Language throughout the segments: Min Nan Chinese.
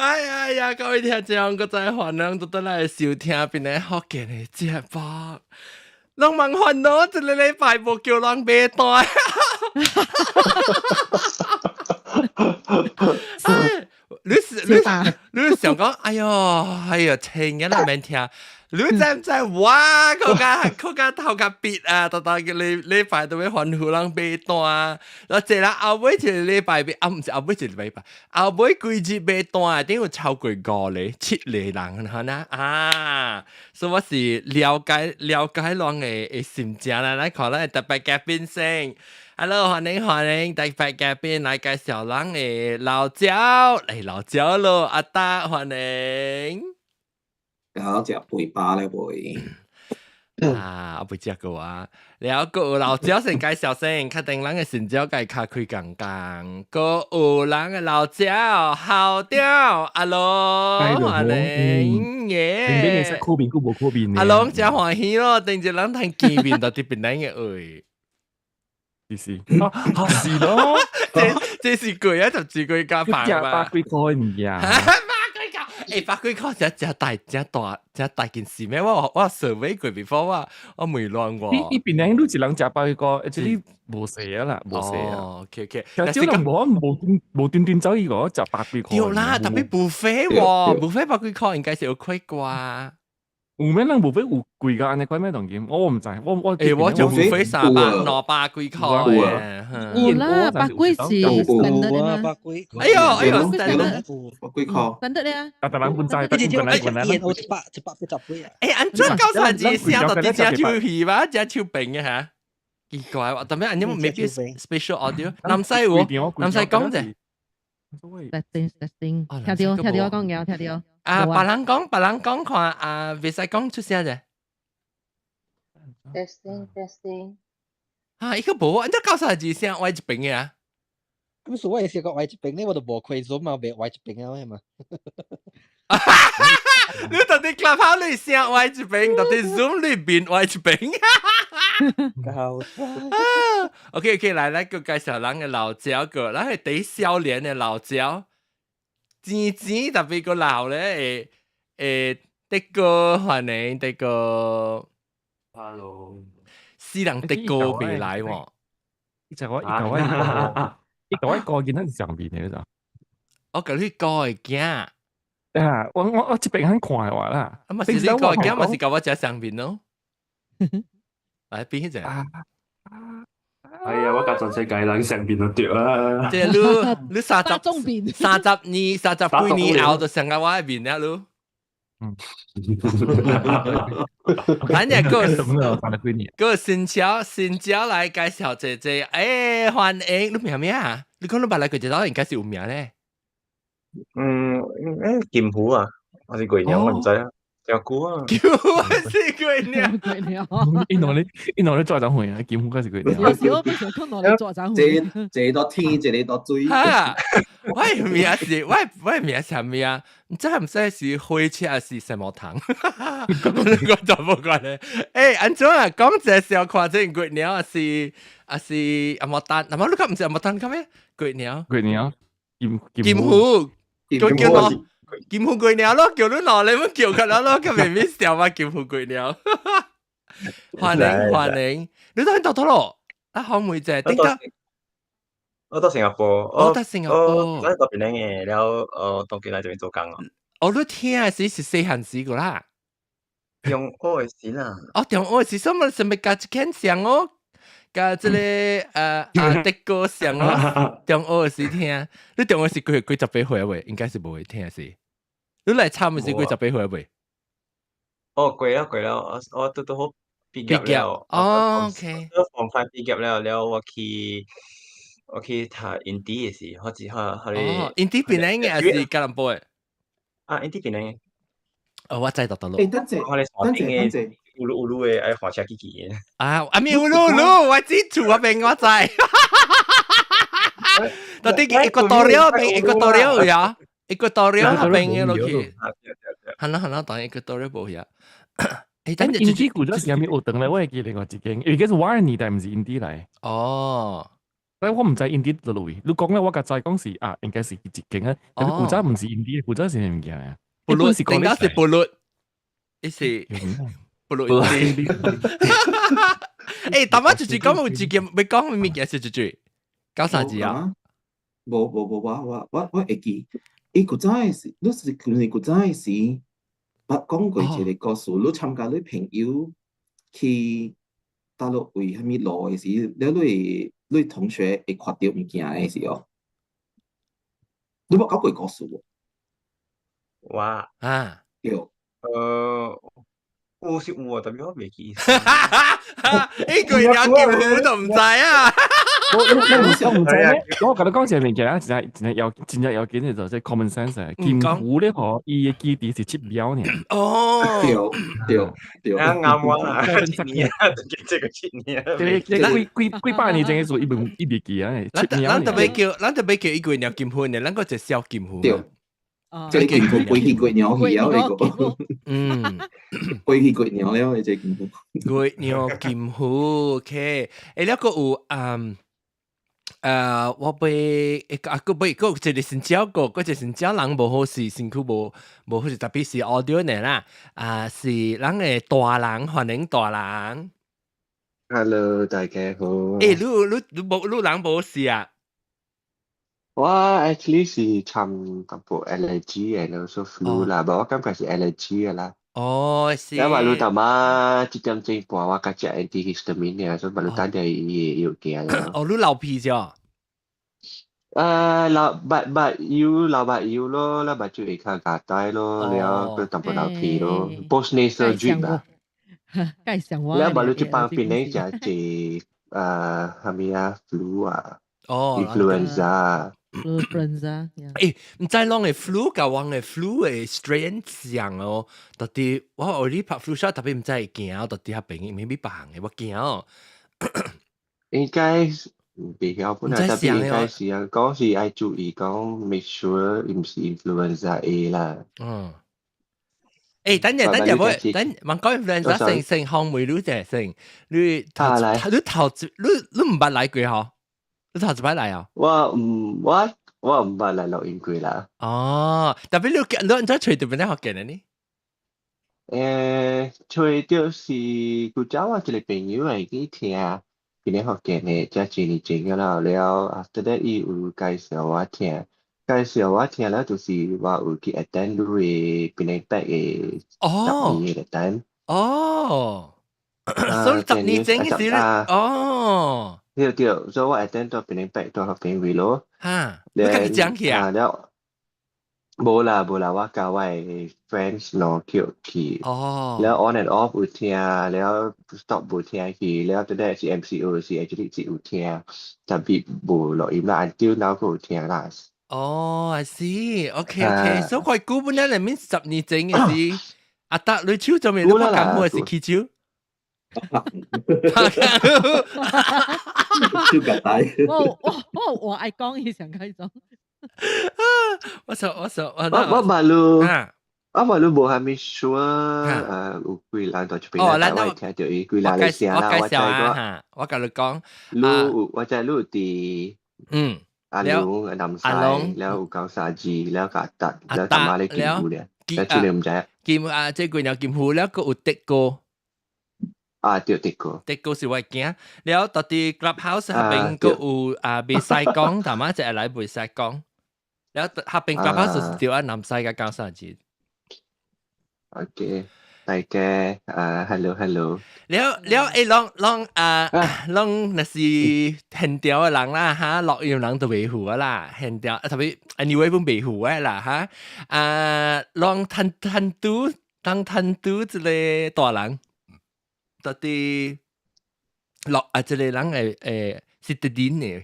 哎呀呀，各位聽眾，閣再歡迎倒轉來收聽檳城福建的節目。攏茫煩惱，一个禮拜無叫人買單。哎，你是你你想講，哎喲，哎喲，聽嘅啦免聽。你知毋知我閣較閣較頭較別啊？逐逐個禮禮拜都欲歡呼人買單。然後這人後尾一個禮拜買，啊毋是後尾一個禮拜，後尾幾日買單，頂有超過五個、七個人，哈呐啊！所以我是了解了解人的的心情啦。來看咱的特別嘉賓先，Hello，歡迎歡迎，特別嘉賓來介紹咱的老焦，來老焦咯，阿達歡迎。了食肥飽咧未？啊，我未食過啊。了閣有老焦先介紹先，確定咱的新招共較開講講。閣有咱的老焦，校長，阿龍，歡迎耶！邊邊會使靠面，閣無靠面。阿龍誠歡喜咯，頂一人通見面，到佇檳城的位。是是，啊，是咯，這這是貴啊，十幾幾家飯嘛。百幾塊物件。欸，百幾塊真真大真大真大件事咩？我我 survey 過 before 我我未亂過。你你檳城你一人食百幾塊，這裡無勢啊啦，無勢啊。 OK OK。其實人無無無端端走去個食百幾塊。對啦，特別 buffet 喎，buffet 百幾塊應該是有虧啩。有咩人 buffet 有貴甲按呢款咩當今？我毋知，我我欸，我就 buffet 300、200幾塊嘅。有啦，百幾是 standard 嘛。哎喲哎喲，standard 百幾塊。 standard 咧啊。啊，逐人本知，本來本來。一180幾啊。欸，按怎九三字聲到底食手皮吧，食手柄嘅嚇？奇怪喎，特別按你 maybe special audio，南西有，南西講者。 testing testing，聽到聽到我講嘢，聽到。啊，別人講，別人講看，啊，袂使講出聲者。 testing testing。啊，伊個無，按怎九三字聲歪一邊嘅啊？咁所謂是個歪一邊咧，我就無開 Zoom 嘛，袂歪一邊啊嘛。你到底 Clubhouse 裏聲歪一邊，到底 Zoom 裏邊歪一邊。搞 OK OK，來來個介紹咱的老焦個，咱係第少年的老焦，錢錢特別個老咧，會會德哥歡迎德哥。 Hello。死人德哥未來喎。伊就我伊舊我伊舊我個見得上面嘅咋。我共你講的囝。啊！我我我這邊肯看的話啦。啊嘛是你講的囝，嘛是共我食上面咯。來邊一隻？哎呀，我共全世界人上面都對啊。這你你三十 32、30幾年後就上共我的面了，你。嗯。咱這個個新橋新橋來介紹這這，欸，歡迎你名咩啊？你講你捌來過這度，應該是有名咧。嗯，欸，金湖啊，還是貴娘，我毋知啊。真久啊！金湖還是貴娘？貴娘。伊儂咧，伊儂咧做怎會啊？金湖還是貴娘？有時我不想講儂咧做怎會。這個天，一個水。哈！我的名是，我我的名啥物啊？毋知毋知是火車還是什麼糖？我就無管咧。欸，按怎啊？講一個小看這貴娘，還是還是阿莫丹？那麼你講毋是阿莫丹，講咩？貴娘。貴娘。金金湖。叫叫我金湖貴娘咯，叫你攞你們叫佢啦咯，佢明明笑嘛金湖貴娘。歡迎歡迎，你到邊度到咯？啊，好妹仔，點解？我到新加坡，我到新加坡，我到檳城嘅，了後當今來這邊做工咯。哦，你聽的時是細漢時個啦？中學的時啦。哦，中學時，什麼什麼共這間像哦？共這個啊德哥像哦，中學時聽，你中學時幾幾十八歲未？應該是無會聽是。你來參的是幾十八歲未？哦，過了過了，我我拄拄好畢業了。哦，OK。我放快畢業了，了我去讀印度的時，好似好好哦，印度檳城的還是吉隆坡的？啊，印度檳城的。哦，我知道到咯。欸，等陣，我咧等陣，等陣。烏魯烏魯的愛滑車機器的。啊，啊咪烏魯烏魯，我知厝嗰邊我知。到底 Equatorial 邊 Equatorial 呀？Equatorial 嗰邊嘅落去。係啦係啦，當然 Equatorial 無呀。欸，等陣印度古早時係咪學堂咧？我會記另外一間，因為嗰是我的年代，毋是印度來。哦。但我毋知印地佗位，你講咧我較知講是啊，應該是一間啊，但係古早毋是印地，古早是啥物件啊？布魯，是頂家是布魯，伊是布魯印地。欸，大媽就是講有一件欲講物件是一句，講啥字啊？無無無，我會記，伊古早時，你是毋是古早時，捌講過一個故事，你參加你朋友去大陸為啥物路的時，你同學會看著物件的時候，你捌講過故事無？哇啊，對，有是有啊，但係我袂記。呢句有劍虎都毋知啊！我毋知咩？我共你講一個物件，真正真正要真正要緊的就是 common sense。金湖咧嗬，伊的基地是七秒爾。哦，對對對，啱啱我啦，7年，這個7年。這個幾幾幾百年前的事，伊袂伊袂記啊。7秒。咱特別叫伊月娘金虎呢，咱閣一個小金虎。對。這個金虎飛去月娘去啊！那個，飛去月娘了，這個金虎。月娘金虎，OK。欸，那個有嗯。我被啊個被個一個新招個，個一個新招人無好勢，身軀無無好勢，特別是 audio 呢啦，啊是咱的大人，歡迎大人。 Hello，大家好。欸，你你你無你人無事啊？我 actually 是摻淡薄 allergy and also flu 啦，但我感覺是 allergy 嘅啦。哦，是。因為你頭媽7點鐘半我較食 antihistamine 嘅，所以你等下伊會驚啦。哦，你流鼻啫？流目目油流目油咯，流目睭會較夾帶咯，了閣淡薄流鼻咯，post nasal drip 啊。介紹我。了無你這幫檳榔食濟啥物啊 flu 啊，influenza。 Influenza。欸，毋知攏會 flu 佮阮的 flu 的 strain 像哦，到底我予你拍 flu shot，特別毋知會驚，到底較朋友 maybe 別項的，我驚哦。應該袂曉本來，特別應該是啊，講是愛注意講 make sure 毋是 influenza A 啦。嗯。欸，等陣等陣，我等問講 influenza 先先項問你者先，你頭你頭你你毋捌來過嗬？你頭一擺來啊？我毋捌來錄音過啦。哦，特別你你按怎揣著檳城福建的呢？揣著是古早我一個朋友會去聽檳城福建的，才一年前個啦。了 after that 伊有介紹我聽，介紹我聽了就是我有去 attend 你的檳城八的10年的 attend。哦，所以10年前時哦。對對，所以我 attend 到檳城八到學朋友咯。哈，你家己講去啊？了，無啦無啦，我佮我的 friends 兩叫去。哦。了 on and off 有聽，了 stop 無聽去，了拄才是 MCO 時 actually 是有聽，特別無錄音啦，until now 閣有聽啦。哦，I see，OK，所以佢估本來裡面10年前嘅事，阿達你手做咩？你拍功夫還是起手？拍手夾帶。我愛講伊上開種。我說我說我我捌你，我捌你無蝦米 sure，有幾人佇這邊，但我會聽著伊幾人的聲啦。我介紹啊，我共你講，你有我知你有佇，阿龍阿南西，了有九三二，了佮阿達，了淡仔咧金湖咧，了這個毋知。金啊，這幾年金湖了，閣有德哥。啊，對，德哥。德哥是我囝，了到佇 Clubhouse 彼邊閣有啊，袂使講，淡仔一個來袂使講。了彼邊 Clubhouse 是對啊，南西佮九三二。 OK，大家啊，hello hello。了了，欸，攏攏啊，攏若是現調的人啦，哈，錄音人都袂赴啊啦，現調特別 anyway 本袂赴的啦，哈，啊，攏趁趁拄當趁拄一個大人，到底落啊，這個人會會是得恁的，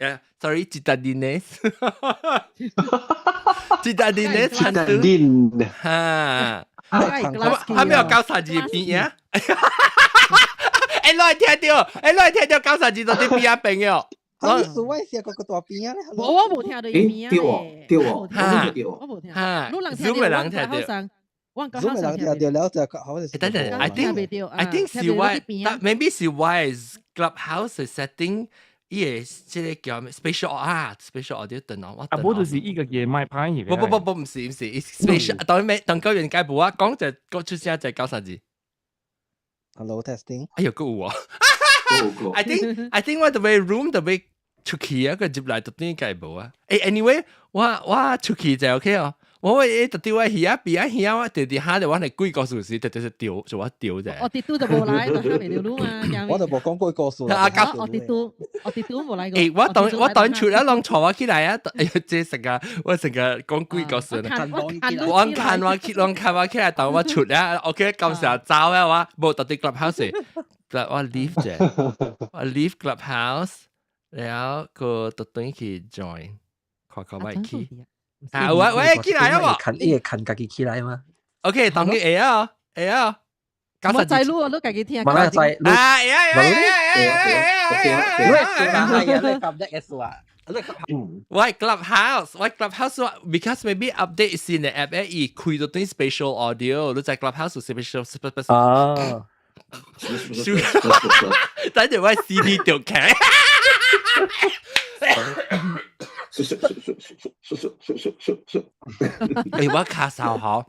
啊，sorry，citadines，citadines，趁拄，哈。還沒有九三二邊啊？欸，你會聽著，欸，你會聽著九三二到底邊啊朋友？我是我是個個大邊啊咧。我無聽著伊邊啊對哦，對哦，哈，我無聽，哈，你人聽著，我好我講好聽著了就好。等等，I think 是 why，maybe 是 why Clubhouse setting，伊個這個叫咩？Spatial 啊，spatial audio 等我。啊，無就是伊個嘅麥拍嘅。不不不不，毋是毋是，spatial 當咩？當高原解無啊，講就講出聲就講啥字？Hello testing。哎呦，閣有啊！I think 我特別 room 特別出去啊，個入來特點解無啊？誒，anyway，我出去就 OK 哦。我誒特啲我耳仔鼻仔耳我直直下就我係鬼故事時，直直是掉，就我掉啫。我跌都就冇來，就下未條路嘛。我就冇講過故事。啊，我跌都冇來過。誒，我當出一攏坐我起來啊！哎呀，這成個我成個講鬼故事啦。我看我起，攏看我起來，當我出啊，OK，咁時候走啊，我冇特啲 clubhouse，我 leave 啫，我 leave clubhouse，然後個特登去 join，看看我去。啊，我我起來啊！看伊會看家己起來嗎？OK，當佢會啊，會啊。我知路，你家己聽。冇啦，知。啊，會啊，會啊，會啊，會啊，會啊，會啊，你撳一個數啊。我 Clubhouse，我 Clubhouse because maybe update 新的 app 咧，伊開到啲 spatial audio，你在 Clubhouse spatial spatial 啊。等陣我 CD 掉開。欸，我咳嗽吼，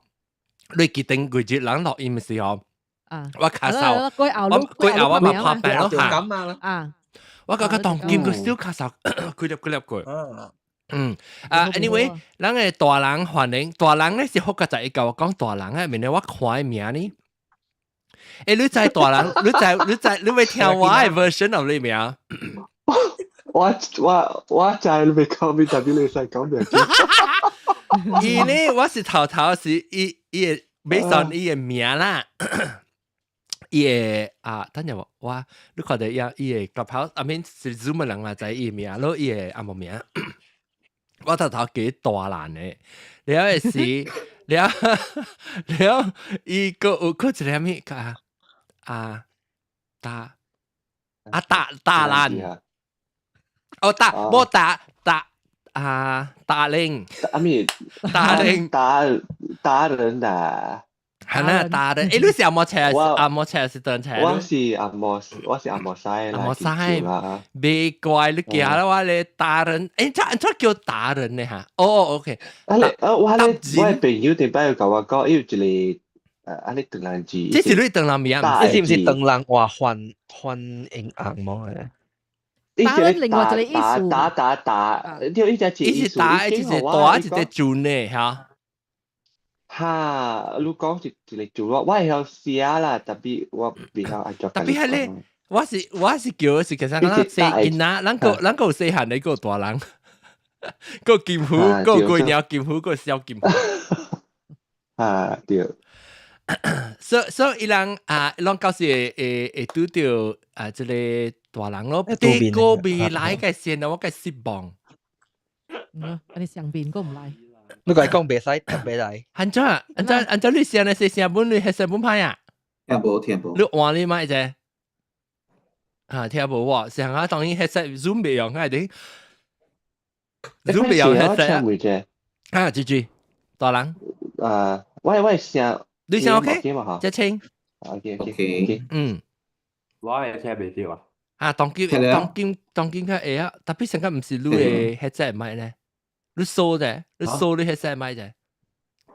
你記得規日人錄音的時候，我咳嗽，我過後我嘛破病咯嚇。我感覺當今個小咳嗽，幾粒幾粒過。嗯，啊，anyway，咱個大人歡迎，大人咧是好個在伊共我講大人啊，免得我看伊名呢。欸，你知大人，你知你知，你會聽我的 version of 你名？我知你未講咩，特別你使講咩？伊呢，我是頭頭是伊伊的沒算伊的名啦，伊的啊，等陣我我你看到伊伊的 Clubhouse，I mean 是 Zoom 的人嘛知伊的名，咯伊的阿無名，我頭頭記大難的，了的是了了伊閣有閣一個咩啊啊大啊大大難。哦，大無大大啊，大玲，阿咪大玲，打打人啊，係啦，打人。欸，你是紅毛車，紅毛車是單車？我是紅毛，我是紅毛西啦，紅毛西別怪你記下啦，我咧打人，欸，這這叫打人呢嚇？哦，OK。啊你啊，我咧我朋友頂擺有共我講，伊有一個啊你唐人字，這是你唐人名，這是毋是唐人話翻翻英紅毛的？打人另外一個意思，打打打，對，伊只字伊是打，一是打一個字呢，嚇。哈，你講一一個字我我會曉寫啦，特別我袂曉按怎。特別係咧，我是叫是其實咱細囡仔，咱個咱個有細漢的個大人，個金虎，個鬼鳥金虎，個小金虎。啊，對。所以伊人啊，攏到時會會會拄著啊，這個大人咯，第個未來嘅先我嘅失望。嗯，你上邊個唔來？你個講袂使特別來。安怎安怎安怎？你聲咧是聲本你係聲本歹啊？聽無聽無。你換你麥者？啊，聽無喎，上下當然 headset Zoom 袂用，係點？Zoom 袂用 headset 啊，豬豬，大人。啊，我聲。你聲 OK？這清。 OK OK。嗯。我會聽袂著啊。啊，當今當今當今較會啊，特別上個毋是你的 headset 麥咧，你掃者，你掃你 headset 麥者。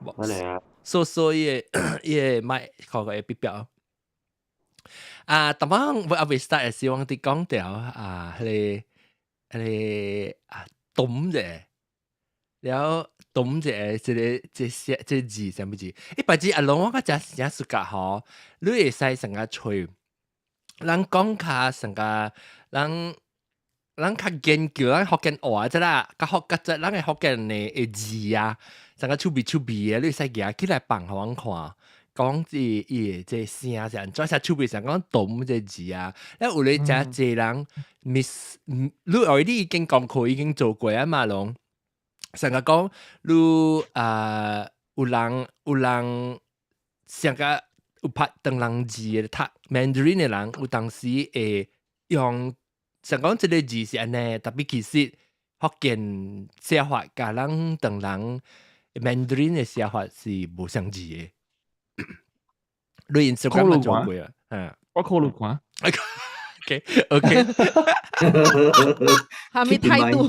我嚟啊。掃掃伊個伊個麥，看個會變表。啊，當我我未 start 時，我佇講掉啊，彼個彼個啊，懂者，了懂者這個這寫這字啥物字？一擺字阿龍我較誠誠暑假吼，你會使成個揣，人講較成個人人較研究咱福建話這啦，較福較這咱的福建的的字啊，成個趣味趣味的，你會使舉起來放予阮看。講伊伊的這聲是按怎寫趣味，上講懂這字啊，了有咧誠濟人 miss，你後你已經功課已經做過啊嘛，攏上個講你啊有人有人上個有拍唐人字的讀 Mandarin 的人，有當時會用上講這個字是按呢，特別其實福建寫法佮咱唐人 Mandarin 的寫法是無相似的。你 Instagram 做過啊？嗯，我考慮看。OK OK，係咪態度？唔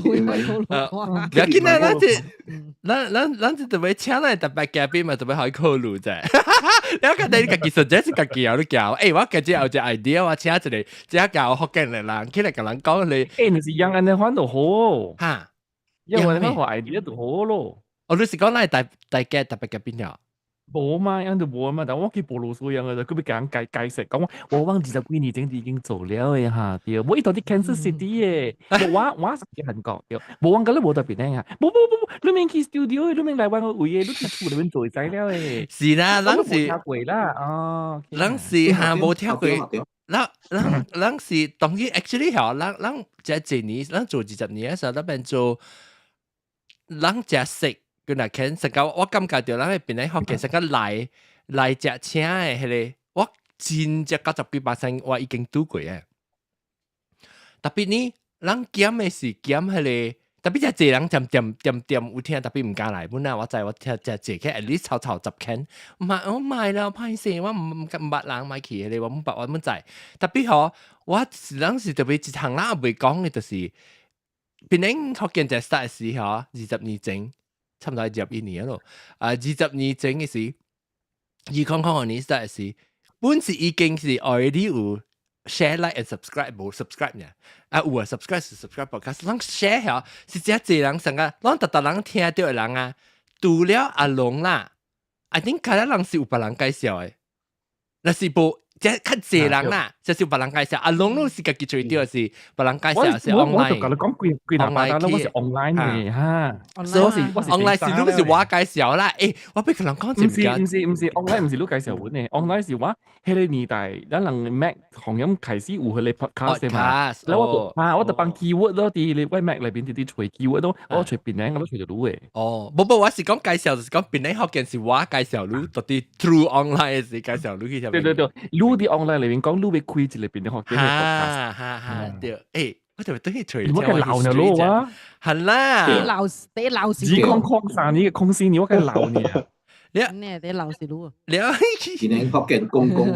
要緊啦，咱這咱咱咱這特別請來特別嘉賓嘛，特別可以考慮啫。你覺得你家己實在是家己有你教？欸，我家己有一個 idea，我請一個這教福建的人起來共人講你。欸，你是用按呢款就好。哈，用按呢款 idea 就好咯。哦，你是講咱大大家特別嘉賓了？無嘛，樣就無嘛，但我去布魯斯樣嘅，佢欲共人解解釋，講我我二十幾年前就已經做了嘅哈，對，我伊到佇 Kansas City 嘅，我是佇韓國，對，無我佮你無特別呢啊，無無無無，你免去 studio，你免來阮個位嘅，你佇厝裡面做會知了嘅。是啦，咱是聽過啦，哦，咱是哈無聽過，咱咱咱是當然 actually 吼，咱咱這一年，咱做20年嘅時候，咱變做咱誠識。佢若肯成個，我感覺著咱彼邊咧福建成個來來食請的彼個，我真正90幾%我已經拄過啊。特別呢，咱減的是減彼個，特別誠濟人漸漸漸漸有聽，特別毋敢來本啊。我知我聽誠濟個，at least 超超10間，毋係我買啦，歹勢，我毋毋捌人買去彼個，我毋捌我毋知。特別吼，我是咱是特別一項咱也未講的，就是檳城福建在 start 時吼，20年前。差不多21年咯，啊，20年前嘅時，2002年 start 時，本是已經是 already 有 share like and subscribe 無 subscribe 呢？啊有啊，subscribe 是 subscribe podcast，咱 share 嗬是誠濟人上個，咱逐逐人聽著的人啊，除了阿龍啦，I think 其他人是有別人介紹的，若是無。這較濟人啦，這是別人介紹。阿龍攏是家己揣著，是別人介紹，是 online。我就共你講幾幾大把啦，我是 online 嘅哈。所以我是我是 online 是你是我介紹啦。欸，我欲共人講毋是毋是毋是 online 毋是你介紹阮的，online 是我彼個年代，咱人 Mac 紅音開始有彼個 podcast 嘛，然後我就啊，我就放 keyword 咯，佇你我 Mac 內邊佇佇揣 keyword 咯，我揣檳城，我揣著你的。哦，無無，我是講介紹，就是講檳城福建是我介紹你，到底 through online 是介紹你去。對對對，你佇 online 內面講，你欲開一個檳城福建的 podcast。哈哈哈，對，欸，我就對去揣。我該鬧你咯啊！係啦，你鬧你鬧死。2003年嘅04年，我該鬧你啊！你你鬧死你。你檳城福建公公，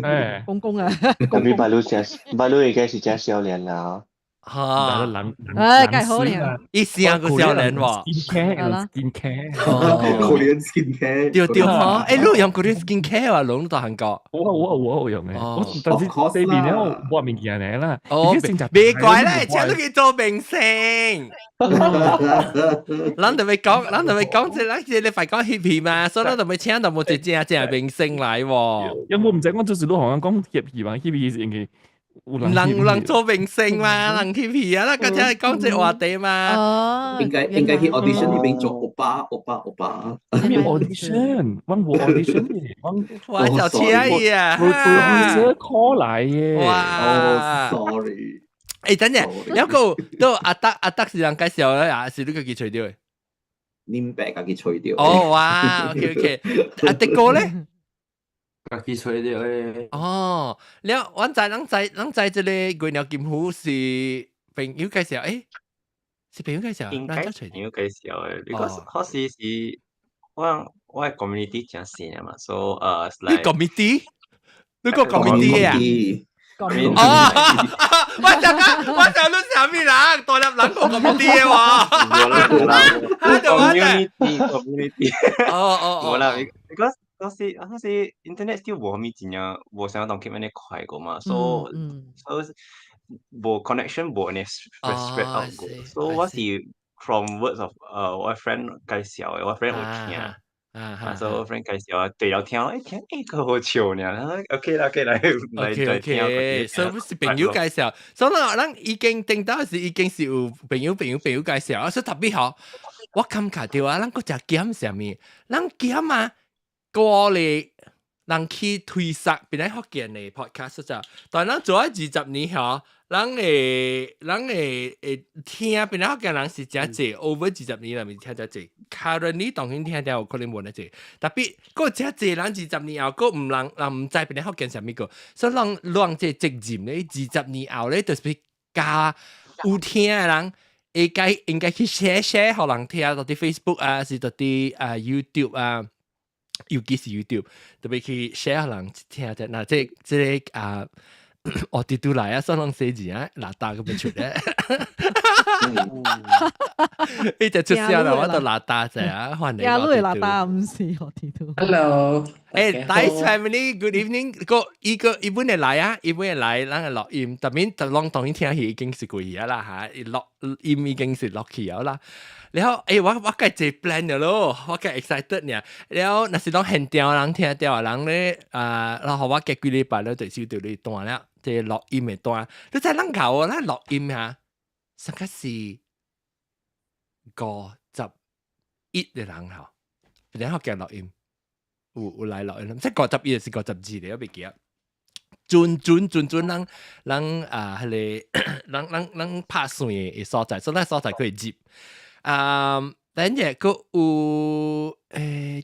欸，公公啊！咁你白鹿食，白鹿應該是誠少年啦。哈，人唉，梗係好咧，伊成個少年喎，skin care， Korean skin care，對對吼，欸，你用 Korean skin care 啊，攏到韓國。我有用嘅，我但是這邊咧我冇物件嚟啦。哦，別怪啦，請你去做明星。咱就欲講，咱就欲講，這咱這你快講翕戲嘛，所以咱就欲請到無一正正明星來喎。因為我毋知，我就是你同我講翕戲嘛，翕戲是因為。人有人做明星嘛，人翕戲啊，咱剛才講這話題嘛。哦，應該去 audition 那邊做歐巴歐巴歐巴。咩 audition？我無 audition 嘅，我我就請伊啊。我 producer call 來嘅。哇，sorry。欸，等陣，有個都阿德阿德是人介紹咧，還是你家己揣著的？恁爸家己揣著。哦，哇，OK OK，阿德哥咧？家己揣著的。哦，了，阮知，咱知，咱知這個月老金虎是朋友介紹，欸，是朋友介紹，應該朋友介紹的，because 嗰時是我我的 community 誠細嘛，所以你 community？你個 community 啊？哦，我想講，我想你啥物人，大粒人個 community 的喎。 community community。哦哦無啦，because 嗰時 internet still 無啥物真正無像當今按呢快過嘛，所以所以無 connection 無按呢 spread out 過，所以我是 from words of 我 friend 介紹的，我 friend 有聽，啊，所以我 friend 介紹啊，對了聽，欸聽欸閣好笑呢，OK 啦 OK 啦，來 OK OK，所以是朋友介紹，所以咱已經頂到是已經是有朋友朋友朋友介紹，啊，所以特別好，我感覺著啊，咱閣誠減啥物，咱減啊。過嚟人去推捒檳城福建的 podcast 就，但咱做咗20年吼，人會聽檳城福建人是誠濟，over 二十年內面聽誠濟。currently 當然聽聽有可能無呢濟，特別閣誠濟人二十年後閣毋人人毋知檳城福建啥物個，所以人人這責任咧，二十年後咧就是教有聽的人。應該去 share share 予人聽，佇 Facebook 啊，是佇啊 YouTube 啊。尤其是 YouTube，特別去 share 人聽者，那這個啊，哦，啲都來啊，算攏寫字啊，垃圾咁樣出咧。伊就出聲啦，我就垃圾者啊，歡迎。呀，你會垃圾毋是我啲都。 Hello，誒，Nice family，good evening。個伊個伊本會來啊，伊本會來，咱會錄音，特別就攏當然聽戲已經是過去啊啦嚇，伊錄音已經是落去了啦。然後我計這 plan 了咯，我計 excited 呢。然後若是講現場人聽到人咧，啊，然後我過幾禮拜咧就收到你單了，這錄音的單。你知咱搞咱錄音嚇，上個是51個人吼，然後計錄音。有來錄音，即51是52咧，我袂記得。準準準準人人啊，彼個人人人拍算的所在，所以咱所在可以入。啊，等下閣有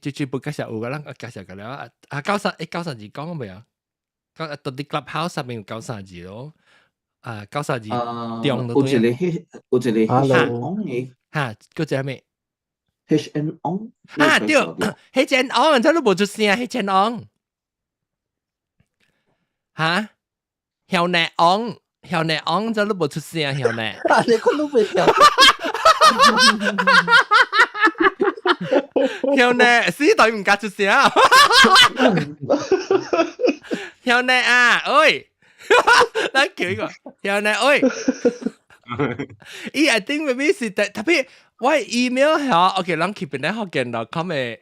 就就無介紹有個人介紹過了啊，9393字講未啊？講到佇 Clubhouse 上面有93字咯。啊，93字中有一個彼有一個 H N On 的，哈，閣一個咩？H N On 啊，對，H N On，這你無出聲，H N On，哈，曉內 On，曉內 On，這你無出聲，曉內。啊，你講都未曉。曉內，死對毋敢出聲。曉內啊，喂，咱叫伊個曉內，喂。伊 I think maybe 是特特別，我 email 嚇，OK，咱去邊咧福建 .com 的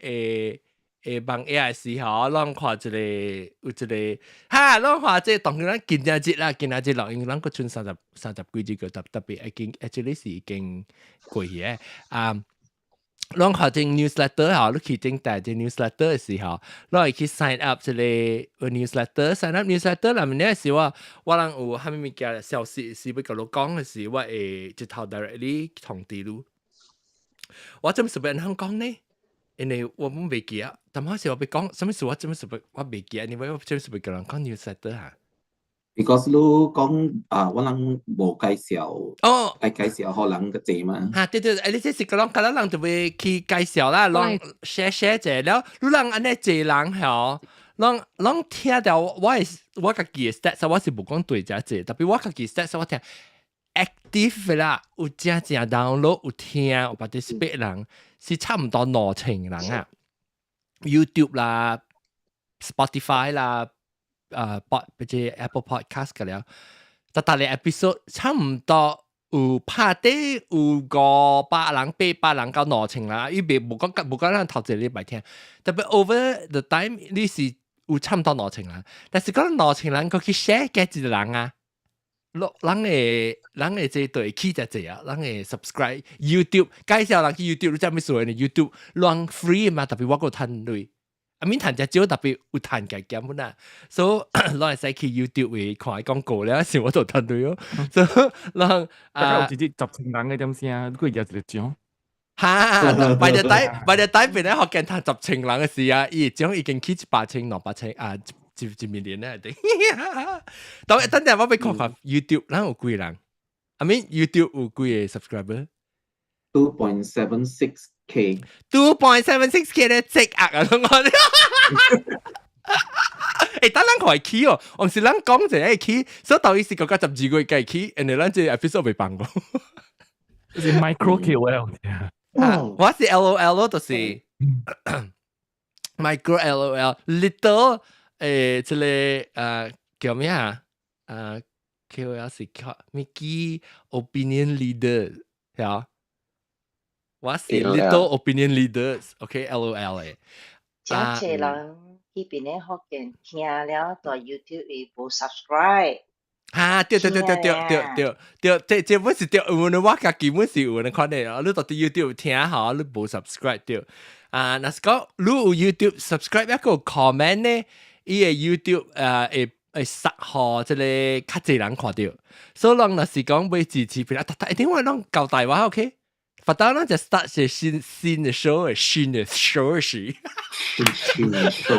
的網頁時候，咱看一個有一個，哈，咱看這當咱今仔日啦，今仔日錄音，咱閣剩30幾日個特特別已經，actually 是已經過去的啊。咱看這 newsletter 吼，你去頂帶這 newsletter 的時候，你會去 sign up 這個 newsletter，sign up newsletter 內面咧是我人有啥物物件消息是欲共你講的時，我會直頭 directly 通知你。我做麼是欲按怎講呢？因為我本袂記啊，但係是我欲講，啥物事我做麼是欲我袂記，因為我做麼是欲共人講 newsletter 哈。 Because 你講啊，我人無介紹，哦，愛介紹予人個濟嘛。哈，對對，你這是個人，個人就會去介紹啦，攏 share share 者，了你人按呢濟人吼，攏攏聽到我係我家己的 stats，我是無講對遮濟，特別我家己 stats 我聽 active 啦，有正正 download 有聽有 participate 人是差唔多2000人啊，YouTube 啦，Spotify 啦。啊，播或者 Apple Podcast 個了，逐逐個 episode 差唔多有拍底有500人、800人到2000人，伊袂無講無講咱頭一個禮拜聽，特別 over the time 你是有差唔多兩千人，但是講兩千人閣去 share 給一個人啊，人會人會這對起就濟啊，人會 subscribe YouTube 介紹人去 YouTube，你知咩事呢？YouTube 攏 free 嘛，特別我閣趁鐳。啊，免趁只少，特別有趁加減本啊，所以攏會使去 YouTube 會看廣告了，是我就趁鐳哦。所以人啊，有一隻10千人嘅點聲，佢有一個獎。哈，by the time 變咧福建趁10千人嘅時啊，伊獎已經起100千、200千啊，一 million 咧，定。等等陣我欲看看 YouTube，咱有幾人？I mean YouTube 有幾個 subscriber？ 2.76K。 2.76K 咧，積壓啊！我等咱看會起哦，毋是咱講者會起，所以等於是國家12個月計起，然後咱這 episode 未放過。是 micro KOL。啊，我是 LOL 咯，就是 micro LOL，little 這個叫咩啊？KOL 是叫咩叫 opinion leader 係啊？我是 little opinion leaders，OK，LOL 誒。真濟人彼邊咧福建聽了在 YouTube 伊無 subscribe。哈，對對對對對對對對，這這本是對，有我家基本是有人看的，你到佇 YouTube 聽吼，你無 subscribe 對。啊，若是講你有 YouTube subscribe 一個 comment 呢，伊個 YouTube 會會殺予這個較濟人看著。所以人若是講欲支持，啊，一定會攏交代我 OK。發到咱就 start 是新新的 show，新的 show 時，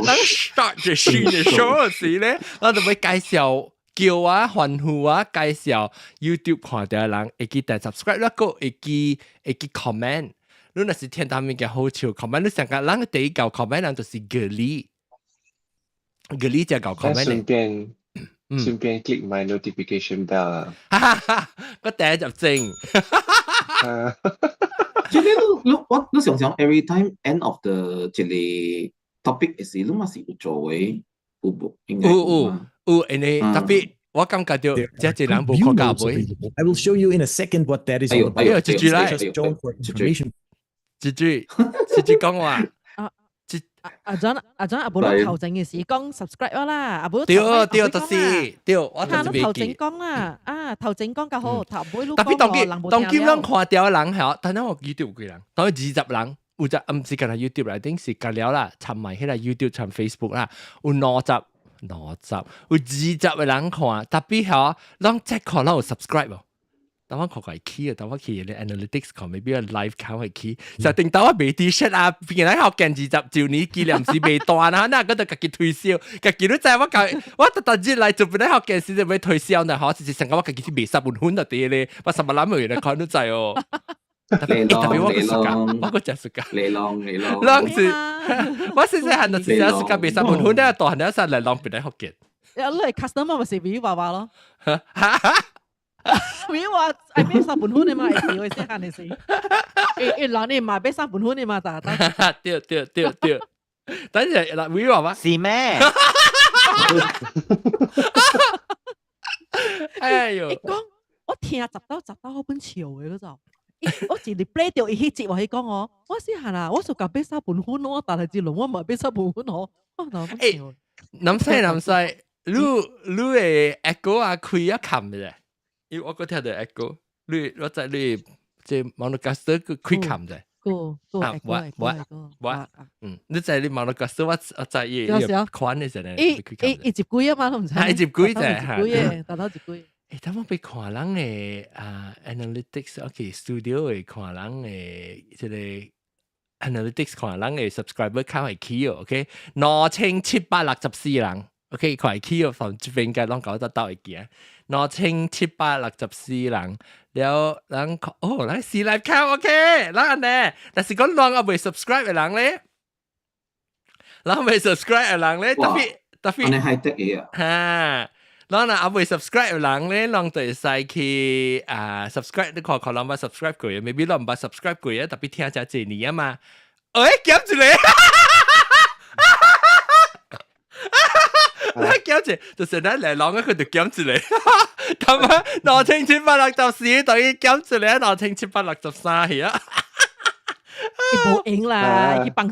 咱 start 這新的 show 時咧，我就欲介紹。叫我歡呼我介紹 YouTube 看著人會記得 subscribe 啦，閣會記 comment。你若是聽到物件好笑 comment，你上個人第一個 comment 人就是格里，格里就搞 comment。順便，順便 click my notification bell 啊。哈哈，個第一集正。這個你你我你想想 every time end of the 一個 topic 時，你嘛是有做的，有無？應該有有有，因為特別我感覺到這一人無可教會。 I will show you in a second what that is all about. 哎呦，一句來， Just join for information. 一句一句講話。阿 John 阿 John 阿無你頭前嘅時講 subscribe 啦，阿無對對，就是對，我就是頭前講啦，啊頭前講較好，頭尾你特別當今當今咱看著的人嚇，等下我 YouTube 有幾人，當20人，有隻毋是干焦 YouTube 內頂是隔了啦，參埋彼個 YouTube 參 Facebook 啦，有兩十兩十，有20個人看，特別嚇，攏再看攏有 subscribe 無？等我看看會起啊，等我去咧 analytics 看，maybe 個 live count 會起。就頂到我賣 T-shirt 啊，變來學見20周年紀念是賣斷啊，那嗰度家己推銷，家己你知我教我特特日來做本來學見時就欲推銷呢，嗬，是成個我家己去賣十蚊粉就對咧，我十蚊諗嚟看你知哦。特別特別我個暑假，我個真暑假。嚟咯嚟咯。啷是，我細細漢就只暑假賣十蚊粉，咧大漢了先來啷變來學見。你係 customer 咪是比娃娃咯。比話愛買三本粉的嘛，會記會細漢的時，伊人你嘛買三本粉的嘛，咋？對對對對，等陣嗱，比娃娃是咩？哎呦！伊講我聽十道十道好本笑的嗰就，我一日 play 著伊彼集話伊講哦，我細漢啊，我就共買三本粉哦，但係這輪我嘛買三本粉哦，我欸，南西南西，你你的 echo 啊開啊冚嘅。因為我閣聽著 echo，你我知你這 Maonocaster 閣開冚者。個個啊，我我我，嗯，你知你 Maonocaster 我我知伊款的時陣，伊伊伊一幾啊嘛，都毋知。伊一幾者，一幾個，達到一幾。欸，等我欲看人的啊 analytics，OK studio 會看人的這個 analytics 看人的 subscriber count 會起哦，OK，2764人。OK，看會起哦，從這邊該攏搞得到會行。2764人，了人哦，咱是來看 OK，咱按呢，但是講人猶未 subscribe 的人咧，人未 subscribe 的人咧，特別特別，按呢 high tech 的啊，哈，人若猶未 subscribe 的人咧，人就會使去啊 subscribe，你看看人捌 subscribe 過，maybe 人毋捌 subscribe 過啊，特別聽遮濟年啊嘛，欸，減一個。咱減一個，就是咱來人啊，佢就減一個，咁啊，2764等於減一個，2763去啊。伊無閒啦，伊幫。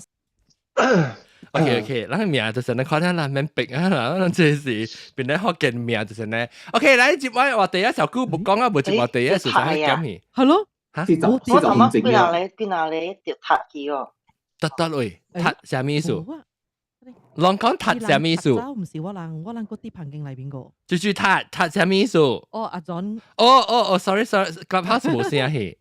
OK OK，咱名就是咱看下咱免逼啊，咱這是變咧福建名就是呢。OK，來接我話題啊，小久無講啊，無接話題啊，實在減去。係咯，嚇？我頭先幾若咧，幾若咧就讀去哦。得得喂，讀啥物意思？人講讀啥物意思？毋是我人，我人閣佇房間內面個。就是讀讀啥物意思？哦，阿 John。哦哦哦，sorry sorry，Clubhouse 無聲去。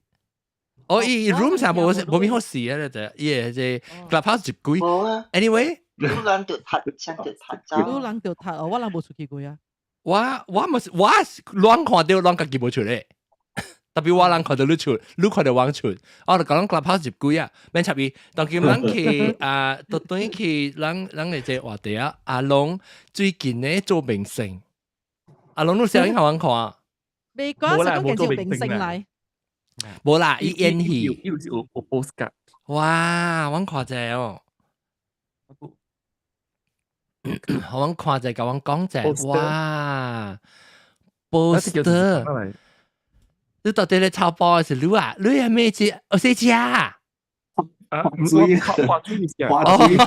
哦，伊 room 上無無咩好事啊，就伊個這 Clubhouse 入幾。無啊。 Anyway，你人就讀，先就讀走。你人就讀哦，我人無出去過啊。我我毋是我亂看著，攏家己無出咧。特別我人看著你出，你看著我出，我就講 Clubhouse 入幾啊，免插伊。當今咱去啊，都轉去咱咱的這個話題啊。阿龍最近咧做明星，阿龍你小影互阮看。未講是講見做明星來。無啦，伊演戲。有有有 postcard。哇，阮看者哦。予阮看者，共阮講者，哇，poster。你到底咧抄波是你啊？你係咩字？我寫字啊？啊，水，畫水，畫水。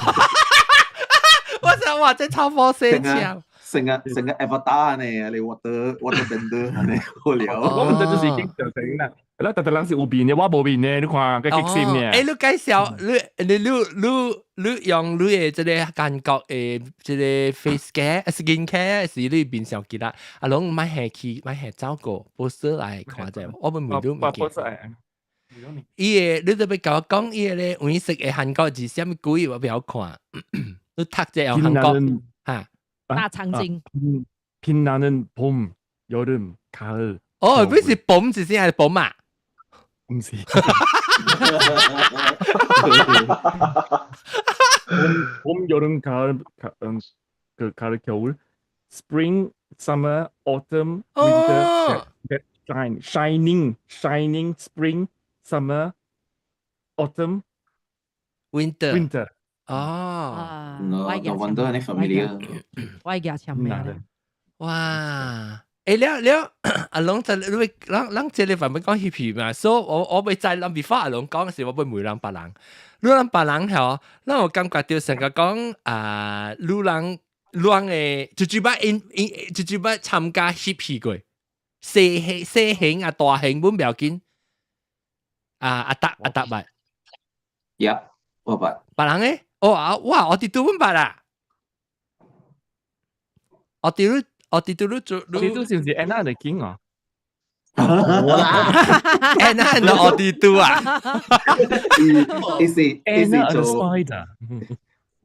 我想話這抄波寫字。成個成個 avatar 呢，你 water water bender 呢，好了。我們這就是已經就成啦。啦，特特人是有面的，我無面的，你看，佮激心呢。欸，你介紹你你你你你用你的這個韓國的這個 face care、skin care 是你面上其他，啊，攏莫下去，莫下走過，poster 來看者，我們問你物件。伊個你特別共我講，伊個咧黃色的韓國字啥物鬼，我不曉看。你讀這用韓國哈？大長今。 빛나는봄 여름 가을。 哦，不是 봄 字先係 봄 啊？毋是。봄, 여름, 가을, 가, 그 가을, 겨울, spring, summer, autumn, winter, that shine, shining, shining, spring, summer, autumn, winter, winter。哦， No wonder 你 familiar。我係牙籤咩？哇！了了，阿龍就你咱咱這裡範本講翕戲嘛，所以我未知咱 before 阿龍講時，我會問人別人，你人別人吼，咱有感覺到成個講啊，你人人的就這擺因因就這擺參加翕戲過，細型細型啊大型本不要緊，啊阿達阿達捌，呀，我捌，別人咧，哦啊，哇，我哋都本捌啦，我哋我哋都做，你都是唔是 Anna 的經啊？冇啦，Anna 係我哋都啊，伊是伊是做，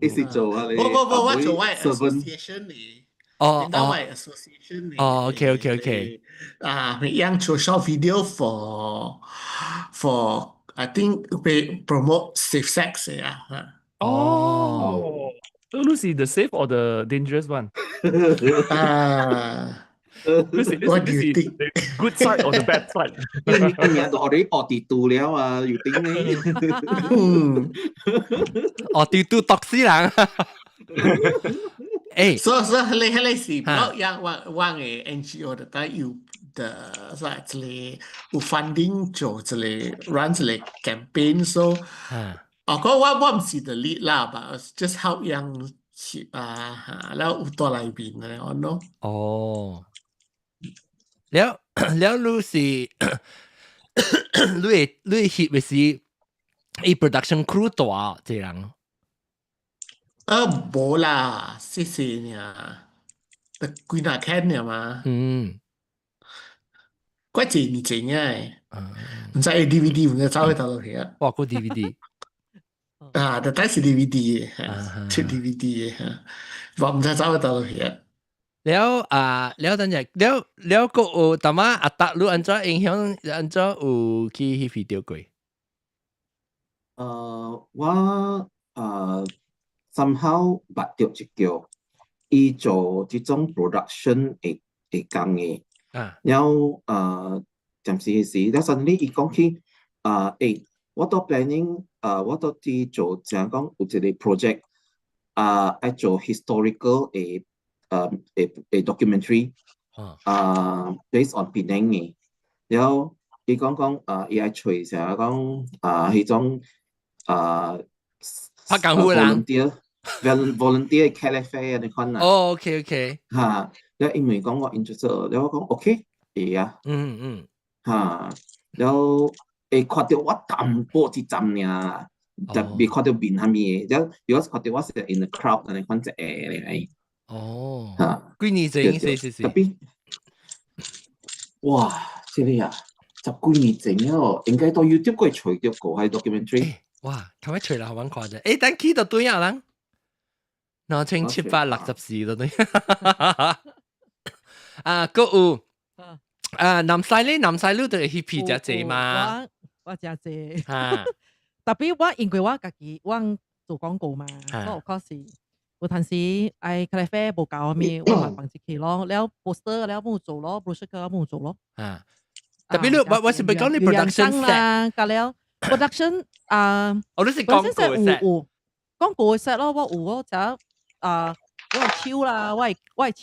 伊是做啊你，不不不，我做我 association 嚟，哦哦，我 association 嚟，哦，OK OK OK，啊，樣做 short video for I think 被 promote safe sex 啊，哦。So Lucy, the safe or the dangerous one? 啊 Lucy, What do Lucy, you think? the good side or the bad side? 你名都 already 學地度了啊，要點呢？嗯，學地度毒死人。誒，所以彼個是我樣我的 NGO 的，但有的啥一個有 funding 做一個 run 一個 campaign，so 哦，講我毋是 the lead 啦，but just help 樣翕啊，嚇，了有帶內面的，我喏。哦，了了，你是你會翕的是伊 production crew 大這人？無啦，細細爾，得幾若間爾嘛。怪濟年前啊，毋知 DVD 毋知走去佗落去啊。哇，個 DVD。啊，就但是 DVD 的，出 DVD 的嚇，我毋知走去佗落去啊。了啊，了等陣，了了個有，淡仔阿達你按怎影響，按怎有去翕戲著過？我somehow 捌著一叫，伊做這種 production 的工的，然後暫時時，了 suddenly 伊講起，我都 planning，我都佇做，怎講有一個 project，愛做 historical 的 documentary，based on 檳城的，然後伊講講，伊愛揣啥講，彼種拍功夫人 volunteer 茄喱啡按呢款啊。哦，OK OK，嚇，了因為講我 interested，了我講 OK，會啊。嚇，了會看著我淡薄一陣爾，就未看著面啥物的，了如果看著我是 in the crowd 按呢款一個嚟。嚇，幾年前是是是。特別，哇，這個啊，十幾年前哦，應該到 YouTube 過揣著過係 documentary。哇，頭一揣啦，好玩看啫。等起到對啊人，2764就對。啊，閣有啊，南西咧，南西你就會翕片誠濟嘛。我誠濟。嚇。特別我因為我家己我做廣告嘛，所以確實有陣時愛咖啡無夠咩，我嘛放入去咯。了 poster 了冇做咯，brochure 了冇做咯。啊，特別你我是咪講你 production set 啦，加了 production 啊，哦，你是廣告 set，有廣告 set 咯，我有我就啊，我係手啦，我係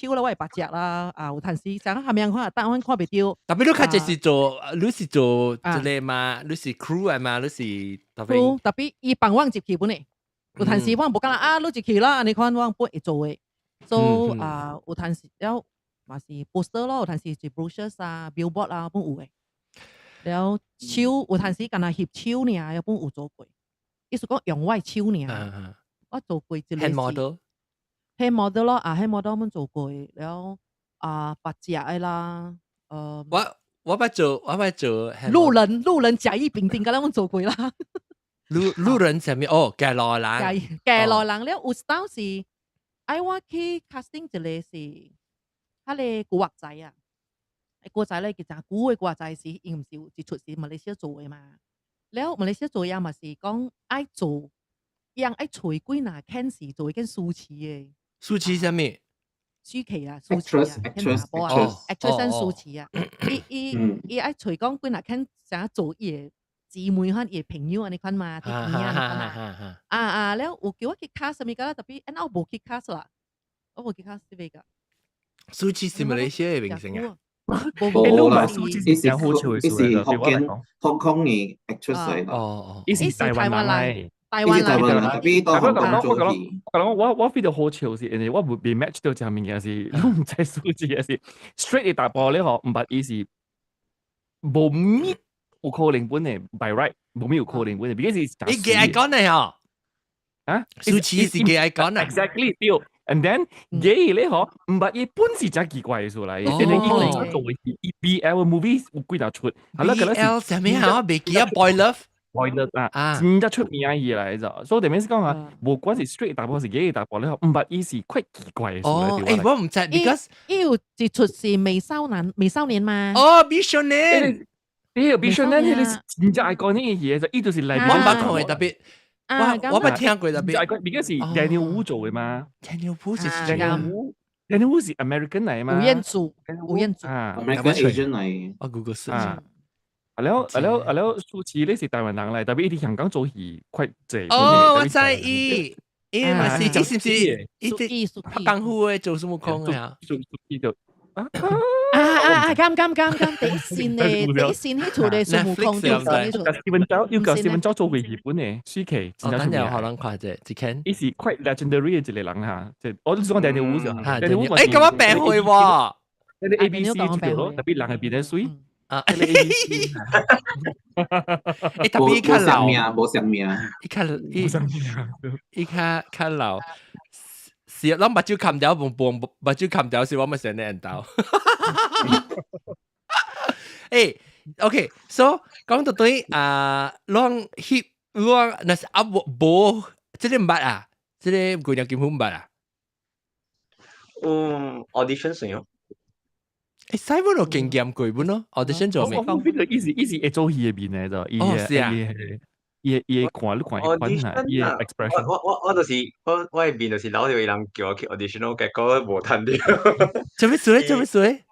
手啦，我係白隻啦，啊，有陣時像下面看，但我看袂著。特別你較濟是做，你是做這個嘛？你是 crew 啊嘛？你是特別 crew，特別伊幫我入去本呢。有陣時我無講啦，啊，你入去啦，按呢款我本會做的。所以啊，有陣時了嘛是 poster 咯，有陣時是 brochures 啊、billboard 啊，本有的。了手有陣時干焦翕手爾，也本有做過。意思講用我的手爾，我做過一個 hand model。 hand model 咯，啊 hand model 阮做過，了啊白隻的啦，我捌做路人甲乙丙丁，敢若阮做過啦。路人啥物？哦，街路人。街路人了，有當時愛我去 casting 一個是，彼個古惑仔啊，古惑仔咧，其實古的古惑仔是伊毋是有一出是馬來西亞做的嘛。了馬來西亞做也嘛是講愛做，人愛揣幾若牽是做一間書痴的。書痴啥物？舒淇啊，舒淇啊，牽查某啊，actress 舒淇啊，伊伊伊愛揣講幾若肯啥做伊的姊妹款，伊的朋友按呢款嘛，佇邊按呢款啊，啊啊，了有叫我去 cast 啥物個啦，特別按我無去 cast 啦，我無去 cast 這個。舒淇是馬來西亞的明星啊？無啦，伊是伊是福建香港的 actress 嚟。哦哦，伊是台灣人嚟。台灣人，特別到香港做戲。我講我 feel 到好笑是，因為我未 match 到這物件是，攏毋知數字也是 straight 的大波咧嗬，毋捌伊是無咪有可能本的 by right 無咪有可能本的，because 是伊嘅愛講的嗬，啊，舒淇是嘅愛講啊，exactly 對。And then gay 咧嗬，毋捌伊本是真奇怪的出來，因為伊做伊 BL movie 有幾若出，BL 啥物啊？我袂記啊，Boy Love。 Boy Love 啊，真正出名伊來咋，所以點樣講啊？無管是 straight 大波是 gay 大波咧，毋捌伊是quite 奇怪的。哦，欸，我毋知，because 伊有一出是美少男、美少年嘛？哦，美少年，呢個美少年，彼個是真正愛講呢個戲，就伊就是來。我毋捌看過特別，我我捌聽過特別。 because 是 Daniel Wu 做的嘛？Daniel Wu 是 Daniel Wu，Daniel Wu 是 American 來嘛？吳彥祖，吳彥祖，American Asian 來。我 Google search。啊，了啊了啊了，舒淇咧是台灣人來，特別伊佇香港做戲 quite 濟。哦，我知伊，伊嘛是，伊是毋是？伊啲拍功夫的做孫悟空的啊？做做就啊啊啊啊！敢敢敢敢，第一線的第一線彼出的孫悟空，對唔對？Stephen Chow 又甲 Stephen Chow 做過日本的舒淇，哦，等陣可能看者，一間。伊是 quite legendary 的一個人哈，即我就是講 Daniel Wu 就，Daniel Wu 欸，咁我病會喎，那個 A B C 就咯，特別人係變得水。啊！欸，特別伊較老，無相命，伊較伊伊較較老，是攏目睭冚掉，無無目睭冚掉是我咪成日緣投。欸，OK，so 講到對啊，攏翕攏若是啊無無，這個毋捌啊，這個月娘金虎毋捌啊。嗯，audition 算哦。欸，Simon 有經驗過本咯，audition 做未？我邊個伊是伊是會做戲的面的就，伊哦是啊，伊伊看你看伊款啊，伊 expression。我我我就是我我的面就是老著伊人叫我去 audition，結果無趁著。做咩事？做咩事？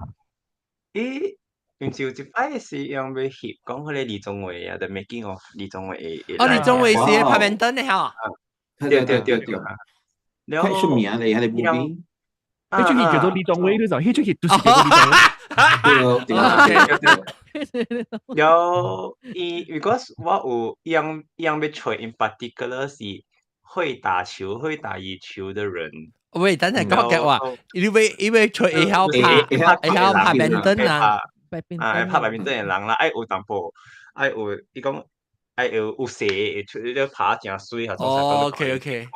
伊毋是有一擺是用欲翕講彼個李宗偉啊，The Making of 李宗偉。哦，李宗偉是拍面燈的吼。對對對對。太出名咧，彼个 movie。彼出戲叫做李宗偉，你就彼出戲就是叫做李宗偉。對對對。有伊，because 我有伊樣伊樣欲揣 in particular 是會打球、會打羽球的人。喂，等陣講嘅話，你欲伊欲揣會曉拍會曉拍面燈啊？啊，會拍白面燈的人啦，愛有淡薄，愛有伊講愛有有勢，會出咧拍誠媠，哦，OK OK，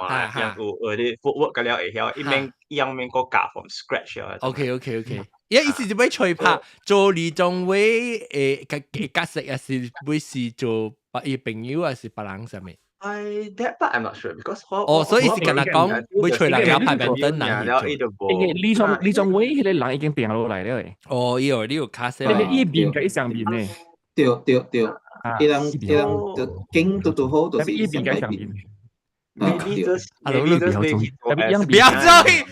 有有啲 footwork 個了會曉，伊免伊樣免閣教 from scratch 啊。 OK，伊意思就欲揣拍做李宗偉的的角色，抑是欲是做別伊朋友，抑是別人啥物？ I that part I'm not sure because 哦，所以是敢若講欲揣人曉拍面燈人去做。因為李宗偉彼個人已經定落來了。哦，伊有你有卡式。伊面佮伊上面呢？對對對，伊人伊人就景拄拄好，就是伊面佮上面。啊，你不要做戲，不要做戲，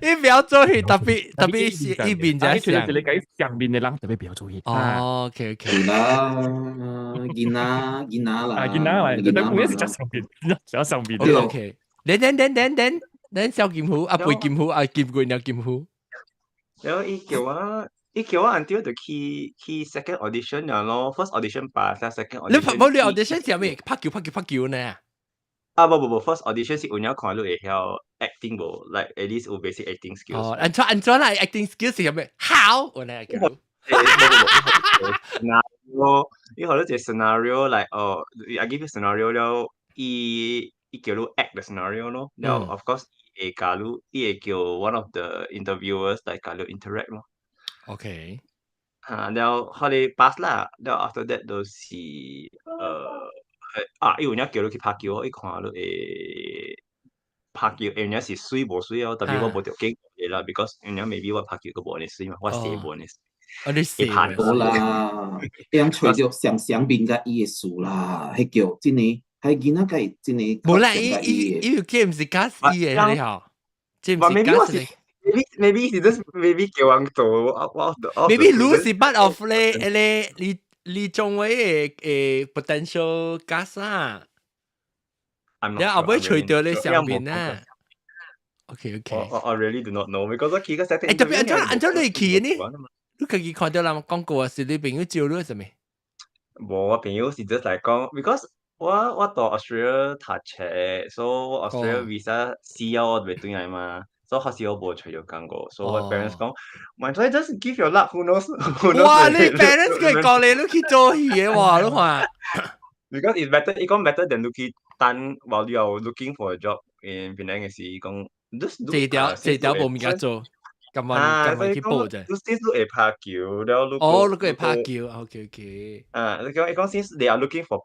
你不要做戲，特別特別是伊面才像。一個佮上面的人特別不要做戲。哦，OK OK。啦，囡仔囡仔啦，啊，囡仔來，但係是只上面，只上面。 OK OK。連連連連連連小金虎啊，背金虎啊，金月娘金虎。然後伊叫我，伊叫我 until 就去去 second audition 了咯，first audition pass，second audition。你拍無你 audition 是啥物？拍球拍球拍球呢？啊，無無無，first audition 是有影看你會曉 acting 無，like at least 有 basic acting skills。哦，按怎按怎來 acting skills 是啥物？好，我來講。無無無，scenario，伊予你一個 scenario like 哦，I give you scenario 了，伊伊叫你 act the scenario 咯，了 of course 伊會共你，伊會叫 one of the interviewers 來共你 interact 咯。 嚇，了予你 pass 啦，了 after that 就是啊，伊有影叫你去拍球，伊看你會拍球，有影是媠無媠哦，特別我無著見過啦，because 有影 maybe 我拍球閣無按呢媠嘛，我勢無按呢媠。哦，你勢無啦，伊人揣著上上面佮伊的事啦，彼叫真的，彼囡仔佮伊真的。無啦，伊伊伊有叫毋是 cast 伊的你吼，這毋是 cast 的。Maybe 是 just maybe 叫人做我 Maybe 你是 part of 咧咧你你中位嘅 potential cast 啊，然後後尾除掉你上邊啊。OK。我 really do not know because 我去個 setting。誒，特別按怎按怎你去呢？你家己看到人廣告啊，是你朋友招你係咪？無，我朋友是 just 嚟講，because 我到 Australia 讀冊，所以我 Australia visa 死了我袂轉來嘛，所以學時我無揣著工過，所以我 parents 講，might as well just give your luck，who knows，who knows。哇！你 parents 佢教你你去做戲嘅喎，你看。 Because it's better，伊講 better than 你去等 while you are looking for a job in Penang 嘅時，伊講 just 這條這條無物件做，咁樣咁樣去報啫。你先會拍球，了你哦，你會拍球，OK。啊，你講伊講 since they are looking for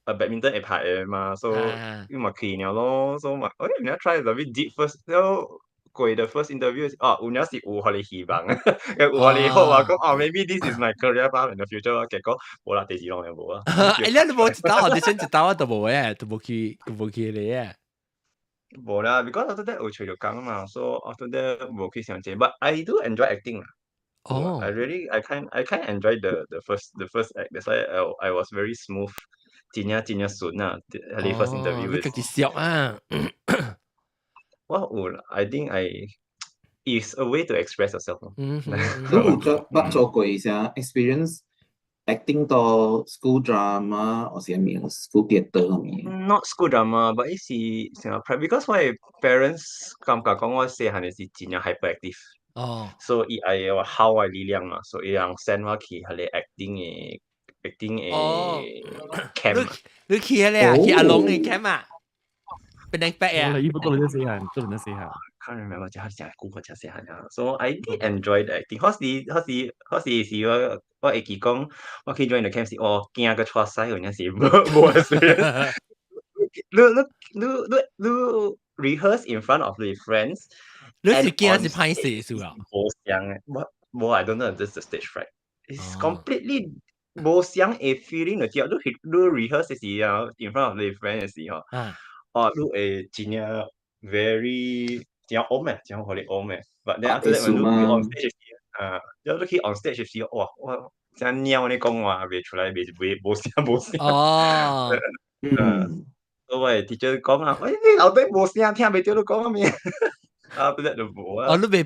a badminton 會拍嘅嘛，所以伊嘛去了咯，所以嘛，誒，你 try a bit deep first，了過 the first interview，哦，有影是有予你希望，有予你好啊，講哦，maybe this is my career path in the future，結果無啦，第二攏就無啊。誒，你無一道，你先一道我都無誒，都無去，都無去咧啊。無啦，because after that 有揣著工嘛，so after that 無去上濟，but I do enjoy acting 啦。哦。 I really I kind enjoy the first act. That's why I was very smooth，真正真正順啊！喺 first interview。你家己笑啊！我有啦，I think I is a way to express yourself 咯。你有做捌做過啥 experience acting 到 school drama 或是啥物 school theatre 啥物？Not school drama，but 伊是成日 because 我的 parents 感覺講我細漢時真正 hyperactive。哦。所以伊愛我耗我力量嘛，所以伊人 send 我去彼個 acting 嘅 camp。你去彼個啊？去阿龍嘅 camp 啊？變成白啊？伊不多人細漢，多人細漢。 Can't remember 這係真久，真細漢啊。So I did enjoy the acting。可是可是可是是我我會記講，我去 join the camp 時，我驚個出屎，有陣時無無 experience。你你你你你 rehearse in front of the friends。你是驚是歹勢是啊？無相嘅，我無 I don't know this is stage fright. It's completely 無相嘅 feeling 就知，你你 rehearse 時啊，in front of the friend 嘅時候，哦，你會真正 very 真戇嘅，真予你戇嘅。But then after that when 你 on stage 時，啊，你去 on stage 時，哇，我真鳥你講話袂出來，袂袂無聲無聲。哦，嗯，所以 teacher 講啊，喂，你後底無聲，聽袂著你講啥物。啊，不得就無啊。哦，你袂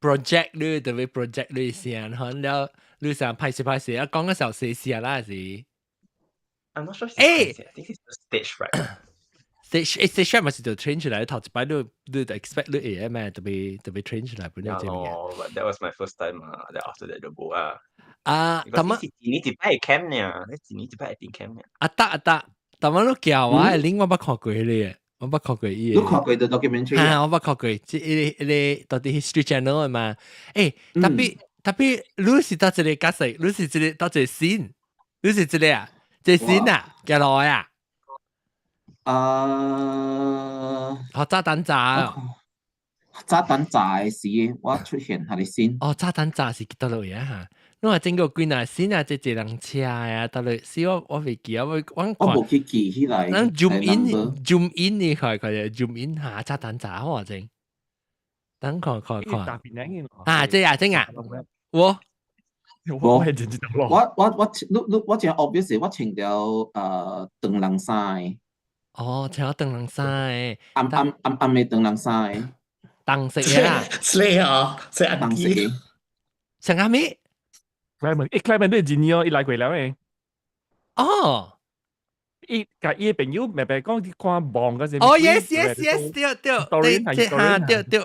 project 你特別 project 你聲，可能了你想拍攝拍攝，啊講個時候細聲啦是。 I'm not sure. 誒，I think it's stage fright. Stage fright 咪是就 train 出來，頭一擺你你 expect 你會咩？特別特別 train 出來本來這物。哦，but that was my first time 啊。Then after that 就無啊。啊，但係是一年一擺 camp 呢，你一年一擺 acting camp 呢。啊得啊得，但我都叫我，另我捌看過咧，我捌看過伊。你看過 the documentary？啊，我捌看過，這一個一個到底 History Channel 嘛？誒，特別特別，你是佗一個角色，你是一個佗一個 scene，你是一個啊，這個 scene 啊，行落來啊。啊！哦，炸彈炸啊！炸彈炸的時，我出現彼个 scene。哦，炸彈炸是佗落啊哈！你話整個幾若 scene 啊，這一人車啊，佗落是我我袂記啊，我我我無去記起來。咱 zoom in zoom in 你看看 zoom in 下炸彈炸我正。等看看看。啊，這啊，這啊，我我我我我你你我真 obvious 我穿著長人衫。哦，穿長人衫。暗暗暗暗的長人衫。紅色嘅啦。是啊，是紅色嘅。上阿咩？Clement，誒，Clement 都係真哦，伊來過了誒。哦。伊共伊的朋友明白講去看望嗰陣。哦，yes，對對，對，哈，對對，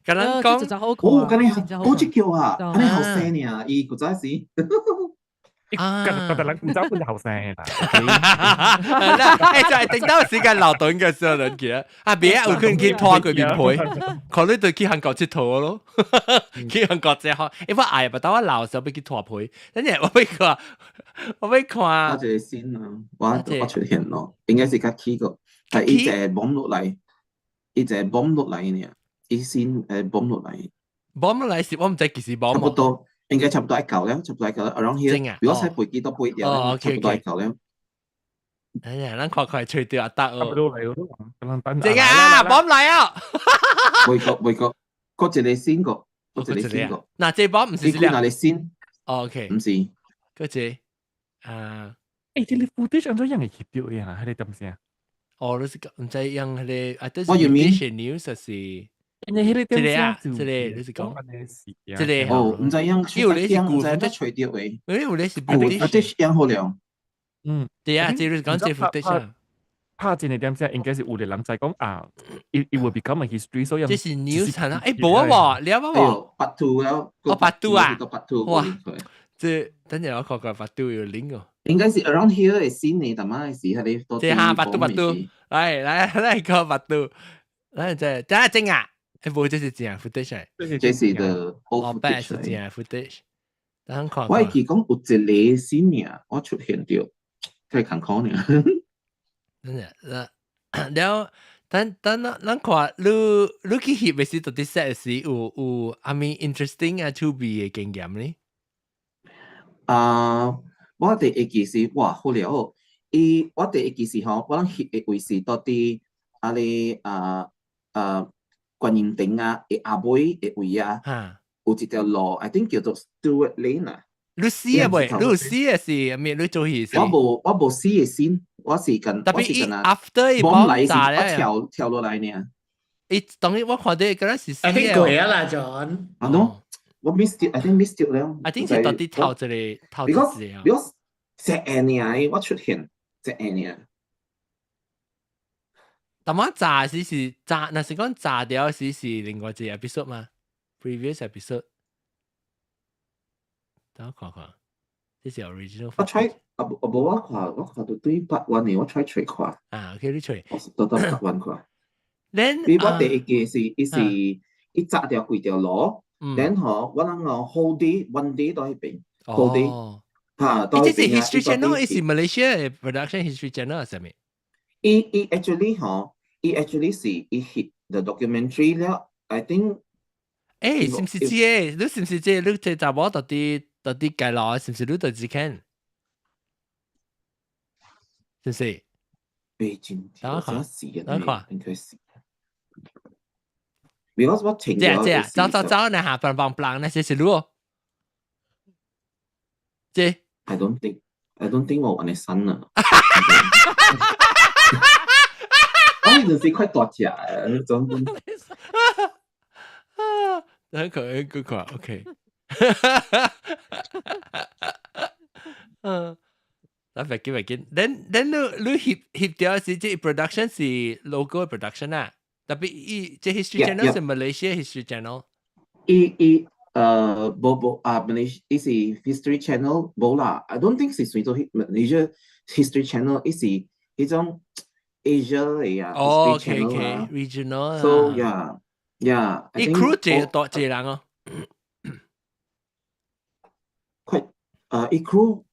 共人講，哦，咁你哦，這叫啊，按呢後生呢，伊古早時。啊！覺得人古早本就後生啦。誒，就係等到時間勞動嘅時候，人記得啊，別有可能去拖佢面皮，可能就去韓國𨑨迌咯，去韓國之後，誒，我愛不到我老時候欲去脫皮，等陣我欲看，我欲看。我這個先啊，我我出現咯，應該是較起個，係伊一個 bomb 落來，伊一個 bomb 落來呢，伊先bomb 落來。 bomb 落來是我毋知幾時 bomb。差不多。應該差不多愛到了，差不多愛到了，around here。如果使飛機都飛掉，差不多愛到了。哎呀，咱快快吹掉阿達哦。差不多嚟咯，正啊，bomb 來啊！每個每個，閣一個先個，閣一個先個。嗱，這波毋是這個先。 OK，毋是。閣一個啊。欸，這個 footage 按怎樣會翕著的啊？彼個點聲？哦，你是毋知用彼個啊？這是 news 是？因為彼個這個啊，這個你是講？這個哦，毋知影，有咧是毋知得揣著的。因為有咧是 footage 樣好了。對啊，這個講這 footage 啊。拍戰嘅點聲應該是有個人在講啊，it will become a history，所以這是 news 啊？欸，無啊喎，了啊喎。百度了。哦，百度啊！百度。哇，這等陣我看看百度有 link 哦。應該是 around here 的先呢，但係是彼個。這下百度百度，來來來個百度，來這這真啊！欸，無這是正 footage，這是 the 哦，白是正 footage。等看。我會記講有一個先呢，我出現著，太艱苦呢。真係，了，等等咱咱看，你你去翕的時，到底 set 時有有啥物 interesting 啊趣味的經驗呢？啊，我第一記是哇好了，伊我第一記是吼，我攏翕的位是到佇啊個啊啊觀音亭啊的後尾的位啊，有一條路，I think 叫做 Stewart Lane 啊。你死啊未？你有死的是咩？你做戲是？我無死的先，我是跟特別伊 after 伊爆炸咧，跳跳落來呢。伊當然我看到敢若是死的。過啊啦，John。啊 no，我 miss 掉，I think miss 掉了。 I think 是到底頭一個頭一個啊。 Because 這年我出現，這年。但我炸時是炸，若是講炸掉時是另外一個 episode 嘛？Previous episode。等我看看，這是 original。我 try 啊無無我看我看到對 part one 的，我 try 揣看。啊，OK，你揣。我是到到 part one 看。 Then 比我第一個是，伊是伊炸掉幾條路，然後我諗我 whole day one day 到彼邊，whole day 嚇。這是 History Channel，伊是 Malaysia production History Channel 係啥物？伊伊 actually 吼，伊 actually 是伊翕 the documentary 了，I think。欸，是毋是這個？你是毋是這個？你這查某到底到底介老？是毋是你就只看？是毋是？北京，等我看，等我看，應該是。Because 我聽這這，走走走，那下棒棒棒，那些是路。這。 I don't think 我按呢刪啦。我呢陣時快大隻啊，種。等佢佢看，OK。嗯，那別緊別緊，then 你你翕翕掉是這 production 是 local production 啊，特別伊這 History Channel 是 Malaysia History Channel。伊伊呃，無無啊，Malaysia 伊是 History Channel 無啦，I don't think 是算做 Malaysia History Channel，伊是彼種 Asia 的啊哦，History ，OK Channel 啊 OK，regional ，So yeah，伊 crew 這多這人哦，快伊 crew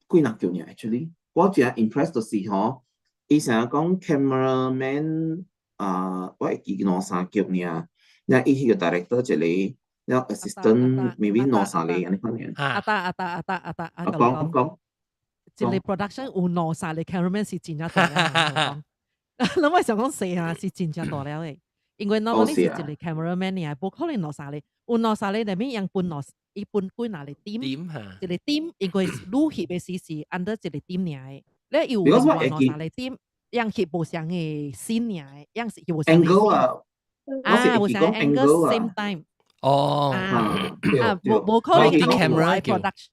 幾若叫爾 actually，我真 impressed 就是吼，伊成日講 cameraman 啊，我會記兩三叫爾，那伊彼個 director 一個。了 assistant maybe 兩三個按呢款爾。阿達阿達阿達阿達阿講講。一個 production 有兩三個 cameraman 是真正大了。你咪想講四下是真正大了的，因為 normally 是一個 cameraman 爾，無可能兩三個，有兩三個內面用分兩，伊分幾若個 team，一個 team 因為愈翕的時是 under 一個 team 爾的，你有另外兩三個 team，樣翕無相的 scene 爾的，樣是翕無相的 angle 啊，啊，無相 angle same time。哦，啊，無無可能 camera production，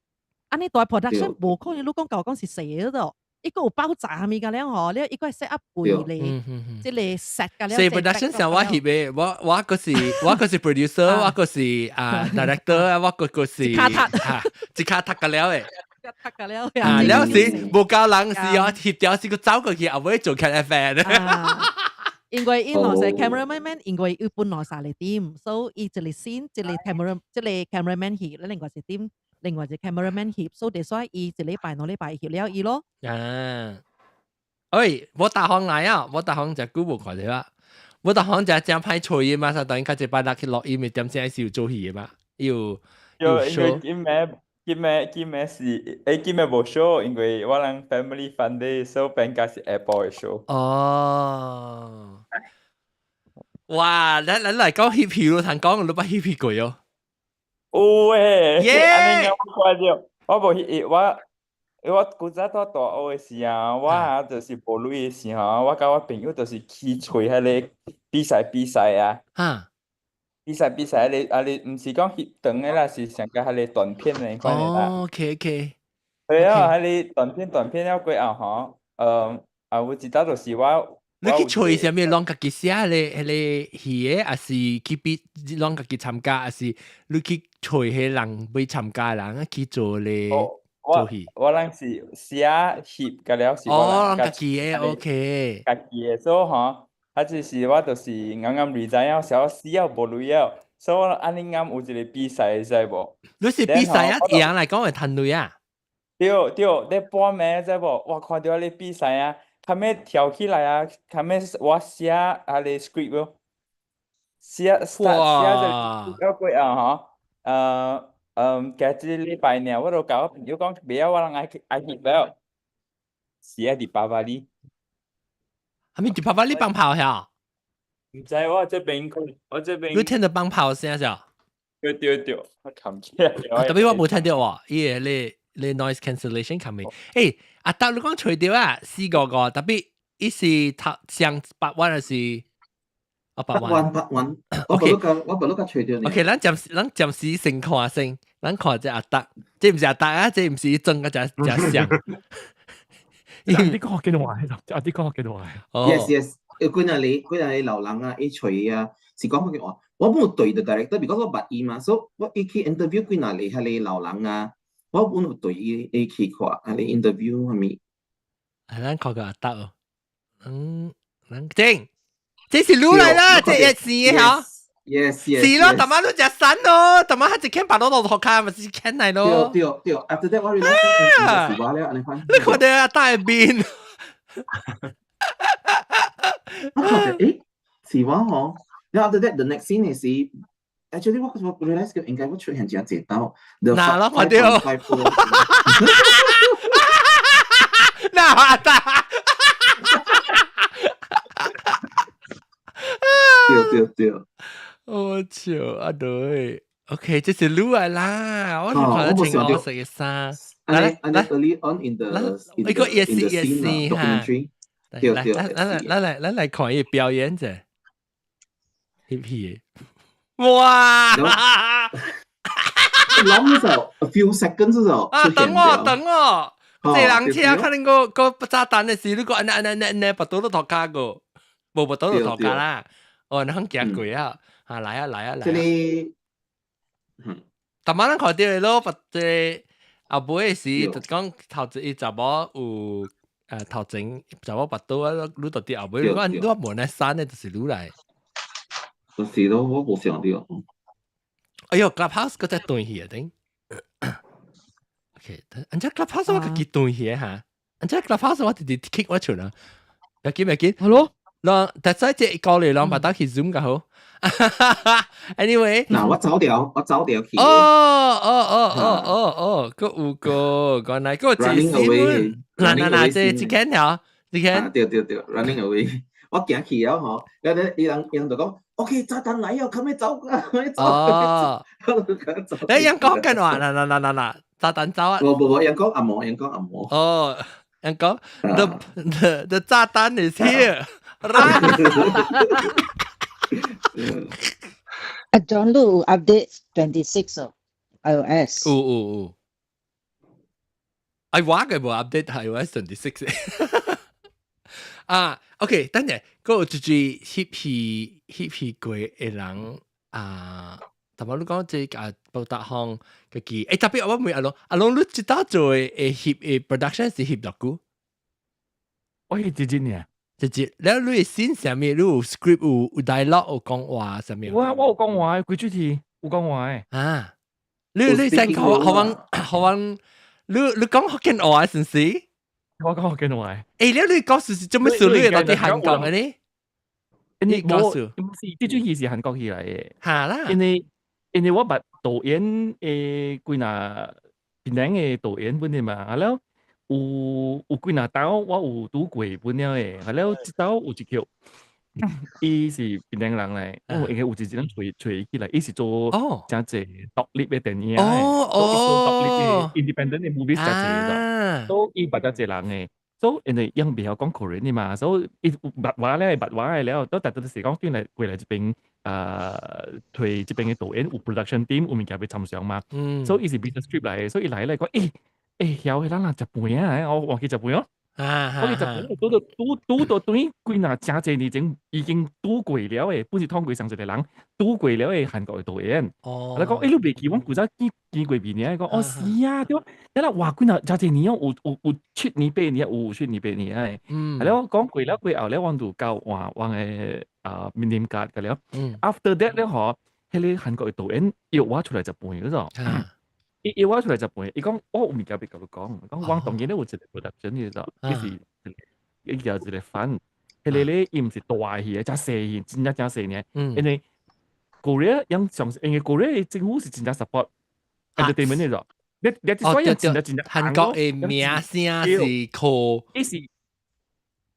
按呢大 production 無可能，你講舊講是細個，一個有爆炸啥物個了吼，你一個 set up 規個，這個 set 個了。細 production 上我翕的，我我個是我個是 producer，我個是啊 director，我個個是卡塔，一卡塔個了的。塔個了。啊，了是無夠人是哦，翕掉是個走過去，後尾做茄喱啡。因為伊兩個 cameraman，因為伊分兩三個 team，所以伊一個 scene 一個 camera 一個 cameraman 翕，另外一個 team 另外一個 cameraman 翕，所以所以伊一禮拜兩禮拜翕了伊咯。啊，喂，我大行來啊，我大行就久無看著啦。我大行就正歹吹的嘛，當然較一擺六去錄音的點聲是有做戲的嘛，有有因為今暝今暝今暝是欸今暝無 show，因為我人 family fun day，所以變甲是下晡的 show。哦，哇！咱咱來講翕戲咯，通講你捌翕戲過哦？有誒，耶！按呢我看著，我無翕，我我古早蹛大學的時候，我啊就是無鐳的時候，我佮我朋友就是去揣彼个比賽比賽啊。比賽比賽，彼個啊，你毋是講翕長的啦，是上較彼個短片的款的啦。哦，OK。對啊，彼個短片短片了過後吼，啊有一道就是我。你去揣啥物？攏家己寫咧，彼个戲的，抑是去比攏家己參加，抑是你去揣彼人欲參加人去做咧做戲？我人是寫翕甲了是我人家己的，OK。家己的，所以吼，啊就是我就是𠕪𠕪 resign 了，小死了無鐳了，所以我按呢𠕪有一個比賽會使無？你是比賽啊？贏來講會趁鐳啊？對對，咧半暝知無？我看著彼個比賽啊！較尾跳起來啊！較尾我寫彼个 script 咯，寫 start 寫這了過後吼，今這禮拜爾我都共我朋友講，袂曉我人愛愛翕了，寫佇巴巴里。係咪佇巴巴里放炮遐？毋知我這邊講，我這邊。你聽著放炮聲啥？對對對，我冚起來。特別我無聽著喎，伊個咧咧 noise cancellation 冚未？欸，阿達你講揣著啊，四個個，特別伊是頭上百萬還是？哦，百萬百萬。 OK，我無錄個揣著。 OK，咱暫時咱暫時先看先，咱看這阿達，這毋是阿達啊，這毋是裝個只只像。你講福建話，阿啲講福建話。 Yes yes，有幾若個幾若個老人啊，伊揣啊，是講福建話。我無對著 director，because 我捌伊嘛，所以我伊去 interview 幾若個彼個老人啊，我本有對伊伊去看，彼個 interview 啥物。啊，咱看個阿達哦，嗯，咱正，這是愈來啦，這一是的吼。 Yes yes。是咯，逐擺你食散咯，逐擺佢一牽白攞落塗跤，咪是牽來咯。對對對，after that 我 realize 是我了，按呢款。你看著阿達的面。我看著，誒，是我吼。然後 after that the next scene 是，actually 我我 realize 應該我出現真濟道。嗱咯，看著。嗱阿達。對對對。我笑啊對，OK，這是愈來啦，我是看得清我食嘅衫。來來，early on in the 一個也是也是哈，對對，來來來來來來看伊表演者，翕戲的，哇！諗就 a few seconds 就啊，等我等我，這人車可能個個炸彈的時，你個按按按按按，拔刀都塗跤個，無拔刀都塗跤啦，哦，你肯行過啊？啊，來啊來啊來啊！這裡，嗯，逐擺咱看著的咯，拔這後尾時就講頭一查某有頭前查某拔刀啊，你就佇後尾，你你無那山的，就是愈來。就是咯，我無想著。哎喲，Clubhouse 閣再斷去啊頂。OK，按這 Clubhouse 我家己斷去哈，按這 Clubhouse 我直直 kick 我出啦。別緊別緊。 Hello。啷，但係這過嚟啷，把打去 Zoom 較好。Anyway，嗱，我走掉，我走掉去。哦哦哦哦哦哦，閣有個，原來閣有一 Running away。嗱嗱嗱，這這間條，這間。對對對，running away。我行去了吼，了咧伊人伊人就講，OK，炸彈來哦，較快走，較快走。哦。你人講緊話，嗱嗱嗱嗱嗱，炸彈走啊！無無無，人講阿毛，人講阿毛。哦，人講 the 炸彈 is here。阿 John 你有 update 26 哦，iOS。有有有。哎，我嘅無 update iOS 26。啊，OK，等陣，嗰個就是翕戲翕戲過的人啊，頭先你講這個報達方家己，欸，特別我問阿龍，阿龍你這道做的翕的 production 是翕偌久？我翕一日爾。一日，了你的 scene 啥物？你有 script 有有 dialogue 有講話啥物？我我有講話，規出戲有講話的。啊，你你先予予阮予阮，你你講福建話是毋是？我講福建話。欸，了你講是是做咩事？你到底韓國的呢？因為無，毋是，這出戲是韓國戲來的。哈啦。因為因為我捌導演的幾若檳城的導演本的嘛，啊了有有幾若道我有拄過本了的，啊了這道有一曲，伊是檳城人嚟，我應該有一陣揣揣起來，伊是做誠濟獨立的電影的，所以做獨立的 independent 的 movie 誠濟的，所以伊捌誠濟人的，所以因為𪜶袂曉講 Korean 的嘛，所以伊捌話咧，捌話的了，都逐逐是講轉來過來這邊，提這邊的導演有 production team 有物件欲參詳嘛，所以伊是 business trip 來的，所以伊來咧講，欸欸，曉彼咱人食飯啊，我忘記食飯哦。我哋就拄到拄拄到對幾若誠濟年前已經拄過了的，本是通過上一個人拄過了的韓國的導演。我講，欸，你袂記阮古早見見過面爾？講，哦是啊，對。了哇，幾若誠濟年哦，有有有7年8年，有7年8年的。係了，講過了過後咧，阮就交換阮的啊面卡個了。After that 咧，嗬，彼個韓國的導演約我出來食飯嗰種。伊約我出來食飯，伊講我有物件欲共你講，講阮當然咧有一個 production 嘅就，伊是伊叫一個 fund，彼個咧伊毋是大戲的，誠細戲，真正誠細爾。因為 Korea 樣上，因為 Korea 的政府是真正 support entertainment 的就，你你所以真正真正韓國的名聲是靠，伊是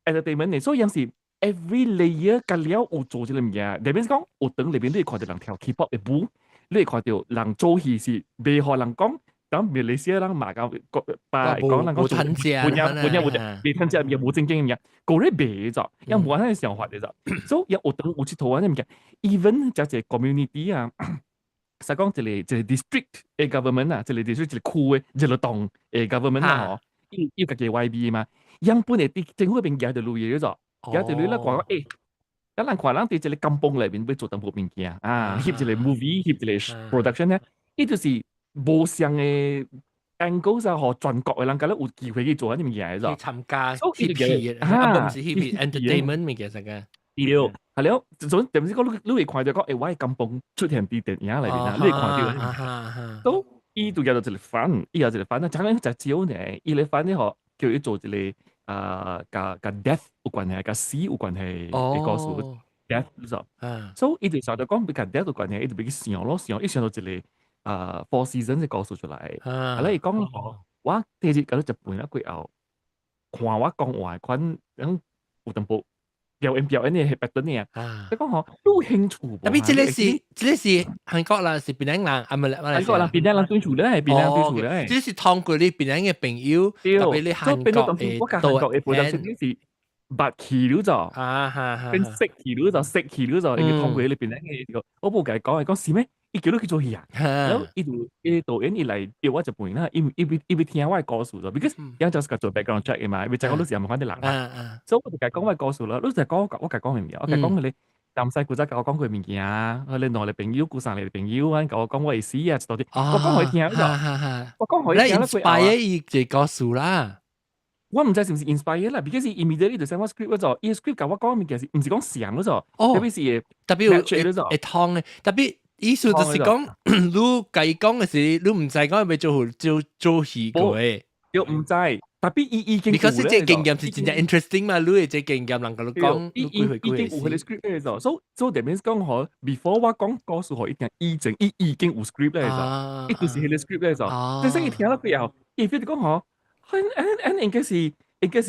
entertainment 的，所以樣是 every layer 甲了有做這個物件，裏面講學堂裏面你會看著人跳 K-pop 的舞。你會看著人做戲是袂予人講，等馬來西亞人罵到國把講人講做本呀本呀有袂趁食也無正經物件，個咧袂做，也無按呢想法的做，所以學堂有佚佗按呢物件，even 這個 community 啊，實講一個一個 district 的 government 啊，一個 district 一個區的一個棟的 government 啊，吼，伊有家己 YB 嘛，樣本會佇政府彼邊舉著鐳的做，舉著鐳咧看講，欸。咱人看人佇這個甘榜內面欲做淡薄物件啊，翕一個 movie，翕一個 production 咧，伊就是無相的 angle 啊，予全國的人敢若有機會去做按呢物件的，去參加翕戲，啊，毋是翕戲 entertainment 物件啥個？對，係了，總點知講你你會看著講，欸，我的甘榜出現佇電影內面啊，你會看著，都伊就叫做一個 fund，伊也一個 fund 啊，講緊誠少呢，伊個 fund 咧吼，叫伊做一個啊，佮佮 death 有關係，佮死有關係的故事，death 你知？所以伊就想著講欲佮 death 有關係，伊就欲去想咯，想伊想到一個啊 Four Seasons 的故事出來。啊，咧伊講吼，我第日共你食飯啊過後，看我講話款，樣有淡薄表演表演的 pattern 啊。你講吼，你有興趣無？特別這個是韓國人是檳城人，啊，毋係韓國人檳城人對厝咧，檳城對厝咧。這是通過你檳城的朋友，特別你韓國的我佮韓國的朋友是捌去了就，變識去了就，識去了就，因為通過你檳城的個，我無共伊講，伊講是咩？伊叫你去做戲啊？然後伊就伊導演伊來約我食飯啦，伊伊欲伊欲聽我的故事就，because 伊就是共做 background check 的嘛，欲知講你是啥物款的人嘛。所以我就共伊講我的故事啦，你就講我共伊講物件，我共伊講彼個南西古早共我講過物件，彼個兩個朋友，舊三個朋友，按共我講我的死啊，一大堆，我講予伊聽，我講予伊聽了過後，inspire 伊這故事啦。我毋知是毋是 inspire 啦，because 伊 immediately 就 send 我 script 嗰種，伊 script 共我講物件是毋是講像嗰種，特別是特別有會通的，特別意思就是講，你共伊講的是，你毋知講欲做做做戲過的，又毋知，特別伊已經，because 這經驗是真正 interesting 嘛，你的這經驗人共你講，伊已經有彼個 script 咧，所以所以 that means 講吼，before 我講故事予伊聽，以前伊已經有 script 咧，伊就是彼個 script 咧，就所以伊聽了過後，伊 feel 講吼。按按按應該是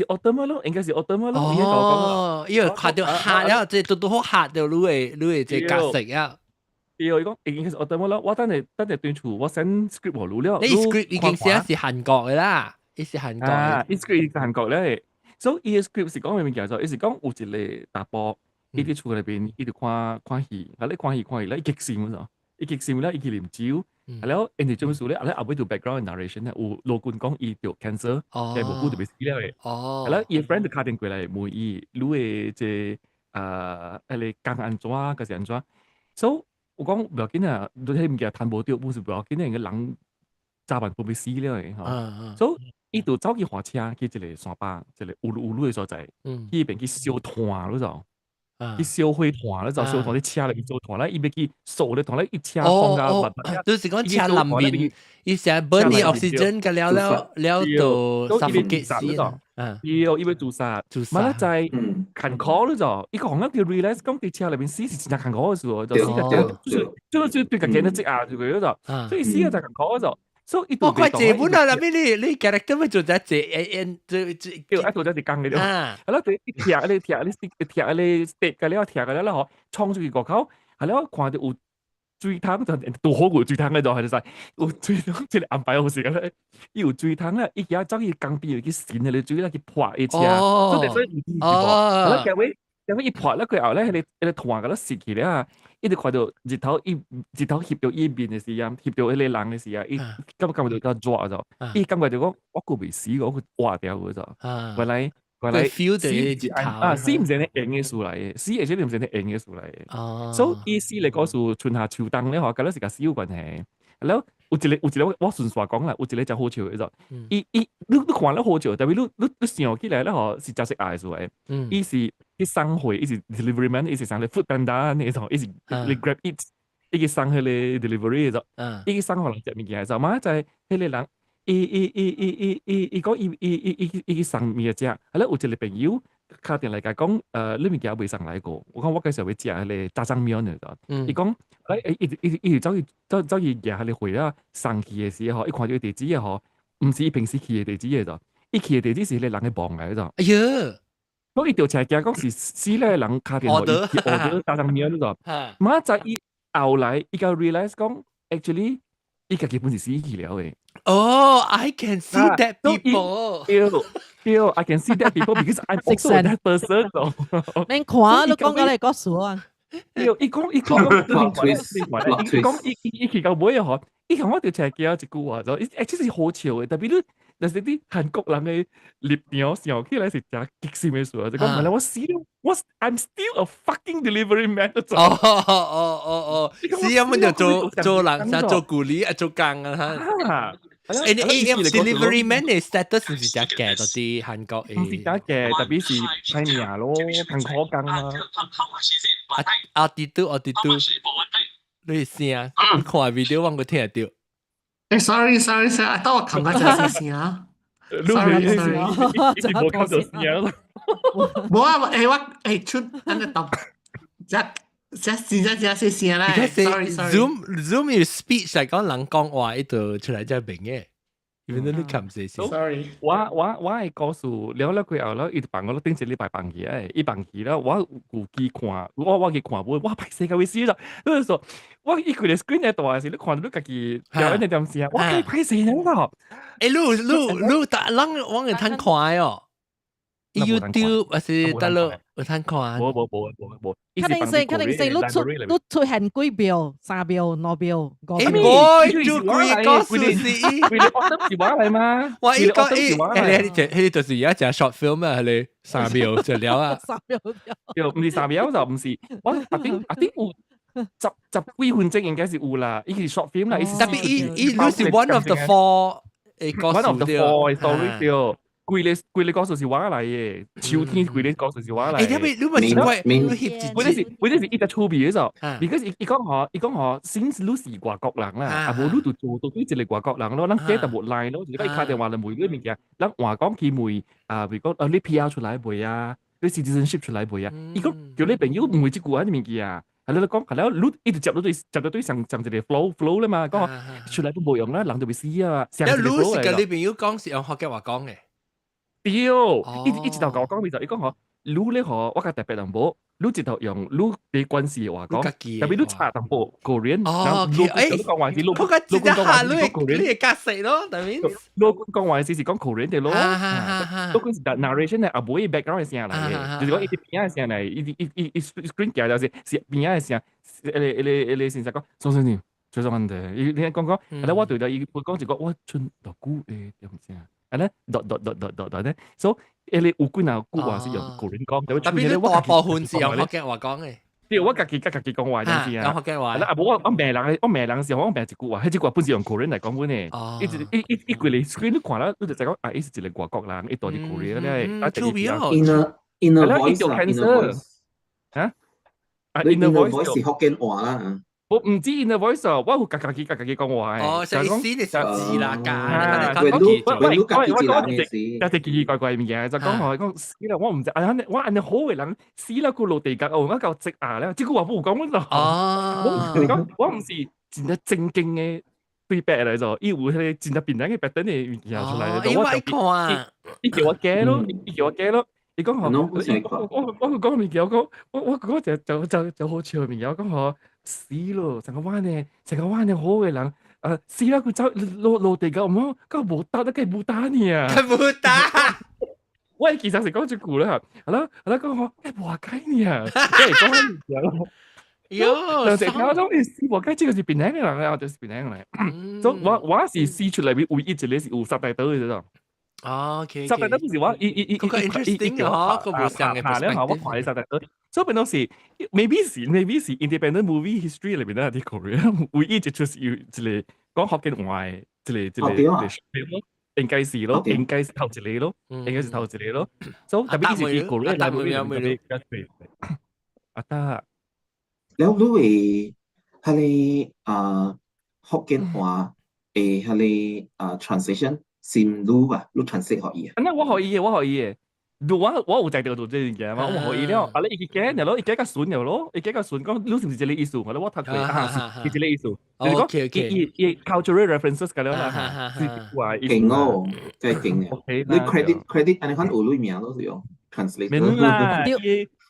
autumn 咯，應該是 autumn 咯。哦，因為看著嚇了，這拄拄好嚇著你的這角色啊。對，伊講應該是 autumn 咯。我等下等下轉厝，我 send script 予你了。你 script 已經寫是韓國的啦，伊是韓國。啊，伊 script 是韓國咧。所以伊的 script 是講咩物件？就伊是講有一個查埔，伊佇厝內邊，伊就看看戲，啊咧看戲看戲咧，伊激心咗，伊激心咧，伊去啉酒。啊了，因為做咩事咧？啊咧後尾就 background narration 咧，有羅君講伊著 cancer，但無久就欲死了的。啊了，伊 friend 就敲電話來問伊，你的這啊，彼個工按怎，抑是按怎？所以我講無要緊啊，你彼物件趁無著，本是無要緊的，個人早晚都欲死了的吼。所以伊就走去駛車去一個山壩，一個有有鐳的所在，去彼邊去燒炭，你知無？去燒火炭，你知燒炭佇車內面燒炭咧，伊欲去掃咧炭咧，伊車風啊，就是講車內面，伊成日 burn 啲 oxygen 個了了了就 suffocate 死啊！對，伊欲自殺，自殺。嘛咧在艱苦你知，伊講咱叫 realize 講佇車內面死是真正艱苦的事哦，就死個就就就對家己咧積壓住佢嗰就，所以死個就艱苦嗰就，所以伊我快這本啊，啦，咩你 character 咪做咗這誒這這，對，啊做咗是講嘅了。係咯，對，伊聽你聽你聽你 state 嘅了，聽嘅了嗬，衝出去外口，係咯，看到有水桶就拄好有水桶嘅就係就有水桶，這個安排好時間咧，伊有水桶咧，伊而家走去江邊去滲迄個水咧去潑伊車，所以所以有係咯，結尾結尾伊潑了過後咧，彼個團共咧蝕去了啊！伊就看到日頭伊日頭翕到伊面的時陣，翕到彼個人的時啊，伊感覺就較熱咗，伊感覺就講我閣未死，我閣活掉個咗。原來 feel 到日頭啊，死毋是呢用的事來的，死而且毋是呢用的事來的。所以伊死來講是春夏秋冬咧吼，佮咱是佮死有關係。了有一個我順紲講啦，有一個真好笑的就，伊伊你你看了好笑，但是你想起來咧吼是真識愛出來。伊是去送貨，伊是 delivery man，伊是送咧 foodpanda 那種，伊是你 Grab Eats，伊去送彼個 delivery 的就，伊去送予人食物件的就，嘛在彼個人，伊伊伊伊伊伊伊講伊伊伊伊伊去送物件食，啊咧有一個朋友敲電來共講，你物件未送來過，我講我介紹欲食彼個炸醬麵的就，伊講，伊伊伊走去走走去舉彼個貨啊送去的時候，伊看著地址的吼，毋是伊平時去的地址的就，伊去的地址是彼個人的墓來的就。哎喲！所以伊就才驚講是死咧人敲電話去 order 炸醬麵就，馬仔伊後來伊才 realize 講，actually 伊家己本是死去了的。哦，I can see dead people。對對，I can see dead people because I'm also that person。免看，你講過來告訴我。對，伊講伊講，伊講伊伊伊去到尾啊！嗬，伊共我就才記一句話就，其實好笑的，特別你，但是啲韓國人的立場想起來是誠激心的事啊！就講原來我死了，我 I'm still a fucking delivery man。哦哦哦哦，死咁樣就做做人，想做咕喱啊，做工啊嚇。誒你 delivery man 的 status 是誠低嗰啲韓國的？毋是誠低，特別是歹命咯，艱苦工啊。啊阿弟嘟阿弟嘟，你聲，你看 video 我閣聽得著。誒，sorry sorry sorry，啊，等我感覺這細聲。sorry sorry，一直無聽到聲。無啊，誒我誒出等下等，這這真正真細聲啦。sorry sorry。 Zoom Zoom 用 speech 嚟講，人講話伊就出來才明嘅。因為你撳細聲。 Sorry。我的故事了了過後了，伊就放我頂一禮拜放去誒，伊放去了，我有去看，我去看無，我歹勢甲伊死啦。就是說，我伊規个 screen 咧大時，你看到你家己表演一點聲，我幾歹勢呢個。欸，你你你，但人我會通看哦。YouTube 還是大陸有通看？無無無無無。肯定是你出現幾秒、三秒、兩秒、五秒。欸，無，就規個故事是。規个是我來嗎？我伊講伊，欸，你這，彼就是而家講 short film 啊，彼個三秒就了啊。3秒對，毋是三秒就毋是，我阿頂阿頂有十幾分鐘應該是有啦，伊是 short film 啦，伊是。特別伊伊你是 one of the four 個 one of the four story 對。規个規个故事是我來的，秋天規个故事是我來的。欸，你你咪奇怪，你翕一，本來是伊只趣味的就，because 伊伊講吼，伊講吼，since 你是外國人啦，啊無你就做到對一個外國人咯，咱記得無來咯，就是講伊敲電話來問你物件，咱話講去問啊，比如講啊，你 PR 出來未啊？你 citizenship 出來未啊？伊講叫你朋友問這句啊物件。啊，你講，係了，你一直接到對，接到對上上一個 flow flow 啦嘛，講出來都無用啦，人就會死啊。你是佮你朋友講是用福建話講的？對，伊一頭共我講，伊就伊講吼，你咧吼，我較特別淡薄，你一頭用你佇關係的話講，特別你差淡薄 Korean，哦，欸，講話是你，佢個直接下你你會夾死咯，等於。你講話是講 Korean 的咯，你講是 narration 的，啊無伊 background 的聲來的，就是講伊佇邊仔的聲來，伊伊伊伊 screen 行就是是邊仔的聲，彼个彼个彼个先生講，宋先生，죄송한데，伊你講講，啊我對著伊講一個我剩偌久的點聲。啊咧，dot dot dot dot dot dot 咧，所以彼個有幾若句話是用 Korean 講，特別你大部分是用福建話講的。對，我家己佮家己講話就是啊。用福建話。啊，無我我罵人，我罵人時候我罵一句話，彼句話本是用 Korean 來講阮的。伊一伊伊伊規个 screen 你看了，你就知講啊，伊是一個外國人，伊住佇 Korea 咧。啊，趣味哦。 Inner voice 啊，inner voice。嚇？啊，inner voice 是福建話啦。我毋知 inner voice 哦，我有家家己佮家己講話。哦，所以死你是字啦，教。我我我我一隻奇奇怪怪物件，就講吼講死啦！我毋知，啊，我按呢好的人死啦，佢落地獄哦，我夠直壓咧，這句話無講阮咯。哦，我講我毋是真正正經的對白來做，伊有彼個真正檳榔嘅白燈嘅物件出來，因為看，伊叫我加咯，伊叫我加咯，伊講吼，我講物件，我講我講就好笑嘅物件，我講吼死咯，成個彎呢，成個彎呢好嘅人，死啦！佢走落落地個，唔好，佢無打得佢無打你啊，佢無打。我其實是講這句啦，係咯係咯，講吼，無解你啊，即係講物件咯。喲，就成條種，死無解，這個是檳榔嘅人啊，就是檳榔嚟。所以我是試出來唯一一個是有十大島嘅這種。哦，OK，十大島不是我，伊伊伊嗰個 interesting 哦，個無相嘅 perspective。我看十大島，所以變到是 maybe 是 independent movie history 裏邊咧啲 Korea 唯一一出是有一個講福建話嘅一個應該是咯，應該是頭一個咯，應該是頭一個咯。所以特別是 Korea 來邊比較阿達。了你會彼個啊福建話的彼個啊 translation 是你啊？你 translate 予伊啊？啊，我予伊的，我予伊的。我有在這做這件件嘛，我予伊了。啊，你伊去講了咯，伊講較順了咯，伊講較順，講你是毋是這個意思？我我讀過啊，是這個意思。就是講伊伊 cultural references 個了啦，是話勁哦，真係勁啊！你 credit 按呢款有你名都是用 translate。免啦，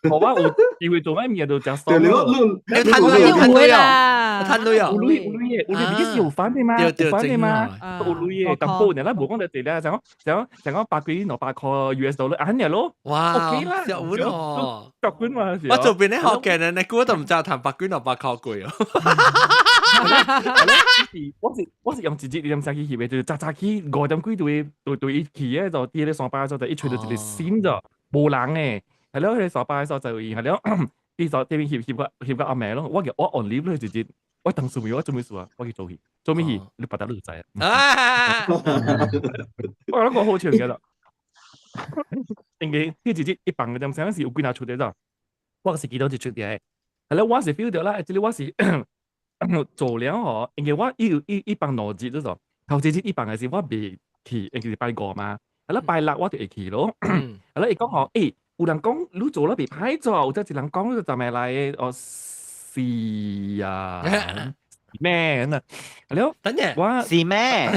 我有機會做咩物就講對，你你你趁女趁女啊，趁女啊，有鐳有鐳的，有鐳，你是有翻的嘛？有翻的嘛？有鐳的，淡薄呢，咱無講得濟啦，就講就講就講百幾兩百塊 US dollar，按呢咯，哇，OK 啦，小碗哦，夾滾嘛，我做邊咧學嘅呢，你估都唔知談百幾兩百塊貴哦。我是用一日點鐘去翕的，就是早早起5點幾對對對伊去的，就佇咧山巴的時候就一吹到一個新就無人的。係咯，佢哋山巴的時候就係咯，啲就這邊翕翕個翕個暗暝咯。我叫我 on leave 咯，直接我當時我做咩事啊？我去做戲，做咩戲？你白得你就知啊！我諗個好笑嘅啦，因為佢直接一放嘅陣時是有幾若出嚟咗，我是記得就出嚟。係咯，我是 feel 到啦，這裡我是做了嗬，因為我一一一放兩日咗，頭一日一放嘅時我未去，因為是拜五嘛，係咯，拜六我就會去咯。係咯，伊講嗬，欸。有人講你做了袂歹做，有只一人講就咩來的？哦，是啊，咩咁啊？了，等陣我是咩？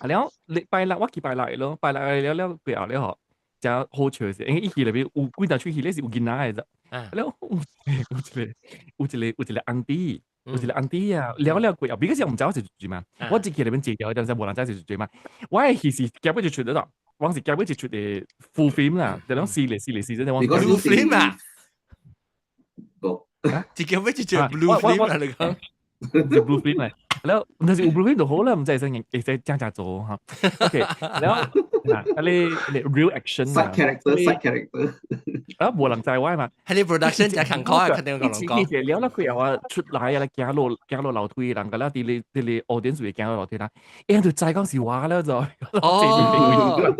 了，禮拜六我去拜六咯，拜六了了過後了嗬，真好笑是，因為伊戲內面有幾若齣戲咧是有囡仔的啫。了有一個 auntie。有一個 auntie 啊，了了過後，別個時候毋知我是誰嘛，我一去內面坐掉，陣時無人知是誰嘛。我的戲是夾尾就出咗咯，我是夾尾就出的 full film 啦，就攏試嚟試嚟試真係我 blue film 啊，一夾尾就出 blue film 啊，你講，是 blue film 嚟，了，但是有 blue film 就好啦，毋知會使會使正正做嚇。OK，了，嗱，你 real action 啊，side character，side character，啊，無人知我嘛，係你 production 真艱苦啊，肯定講人講。了啦，佢又話出來啊，行落行落樓梯，人個啦，佇咧佇咧 audience 會行落樓梯啦，因就知講是我了就，哦，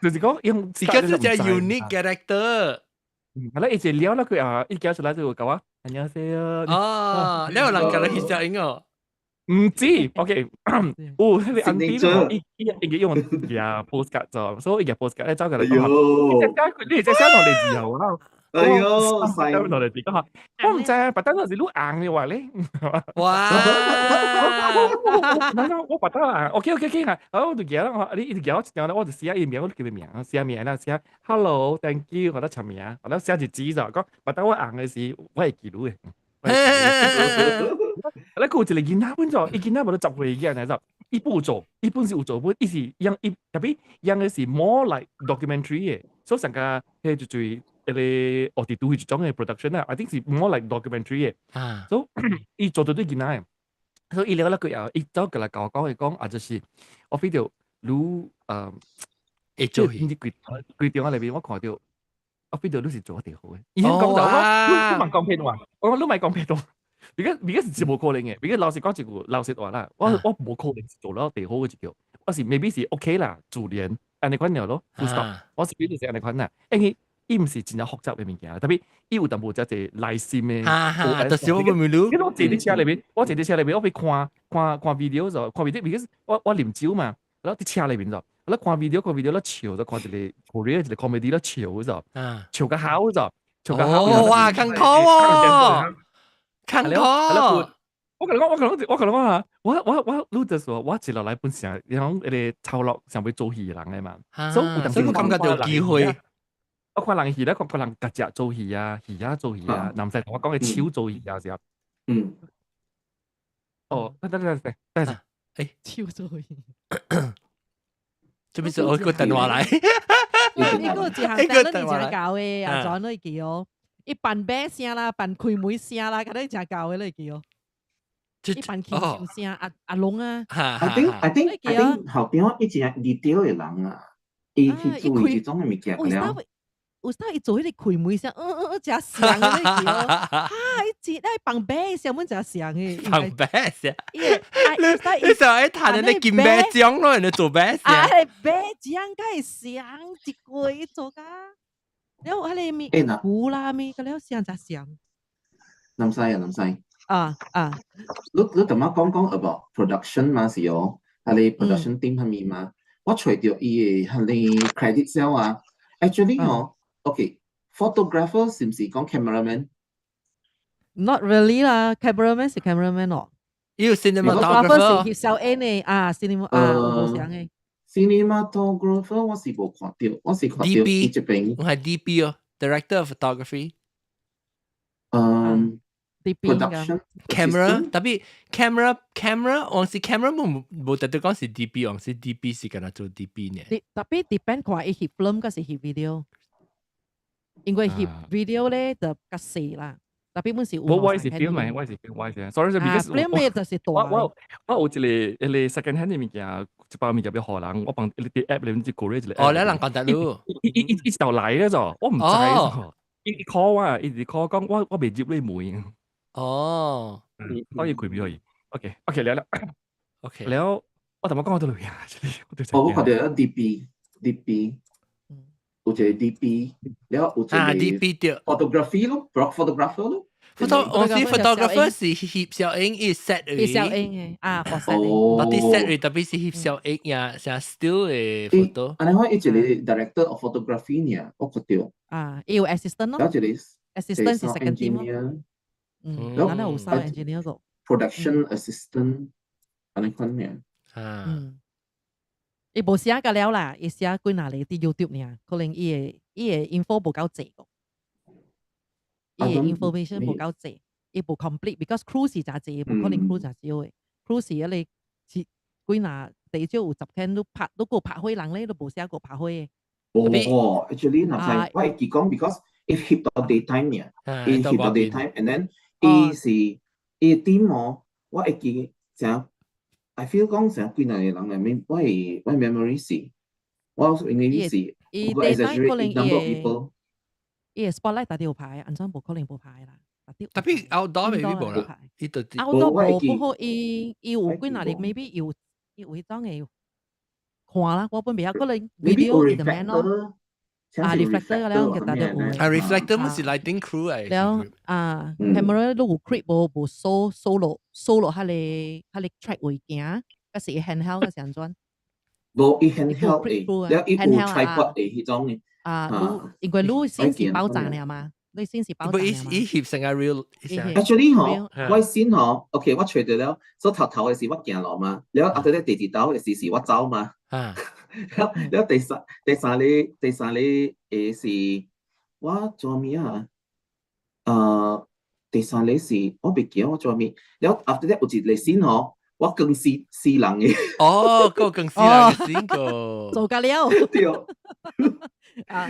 就是講用，而家是隻 unique character。係啦，一直了啦，佢啊，一行出來就會講啊，안녕하세요。哦，你有人教你翕攝影哦。毋知，OK，有彼個 auntie 伊伊伊用呀 postcard 做，所以伊個 postcard 咧走過來講，你只寫落嚟自由啊！哎喲，寫落嚟自講，我毋知啊，白單嗰時愈紅嘅話咧，哇！我白單啊，OK OK OK 啊，好，我就記啦，我你一直記我一條咧，我就寫伊名，我就叫伊名，寫名啦，寫 Hello，Thank you，我咧簽名，我咧寫一紙就講，白單我紅嘅時，我會記錄嘅。咧佢有一個囡仔本做，伊囡仔無咧10歲囝來就，伊不有做，伊本是有做本，伊是用伊特別用的是 more like documentary 的，所以上個彼就就是彼個奧迪都一種的 production 啊，I think 是 more like documentary 的，所以伊做到對囡仔的，所以伊了了過後，伊走過來共我講，伊講啊，就是我 feel 到你會做戲，規規電話內面我看到。我 feel 到你是做得好的，伊講就我，你莫講騙話，我講你莫講騙話，而家是無可能嘅，而家老實講一句老實話啦，我無可能是做了最好嘅一個，我是 maybe 是 OK 啦，自然按呢款了咯，full stop，我是比就是按呢款啦，因為伊毋是真正複雜嘅物件，特別伊有淡薄遮濟內心嘅，就是我唔明。因為我坐佇車內面，我坐佇車內面，我欲看看看 video 就看 video，because 我啉酒嘛，然後佇車內面就。我看 video 看 video 咧笑，就看一個 Korea 一個 comedy 咧笑就，笑甲好就，笑甲好。哇，艱苦哦！看過。我同你講，我同你講，我同你講下，我你就說，我一落來本成，然後伊個頭路想欲做戲人嘅嘛，所以所以我感覺到機會。我看人戲咧，看看人夾只做戲啊，戲啊做戲啊，男仔同我講嘅手做戲啊時候，哦，等等等等等等，欸，手做戲，這邊是我個電話來，呢個一項等你真搞嘅，阿莊你記哦，伊扮啤聲啦，扮開門聲啦，佮你真搞嘅你記哦。伊扮琴聲，阿阿龍啊。 I think 後邊伊真 detail 嘅人啊，伊去做這種嘅物件了。有時伊做彼个開門聲，誠像的，你記哦。哈，伊真愛放啤聲，阮誠像的。放啤聲。伊你就愛彈那金啤獎咯，人哋做啤聲。啊，啤獎梗係像一個伊做甲，了彼个物鼓啦物，佮了聲誠像。南西啊，南西。啊啊！你頭仔講講 about production 嘛是哦，彼个 production team 係咪嘛？我揣著伊的彼个 credit 了啊，actually 哦。OK，photographer 是毋是講 cameraman？ Not really 啦，cameraman 是 cameraman 哦。要 cinematographer 是翕攝影的啊，cinema 啊，無相的。 cinematographer 我是無看著，我是看著伊這邊。我係 DP 哦，director of photography。production camera，特別 camera，我是 camera 無特別講是 DP，我是 DP 是敢若做 DP 呢。特別 depend 看伊翕 film 抑是翕 video。因為翕 video 咧就較細啦，特別本是我我是 film 咪，我是 film，我是，sorry because film 咧就是大。我有一个一个 second hand 的物件，一包物件欲予人，我放一啲 app 裏面，一個月一個。哦，你人講得咯。伊伊伊一就來了咗，我毋知。伊伊 call 我，伊直 call 講我未入你門。所以開唔可以？OK OK 了了。 了，我頭先講到裏啊，我看著 DP DP。有一個 DP，了有一個 DP 對 photography 咯，photographer 咯。 photo 我是 photographer 是翕攝影，伊 set 翕攝影的啊，for set 我啲 set 位特別是翕攝影呀，像 still 的 photo。按呢我伊一個 director of photography 呢，我看著。啊，伊有 assistant 咯。了一個 assistant 是 second team 咯。嗯，咱有 sound engineer 個。 production assistant，按呢款呢。啊。嗯。伊無寫個了啦，伊寫幾若個佇 YouTube 爾，可能伊的 info 無夠濟個，伊的 information 無夠濟，伊無 complete，because crew 是誠濟，無可能 crew 誠少的，crew 是彼個是幾若至少有10間都拍，都閣拍火人咧，都無寫過拍火的。哦，actually 若是我會記講，because 伊翕到 daytime 爾，伊翕到 daytime，and then 伊是伊 team 哦，我會記成。I feel 講成幾若個人內面，我 memory 是，我因為是，伊我 exaggerate number of people。伊的 spotlight 特有排，按怎無可能無排啦。特別 outdoor 未必無啦，伊就 outdoor 無，不過伊伊有幾若日，maybe 有伊有彼種的看啦，我本袂曉，可能 video 伊就免咯。啊，reflector 了，其他都有。啊，reflector 毋是 lighting crew 嚟。了啊，camera 都有 grip 無無掃掃落掃落彼個彼個 track 位行，抑是 handheld 抑是按怎？無，伊 handheld 的，了伊有 tripod 的彼種的。啊，你因為你先是爆炸爾嘛，你先是爆炸爾嘛。伊翕成個 real。 Actually 吼，我先吼，OK，我揣著了，所以頭頭的時我行路嘛，了後頭咧第二道的時是我走嘛。了了第三個是我做咩啊？第三個是我袂記得我做咩。了後頭咧有一個先吼，我僵屍死人的。哦，個僵屍人的先個。做甲了。對。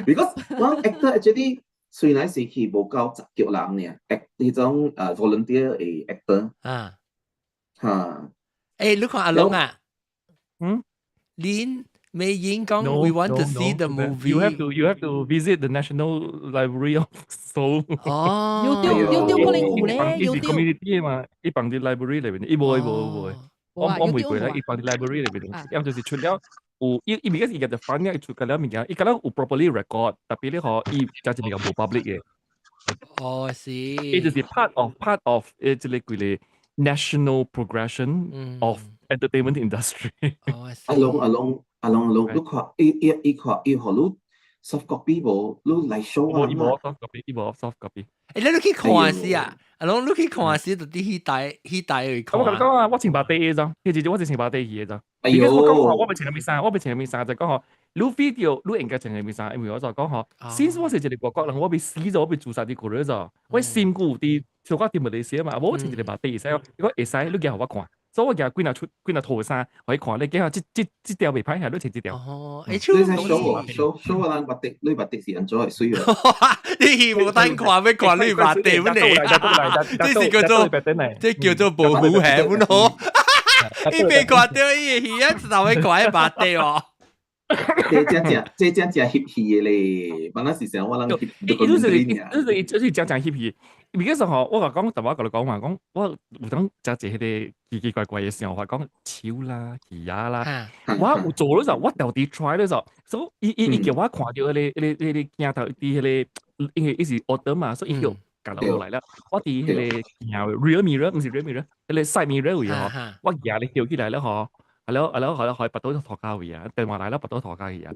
Because 我 actor actually 雖然是去無夠十幾人爾，act 彼種volunteer 的 actor。哈。欸，你看阿龍啊？嗯？林美英講，We want to see the movie. You have to visit the National Library of Seoul. 哦。 YouTube YouTube 可能有咧，YouTube community 嘛，伊放佇 library 裏面，伊無伊無無。我未過啦，伊放佇 library 裏面，因就是出了有伊伊物件是伊就反了，伊出個了物件，伊敢若有 properly record，特別咧嗬，伊真正物件無 public 嘅。哦，是。伊就是 part of 這個幾个 national progression of entertainment industry。哦，阿龍阿龍阿龍阿龍，你看伊伊伊看伊予你 soft copy 無？你來 show 無伊無 soft copy，伊無 soft copy。欸，你去看時啊？阿攏你去看時，就佇戲台戲台去看。我共你講啊，我穿白底嘅咋，彼時我是穿白底去嘅咋。哎喲，我講我欲穿啥物衫，我欲穿啥物衫就講吼，你 feel 到你應該穿啥物衫，因為我就講吼，since 我是一個外國人，我欲死咗，我欲自殺佇過了咋，我身軀佇小可佇馬來西亞嘛，無我穿一個白底會使，如果會使，你夾予我看。所以我夾幾若出幾若套衫，予伊看，你見下這這這條袂歹，係你穿這條。哦，你使 show 我 show show 我咱白底，你白底是按怎會水啊？你無等看，欲看你白底本嚟，這是叫做這叫做無符合本咯。你別看到伊的戲啊，就會看伊白底哦。這真正這真正翕戲的咧，本來是想我人翕。伊就是就是就是真正翕戲。because 吼，我共講，淡薄共你講嘛，講我有當食一彼個奇奇怪怪的想法，講手啦、魚仔啦，我有做了時候，我著佇 try 了時候，所以伊伊伊叫我看著彼個彼個彼個鏡頭佇彼個，因為伊是 order 嘛，所以伊叫共落來了。我佇彼個鏡 rear mirror，毋是 rear mirror，彼個 side mirror 位吼，我舉咧吊起來了吼，啊了啊了，予予跋倒塗跤位啊，電話來了跋倒塗跤去啊。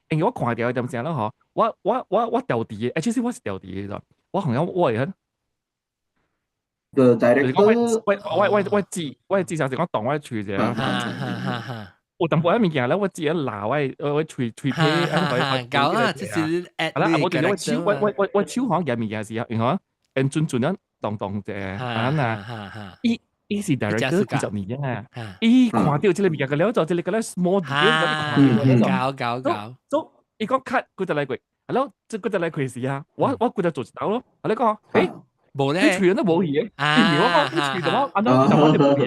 因為我看著點聲了吼，我我我我調佇的，欸，其實我是調佇的，我好像我會很。 The director，我我我我指我指就是講動我喙者。有淡薄仔物件咧，我指一鬧我我喙喙皮，搞啊，這是係啦，我就是我手我我我我手行夾物件時候，然後按準準樣動動者，啊嗱，伊伊是 director 幾十年啊，伊看到這個物件個了就這個個咧 small detail，搞搞搞，所以伊講 cut 幾隻來過，係咯，這幾隻來過時啊，我我幾隻做一道咯，我你講，誒。無咧，你喙都無去嘅，你我講你喙怎麼按怎怎麼就無去？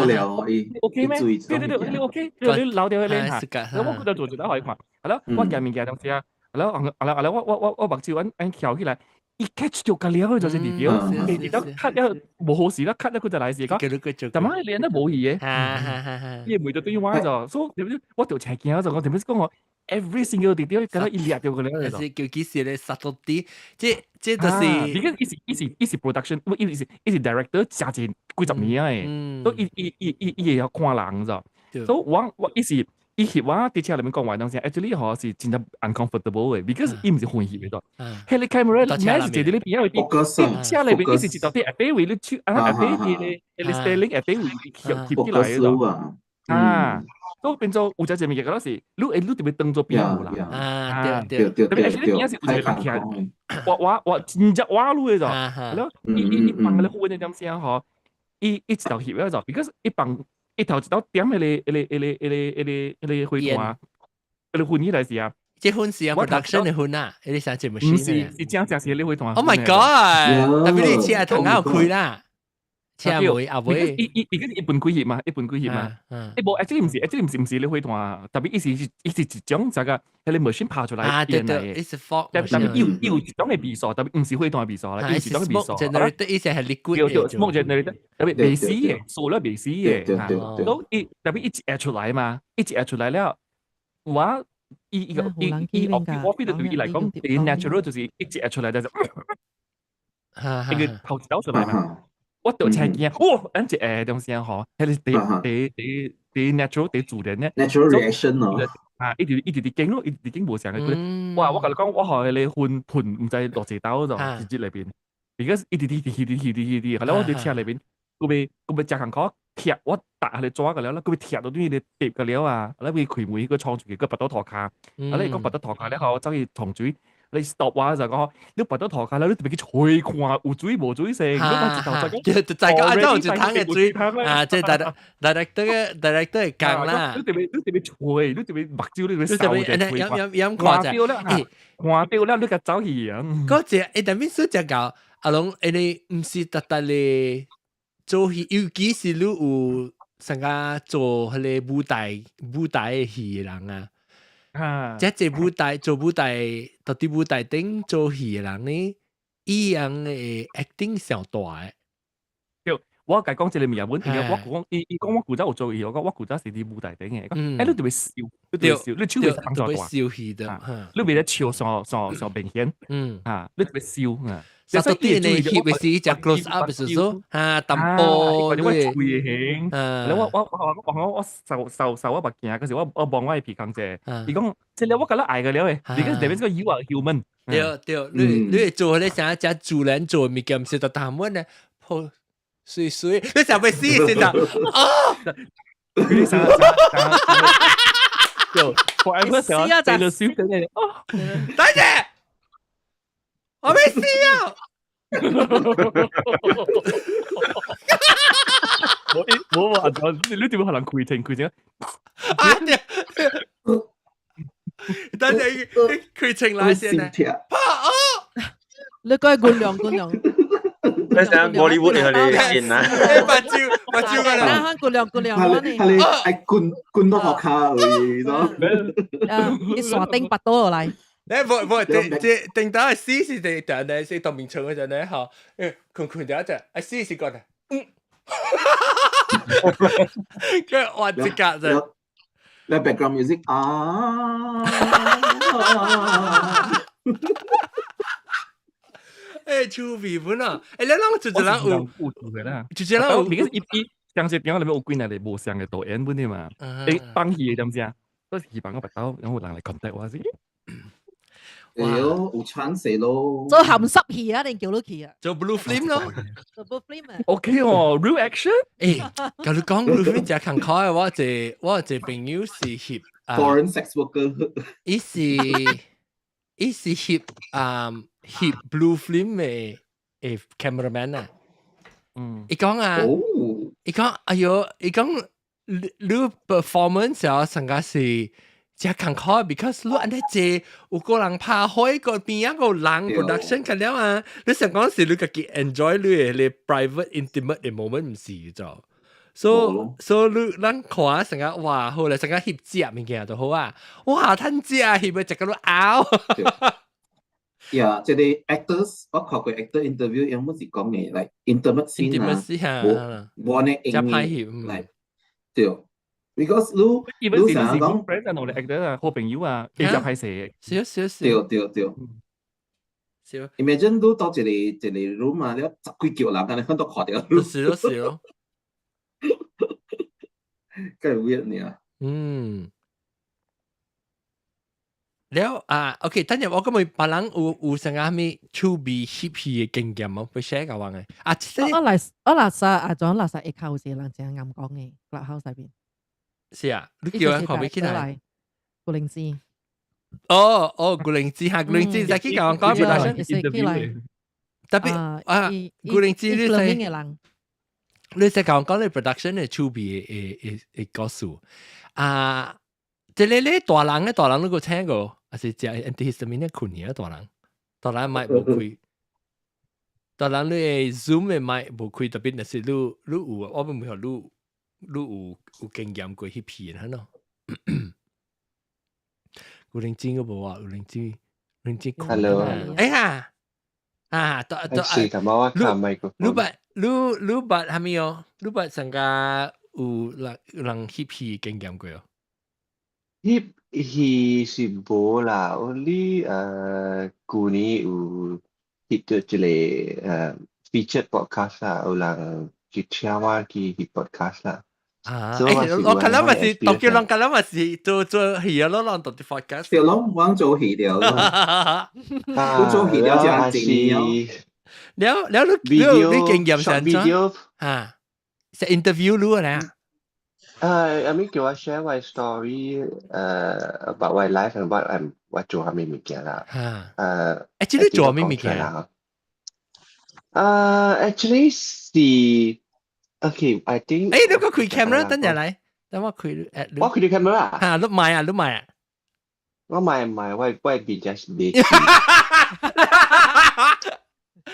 無聊，伊 OK 咩？對對對，你 OK，你留掉彼個嚇，咁我覺得做一道予伊看，係咯，我夾物件東西啊，係咯，係咯，係咯，我我我我目睭按按翹起來，伊 catch 到個了就是佇表，欸，佇了 cut 了無好勢啦，cut 了佢就來時講，怎麼你連都無去嘅？伊會袂到對我就，所以我就真驚就講，特別是講我 every single detail，敢若伊掠著個了。是叫幾時咧殺到啲，這這就是，你個伊是伊是伊是 production，伊是伊是 director，誠濟幾十年啊誒，所以伊伊伊伊伊會曉看人咋，所以我我伊是伊翕我佇車裡面講話東西，actually 吼是真正 uncomfortable 嘅，because 伊毋是分翕的咾，彼個 camera 咩是坐佇你邊仔，車裡面伊是一到底下底位你手啊下底佇個彼個 steering 下底位翕翕起來的咾，啊。都變做有隻隻物件，嗰時你會你特別當做邊有啦，啊對對對，特別係你邊是有一個人徛，我我我真正我你的就，係咯，伊伊伊放個粉的點聲吼，伊伊一頭翕了就，because 伊放一頭一頭點彼個彼個彼個彼個彼個彼個火團，彼個粉起來時啊，這粉是啊 production 的粉啊，你啥節目？毋是，是真正是彼個火團。 Oh my god！特別你車頭有開啦。車尾後尾，伊伊伊個是一分幾翕嘛，一分幾翕嘛。伊無，actually 毋是，actually 毋是毋是你火團，特別伊是伊是一種這個，彼個 machine 拍出來啊，對對，伊是 fog。特別伊有伊有一種的味素，特別毋是火團的味素啦，伊有一種的味素。 generator 伊是係 liquid 對對，smoke generator，特別袂死的，數了袂死的。都伊特別伊一下出來嘛，伊一下出來了，我伊伊個伊伊我我 feel 對伊來講，第 natural 就是一下出來就是，伊個頭一道出來嘛。我就真驚，哇！按一下東西吼，彼個第第第第 natural 第自然咧，natural reaction 咯，啊，一直一直佇驚咯，一直驚無相的。哇！我共你講，我予彼個粉噴，毋知落濟兜就直接內邊，because 一直直直直直直直，後來我佇車內邊，閣欲閣欲誠艱苦貼，我搭彼個紙個了，閣欲貼到對彼個疊個了啊，後來欲開門，閣衝出去，閣跋倒塗跤，啊！你講跋倒塗跤了後，走去沖水。你 stop 我就講，你跋倒塗跤了，你特別去吹看有水無水性，你嘛一頭就講，就就講啊，有一桶的水啊，這 director director 會講啦。你特別你特別吹，你特別目睭，你特別掃者吹看，飲看者，看到了你共走去啊。嗰隻欸，但係說只搞，阿龍，欸你毋是特特咧做戲，尤其是你有參加做彼個舞台舞台的戲的人啊。啊！這這舞台做舞台，到佇舞台頂做戲的人呢，伊樣的 acting 上大的。對，我共伊講這個物件，阮因為我講伊伊講我古早有做戲，我講我古早是佇舞台頂的，講欸你特別笑，你特別笑，你手袂幫助大，笑戲的，你袂咧笑上上上明顯，啊，你特別笑啊。實啲你翕嘅時就 close up 嘅時候，嚇淡薄你我嘴型，你我我我我我我受受受我目鏡嗰時，我我望我嘅鼻孔者，伊講這個我覺得愛個了誒，你講代表這個 you are human。對對，你你做你成只自然做物件，唔是特淡穩咧，破水水，你想欲死先得啊！佢成成就 forever 成日就笑緊你哦，等陣，我欲死啊！我我話你點可能開停開停啊？等陣開停來先咧，怕哦！你該觀量觀量。你想 Bollywood 你去線啊？目睭目睭個啦，觀量觀量，係你係灌灌多學卡而已咯。啊，你山頂拔刀落來。你無無，這這頂到係死是第第日是當面唱嗰陣咧，吼，誒，困困掉一隻，啊死是講的，嗯，佢哇即刻就，你 background music 啊。誒，趣味本啊！誒，你啷就一人有，就一人有，你一一相這電話裡面有幾個無相嘅導演本嘛？誒，放戲嘅知唔知啊？都是戲幫我拔刀，然後有人來 contact 我先。哎喲，有 chance 咯。做鹹濕戲啊，定叫你去啊？做 blue film 咯。做 blue film 啊？OK 哦，real action。誒，佮你講 blue film 真艱苦嘅，我一我一朋友是翕 foreign sex worker，伊是伊是翕啊。翕 blue film 嘅誒 cameraman 啊，嗯，伊講啊，伊講哎喲，伊講你你 performance 啊，成個是真艱苦，because 你按呢坐有個人拍開個邊一個人 production 咁了啊，你想講是你家己 enjoy 你嘅你 private intimate 嘅 moment 毋是咗。所所以你咱看成個哇好咧，成個翕食物件就好啊，哇趁食翕嘅食個都拗。呀，這個 actors，我看過 actor interview，伊們是講嘅，like intimate scene 啊，無無按呢用嘅，like 對，because 你你成日講 friend 啊，我哋 actor 啊，好朋友啊，一齊拍攝，少少少，對對對，少。 Imagine 你到一個一個 room 啊，你十幾叫人，但你看都看到，是咯是咯，梗係 weird 呢。嗯。了啊，OK，等陣我今日別人有有啥物趣味翕戲嘅經驗冇？會 share 甲我嘅。啊，我嚟我垃圾啊，仲垃圾一口是人正啱講嘅，clubhouse 入邊。是啊，你叫人看袂起來。古靈芝。哦哦，古靈芝哈，古靈芝就去甲我講 production 起來。特別啊，古靈芝你使，你使甲我講你 production 嘅趣味嘅嘅嘅故事啊。這個咧大人嘅大人你有聽過？還是食 antihistamine 困去啊？大人，大人麥無開，大人你 Zoom 嘅麥無開，特別若是你你有，我唔曉你你有有經驗過翕片哈喏。有認真個無啊？有認真認真困。 Hello，哎呀，啊，都都是咁我看麥克你捌你你捌蝦米哦？你捌上個有人人翕戲經驗過哦？翕戲是無啦，only 舊年有翕到一個featured podcast 啦，有人去請我去翕 podcast 啦。啊！我看咱嘛是，當叫人看咱嘛是做做戲啊，攞人做啲 podcast。對咯，我做戲了咯，我做戲了就係了了你你你經驗上 video 啊，是 interview 你啊？I mean 叫我 share my story about my life and what I'm 我做啥物物件啦。誒，這你做啥物物件？actually 是 okay，I think 誒，你個開 camera 等陣來，等我開我開 camera 啊？嚇，你買啊，你買啊？我買唔買，我我變咗未。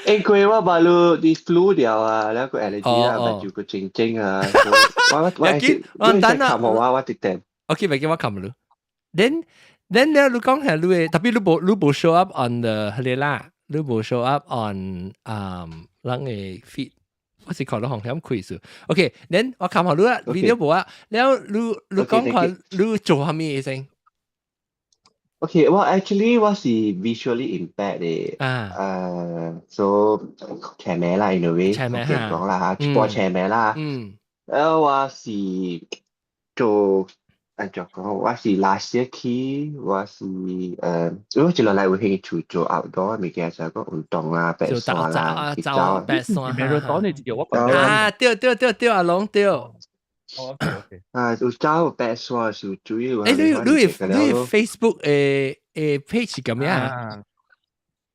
因為我把你啲 flu 掉啊，แล้ว個 allergy 啊，咪就個症症啊。我我我等啊，我我直定。 OK，咪叫我冚你。Then then 咧，你講係你嘅，特別你無你無 show up on the 係啦，你無 show up on 人嘅 feed。我是看到紅險開數。OK，then 我冚好你啦，video 無啊。了你你講看你做啥物先？ OK，我 actually 我是 visually impaired 的，so 斜眉啦，in a way，斜眉哈，講啦嚇，半斜眉啦。我是做按怎講，我是 last year 起，我是我一路來有興趣做 outdoor 物件，就講運動啦、爬山啦、去走爬山。 marathon 你知我啊，對對對對，阿龍對。哦，OK。啊，有走爬山是主要。你 Facebook 的 page 咁樣？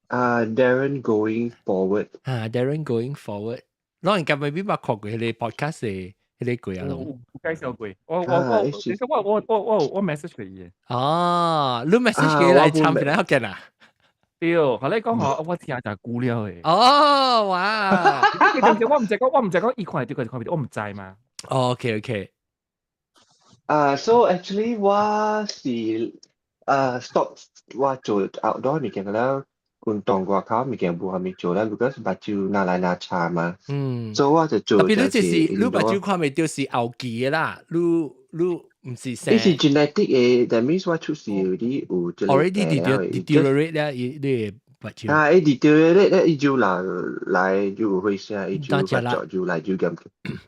啊，Darren going forward。啊，Darren going forward。攞人家未必捌看過彼个 podcast 的彼个過啊，攏。介紹過，我其實我 message 佢嘅。哦，你 message 佢來參加福建啊？對，後來講嗬，我聽就久了的。哦，哇！我毋知講伊看著，佢看袂著，我毋知嘛。哦，OK。啊，so actually 我是stop 我做 outdoor 物件了，運動外口物件無啥物做啦，because 目睭若來若差嘛。所以我就做。特別你這是你目睭看袂著是後期的啦，你毋是生。伊是 genetic 的，that means 我出世有啲有這個 already deteriorate 了，伊你的目睭。啊，伊 deteriorate 咧，伊就來來就有血聲，伊就發作就來就嚴，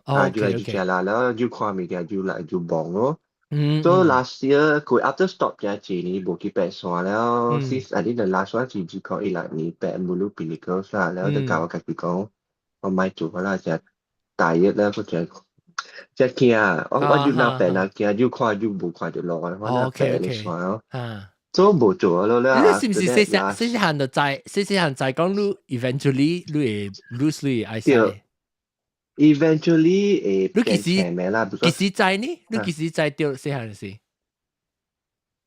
啊，就來就食啦，然後就看物件就來就懵咯。So last year 佢 after stop 咗一年無去爬山了，since I think the last one 是2016年爬 Mulu Pinnacles 啦，然後就教我家己講，我莫做啦，誠大約啦，佢誠誠驚，我就若爬若驚，就看就無看著路，我若爬咧山咯。所以無做咯啦。你是毋是細細細細漢就知，細細漢知講你 eventually 你會 lose 你 eyesight？ Eventually 會你幾時啦？幾時知呢？你幾時知著細漢時？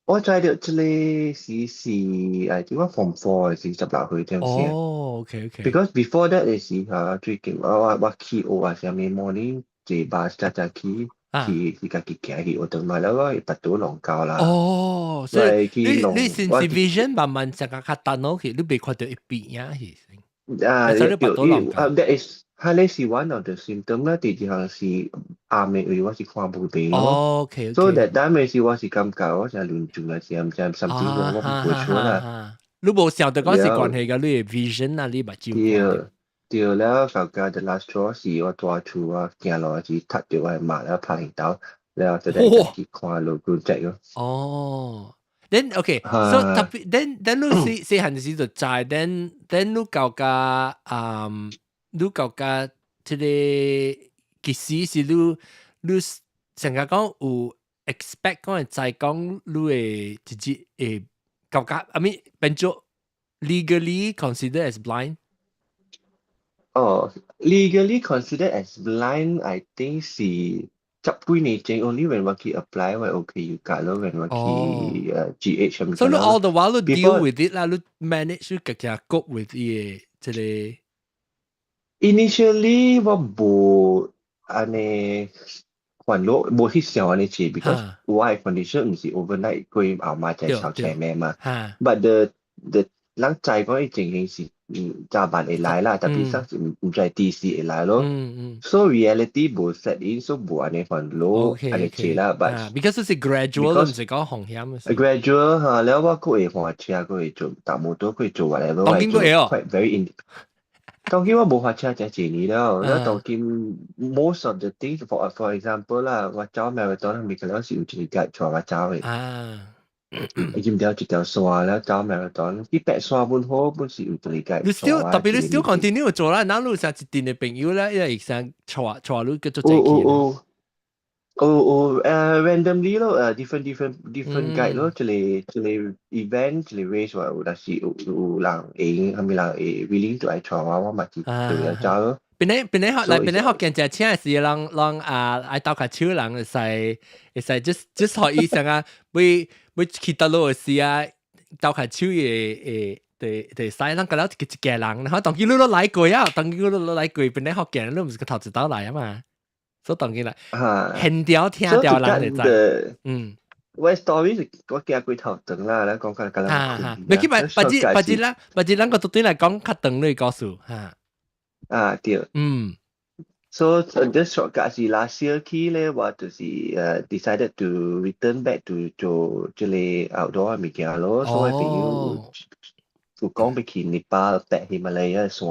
我知著這个是點講 form four 是16歲這樣先。哦，OK。 Because before that 的時候，最近我去學啊，啥物 morning 坐巴士早早起去家己行去學堂嘛，了我會腹肚攏夠啦。哦，所以你是 vision 慢慢成個較淡落去，你袂看著一邊呀？是。啊，對，啊，that is 彼个是 one of the symptom 啦。第二項是暗的位我是看無明咯。So that time 時我是感覺我成亂轉啊，是毋知甚至我毋會出啦。你無想著講是關係佮你的 vision 啊，你目睭。對對了，到家 the last straw 是我蹛厝我行路時踢著我的媽了拍去頭，了就來去看勞工仔咯。哦。Then okay, so 特別 then 你細細漢時就知，then 你到家你到家這个其實是你成日講有 expect 講會知講你會直接會到家，I mean 變做 legally considered as blind。哦，legally considered as blind，I think 是十幾年前，only when 我去 apply 我 OKU 卡咯，when 我去GH 什麼。所以 all the while 你 deal with it 啦，你 manage 你家己 cope with 伊个這个。 Initially 我無按呢煩惱，無去想按呢事，because 我的 condition 毋是 overnight 過後媽才超斜眉嘛。But the 人知講伊情形是早晚會來啦，特別上是毋知幾時會來咯。So reality 無 set in，所以無按呢煩惱按呢事啦。But because 是 gradual，毋是講風險。 Gradual 哈，了我閣會駛車，閣會做搭摩托，閣會做 whatever。當今閣會哦。 Quite very in。當今我無駛車誠濟年了，了當今 most of the things for example 啦，我走 marathon 咪可能是有一个 guide 帶我走的。伊入掉一條線了走 marathon，去爬山本好，本是有一个 guide。你 still 特別你 still continue 做啦，嗱你有啥一定的朋友咧，伊會使帶你繼續做有有有有有randomly 咯，different different different guide 咯，一个一个 event 一个 race 話有，但是有人會啥物人會 willing to 來帶我，我嘛是對來走咯。邊個學來邊個學見只請時人啊愛鬥較手人會使 just 予伊啥啊，欲去佗落的時啊，鬥較手會會使咱個了一個人，然後當今你都來過啊，當今你都來過，邊個福建你毋是個頭一道來啊嘛，所以當今來現場聽著人會知，嗯。我 story 是我行過頭長啦，咱講較較哈，袂去別別日別日啦，別日咱個對來講較長的故事哈。啊對。So just shortcut 是 last year 起咧，我就是decided to return back to 做這個 outdoor 物件咯。所以朋友有講欲去尼泊爾爬喜馬拉雅山，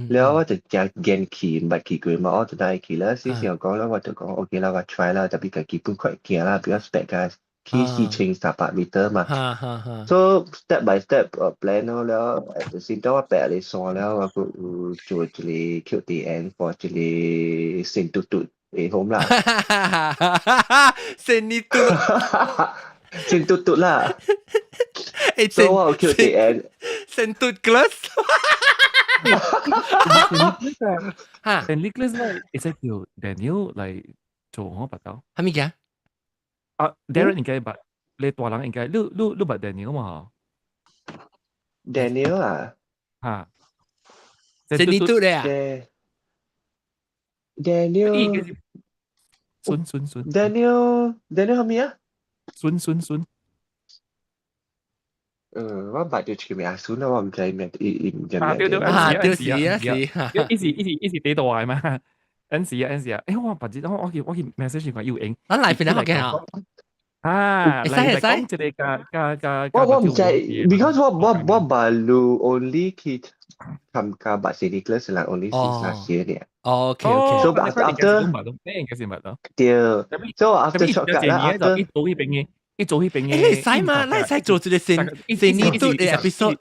了我就誠堅去，毋捌去過嘛，我就帶去啦。時時講啦，我就講 OK 啦，我 try 啦，特別家己本快行啦，比較 spec 個去4300 meter 嘛。So step by step plan 咯，了先到我爬咧山了，我閣有做一個 QTN for 一個新嘟嘟的 home 啦。新嘟嘟，新嘟嘟啦。所以我有 QTN。新嘟 glass。哈，聖 Nicholas 咧，會使叫 Daniel 來做我捌到。啥物件？啊，Darren 應該捌，你大人應該，你捌 Daniel 嘛？Daniel 啊？哈，聖尼嘟咧啊？Daniel，孫孫孫，Daniel，Daniel 係咩啊？孫孫孫。我捌著一個名孫啊，我毋知名，伊伊毋知名。對對，啊，對是啊是，伊是第大的嘛，N 時啊 N 時啊，我捌知，我去 message 佢有應，咱來邊個嘅啊？啊，會使會使，這個加加加，我毋知，because 我 baru only 去參加捌 Saint Nicholas 啦，only since last year 呢。 OK。 So after 對，so after shortcut 啦，after 一早去邊嘅。一早去邊嘅。你會使嘛？你會使做這個聖聖尼嘟的 episode。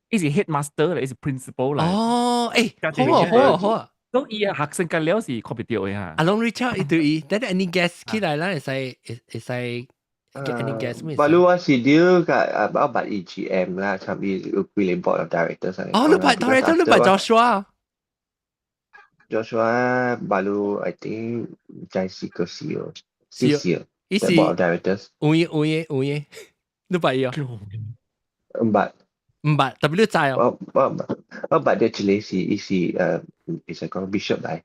伊是 headmaster 嚟，伊是 principal 嚟。哦，好啊好啊好啊。所以啊，學生間了是看袂著的哈。阿龍 reach out 伊對伊，等等 any guest 起來，咱會使會使 get any guest 咩？ Baru 我是了個啊，我捌 EGM 啦，參與有幾個 board of directors。哦，你捌 director，你捌 Joshua？ Joshua baru I think 在四個時哦，四時。伊是 board of directors。有影有影有影，你捌伊哦？毋捌。毋捌，特別你知哦。我捌的一個是伊是會使講 bishop 來。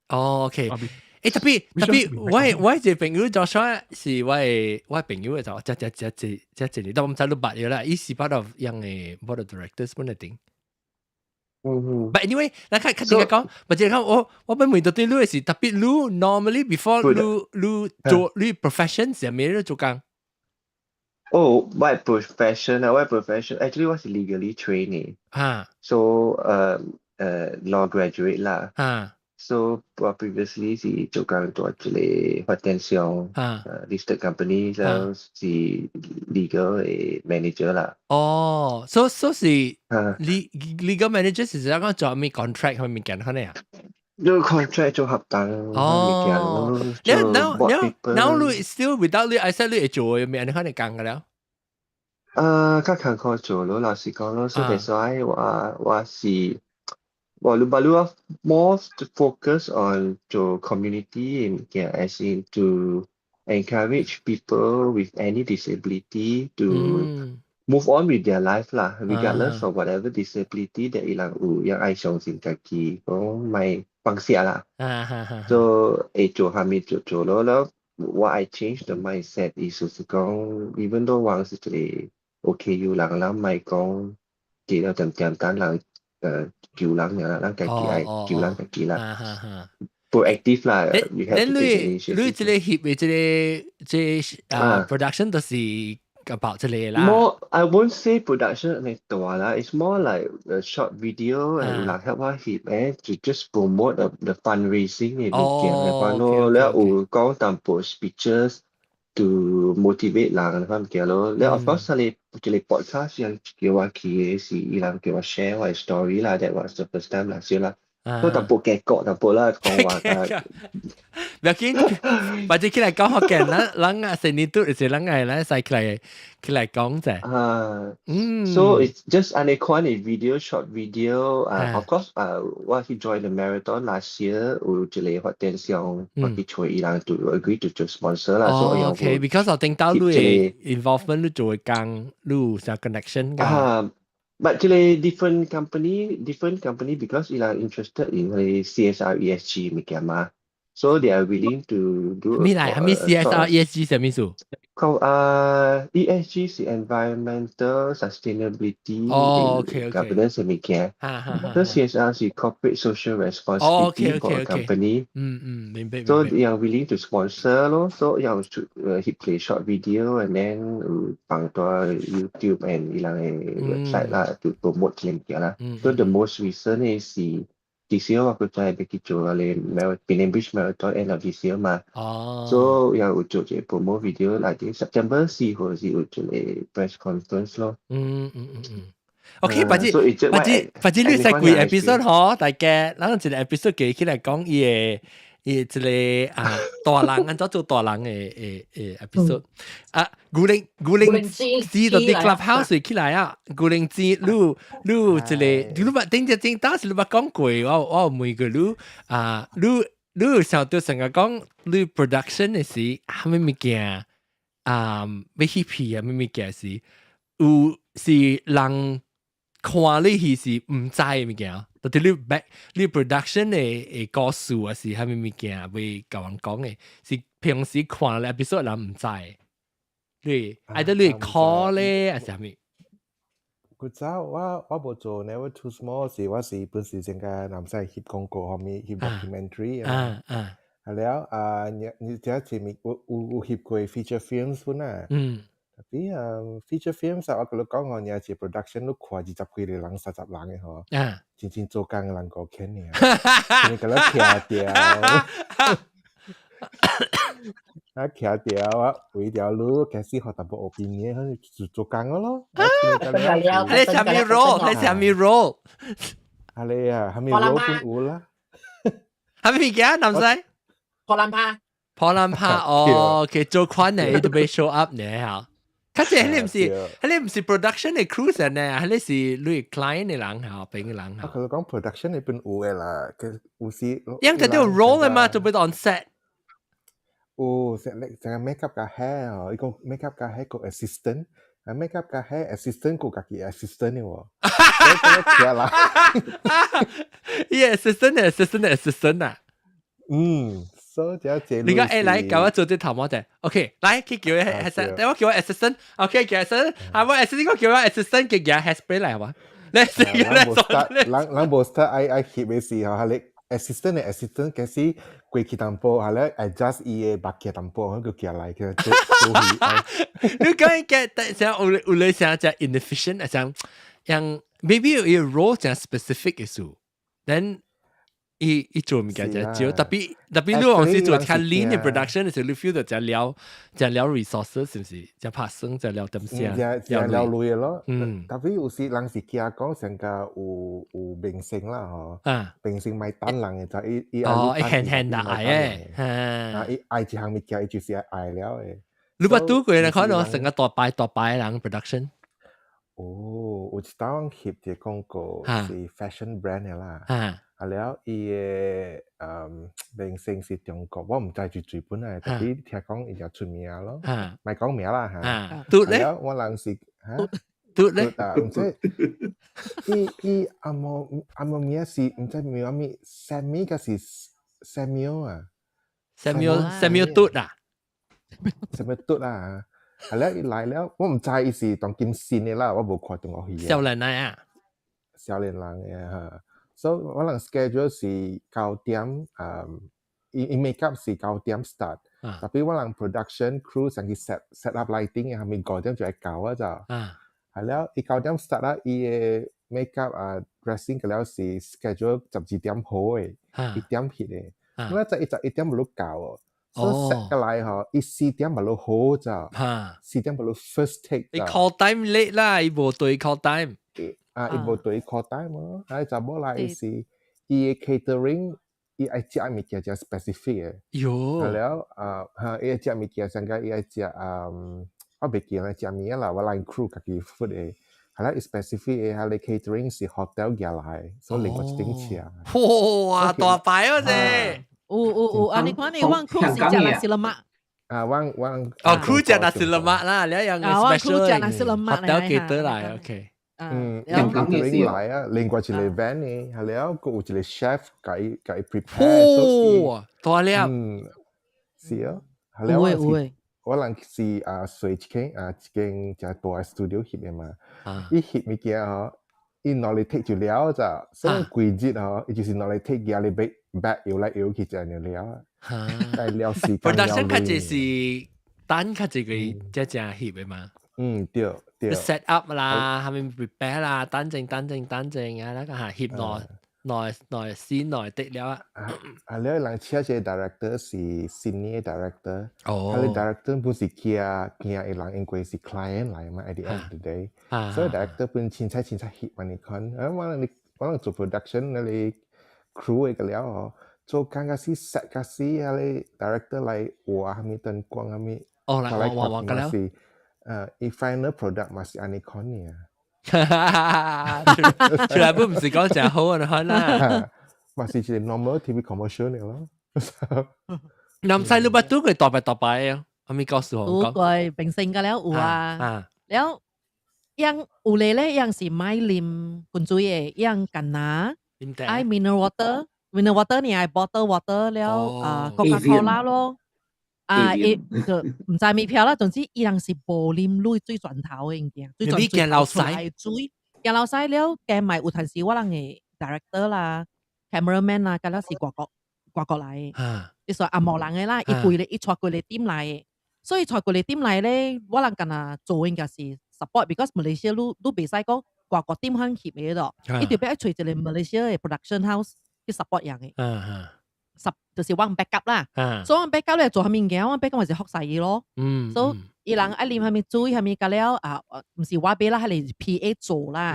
哦，OK。特別，我一個朋友 Joshua 是我朋友嘅就，這這這這這這，但我毋知你捌伊啦，伊是 part of 樣嘅 board of directors 本來定。But anyway，咱較較直講，或者講我本問到對你的是特別你 normally before 你做你 profession 是咩你做工？哦，我 profession 啊，我 profession actually 我是 legally trained 嘅。So law graduate 啦。So 我 previously 是做工做一個發展商，listed company，就是 legal 嘅 manager 啦。哦，所是 legal manager 是講做咩 contract 係物件可能啊？做 contract 做合單哦，now 你 still without 你，I said 你會做嘅咩？你可能講嘅了。較艱苦做咯，老實講咯，所以所以我是。我你把你 more to focus on 做 community 物件，as in to encourage people with any disability to move on with their life 啦，regardless of whatever disability that 伊人有，伊愛相信家己，講莫放下啦。So 會做啥物就做咯，了我愛 change the mindset，意思是講，even though 我是一個 OKU 人，咱莫講記得點點等人救人爾，咱家己愛救人家己啦。proactive 啦。你你這個翕的這個這啊 production 都是 about 這個啦。 More I won't say production 係大啦，it's more like a short video and 人 help 我翕誒，to just promote the fundraising 嘅物件嚟講咯。了有講淡薄 speeches to motivate 人嘅物件咯。了 of course 你這個 podcast 人叫我去嘅是伊人叫我 share 我 story 啦，that was the first time 啦，少啦。都淡薄嘅角淡薄啦，講話啊。唔要緊，或者起來講福建，咱咱啊成年都是咱愛咱使起來講者。啊，so it's just 按呢款的 video short video 啊，of course 啊，我去 join the marathon last year 有一個發展商，我去揣伊人就 agree to 做 sponsor 啦，所以哦，OK，because 我聽到你的 involvement 你做工，你有啥 connection 㗎？啊。But 這個 different company because 伊人 interested in 彼個 CSR ESG 物件嘛， So they are willing to do 咩嚟？係咪 CSR ESG 啥物意思？講啊，ESG 是 environmental sustainability 哦，OK OK， governance 嘅物件。所以 CSR 是 corporate social responsibility for a company。嗯嗯，明白。 So they are willing to sponsor 咯，所以有翕個 short video and then 有放到 YouTube and 伊人嘅 website 啦，to promote 這個物件啦。So the most recent 嘅是 this year 我閣再欲去做啊個 Penang Bridge Marathon end of this year 嘛。所以有做一個 promo video，來啲 September 4號是有做個 press conference 咯。嗯嗯嗯嗯。OK，或者或者或者你使幾 episode 嗬？大家，咱一個 episode 記起來講伊個伊一個啊大人按怎做大人的的的 episode 啊，古靈古靈知到啲 clubhouse 起來啊，古靈知你你一個你捌頂只頂當時你捌講過，我我問過你啊，你你想到成日講你 production 的時，啥物物件啊，欲翕片啊，啥物物件是有是人看你戲是毋知的物件，著是你 back 你 production 的的故事啊，是啥物物件欲共人講的，是平時看 episode 人毋知。你愛得你 call 咧，還是啥物？古早我我無做 Never Too Small 時，我是本時成個南西翕廣告後面翕 documentary 啊啊。係了啊，你你這前面有有有翕過 feature films 本啊。tapi 啊，feature films 啊，我佮你講哦，你是 production 你看20幾個人、30人的吼，真正做工的人5千爾，你佮你徛掉，啊徛掉啊，為條路開始學淡薄 opinion，就做工咯。你啥物 role？你啥物 role？啊你啊，啥物 role 本有啦？啥物物件？男仔？破爛趴。破爛趴哦，佢做款呢，伊都欲 show up 呢嚇。較濟彼個毋是，彼個毋是 production 的 crew 呢，彼個是你 client 的人嚇，邊個人嚇。佢講 production 那邊有的啦，佢有時。樣個都有 role 的嘛，做欲 on set。有，成成個 makeup 加 hair 哦，伊講 makeup 加 hair 個 assistant，啊 makeup 加 hair assistant 個家己 assistant 的喎。所以啦。伊 assistant 的 assistant 的 assistant 啊。嗯。所以這這你講誒來，共我做這頭毛者，OK，來去叫伊 assistant，等我叫我 assistant，OK，叫 assistant，啊我 assistant 我叫我 assistant 嘅嘢 hairspray 來係嘛？你是人無 start，人人無 start 愛愛翕的時候，係你 assistant 的 assistant 開始過去淡薄，係咧 adjust 伊的目鏡淡薄，佢就寄來去做做戲。你講嘅，像有有咧像只 inefficient，像像 maybe 有 role 正 specific 嘅事，then 伊伊做物件真少，特別特別你往時做較 lean 嘅 production 嘅時候，你 feel 到真了真了 resources 是毋是？真拍算真了點聲，真真了累咯。特別有時人是驚講成個有有明星啦，嗬。明星莫等人嘅就伊伊哦，伊輕輕來嘅，啊，伊愛一項物件，伊就是愛了嘅。你捌拄過咧？可能成個大擺大擺人 production。哦，有一當翕一個廣告是 fashion brand 嘅啦。啊了，伊的明星是中國，我毋知是最本來，特別聽講伊就出名咯，莫講名啦嚇。拄咧？我人是嚇，拄咧？啊，毋知伊伊阿無阿無名是毋知名啥物，Sammy 抑是 Samuel 啊？Samuel Samuel 嘟啊？Samuel 嘟啊？啊了，伊來了，我毋知伊是當今新的啦，我無看中國戲。少年人啊？少年人嘅嚇。所以我人 schedule 是9點，伊伊 make up 是九點 start，特別我人 production crew 上去 set set up lighting 嘅，係咪5點就會到啊就，係了，伊九點 start 啦，伊嘅 make up 啊 dressing 個了是 schedule 12點好嘅，1點翕嘅，我就伊11點無到哦，所以 set 過來吼，伊四點無好就，四點無 first take。伊 call time late 啦，伊無對 call time。啊，伊無對 call time 咯，啊，查某來伊是伊的 catering，伊愛食物件真 specific 的。喲。啊了啊，哈，伊愛食物件，上個伊愛食啊，我袂記得食物啦，我 line crew 家己 food 的，係啦，伊 specific 的，佢個 catering 是 hotel 寄來，所以另外一頂車。哇，大牌哦這！有有有，啊，你看你阮 crew 是食 nasi lemak。啊，阮阮哦，crew 食 nasi lemak 啦，你樣啊，阮 crew 食 nasi lemak hotel 記得來，OK。嗯，catering 來啊，另外一個 van 呢，係了，閣有一個 chef 共共 prepare。哇，大粒。嗯，是啊，係了，有誒。我人是啊，睡一間啊，一間誠大 studio 翕的嘛，伊翕物件吼，伊兩日 take 就了咋，所以規日吼，伊就是兩日 take 舉咧 bag bag 搖來搖去就按呢了啊。但了時間 production 較濟是等較濟個才正翕的嘛。嗯，對對。 set up 啦，後面 prepare 啦，等陣等陣等陣啊，那個嚇翕內內內先內得了啊。啊，了人請這個 director 是 senior director，哦，啊，你 director 本是驚驚的人，因為是 client 來嘛，at the end of the day，所以 director 本凊彩凊彩翕按呢款，啊，我人你我人做 production 那你 crew 的個了哦，做工甲死 set 甲死，啊，你 director 來畫啥物燈光啥物，哦，來畫畫畫個了，是，伊 final product 嘛是按呢款爾。出來本毋是講誠好啊，款啦，嘛是一個 normal TV commercial 爾咯。南西你捌拄過大擺大擺啊？啥物故事拄過明星個了有啊，了樣有咧咧，樣是莫啉滾水的，樣干那愛 mineral water，mineral water 你愛 bottle water 了啊，Coca-Cola 咯。啊，伊就毋知物票啦，總之伊人是無啉鐳水泉頭的物件，水泉頭出來水，驚流屎了，加埋有陣時我人的 director 啦、cameraman 啦，甲了是外國外國來的，伊說紅毛人的啦，伊規個伊帶規個 team 來的，所以帶規個 team 來咧，我人干那做應該是 support，because 馬來西亞你你袂使講外國 team 肯翕的咯，伊特別愛揣一個馬來西亞的 production house 去 support 人的。十就是我 backup 啦，所以我 backup 咧做啥物件，我 backup 就是服侍伊咯。所以伊人愛啉啥物水，啥物甲了啊，毋是我買啦，係是 PA 做啦。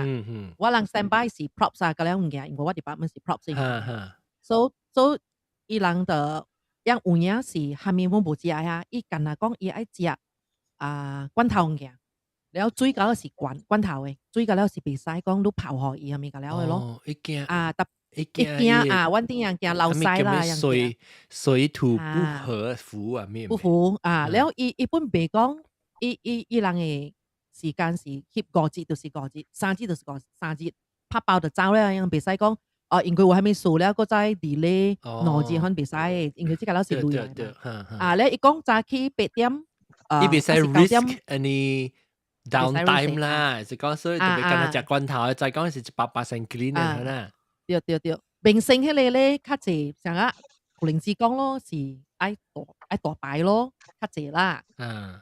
我人 stand by 是 props 啊，甲了物件，因為我 department 是 props。所以伊人就樣有影是啥物阮無食啊，伊干那講伊愛食啊罐頭物件，了水餃是罐罐頭的，水餃了是袂使講你泡予伊啥物甲了的咯。伊驚啊，特伊驚啊，阮頂人驚流屎啦，水水土不合服啊，咩？不符啊，了伊伊本袂講，伊伊伊人的時間是翕五日就是五日，三日就是五三日，拍包就走了，樣袂使講哦，因為有啥物事了，閣再 delay 兩日可能袂使的，因為這個了是累來嘛。啊，咧伊講早起八點，伊袂使 risk any downtime 啦，是講所以特別敢若食罐頭，再講是100% clean 的啦。對對對，明星彼個咧較濟，像啊，胡靈志講咯，是愛大愛大牌咯，較濟啦。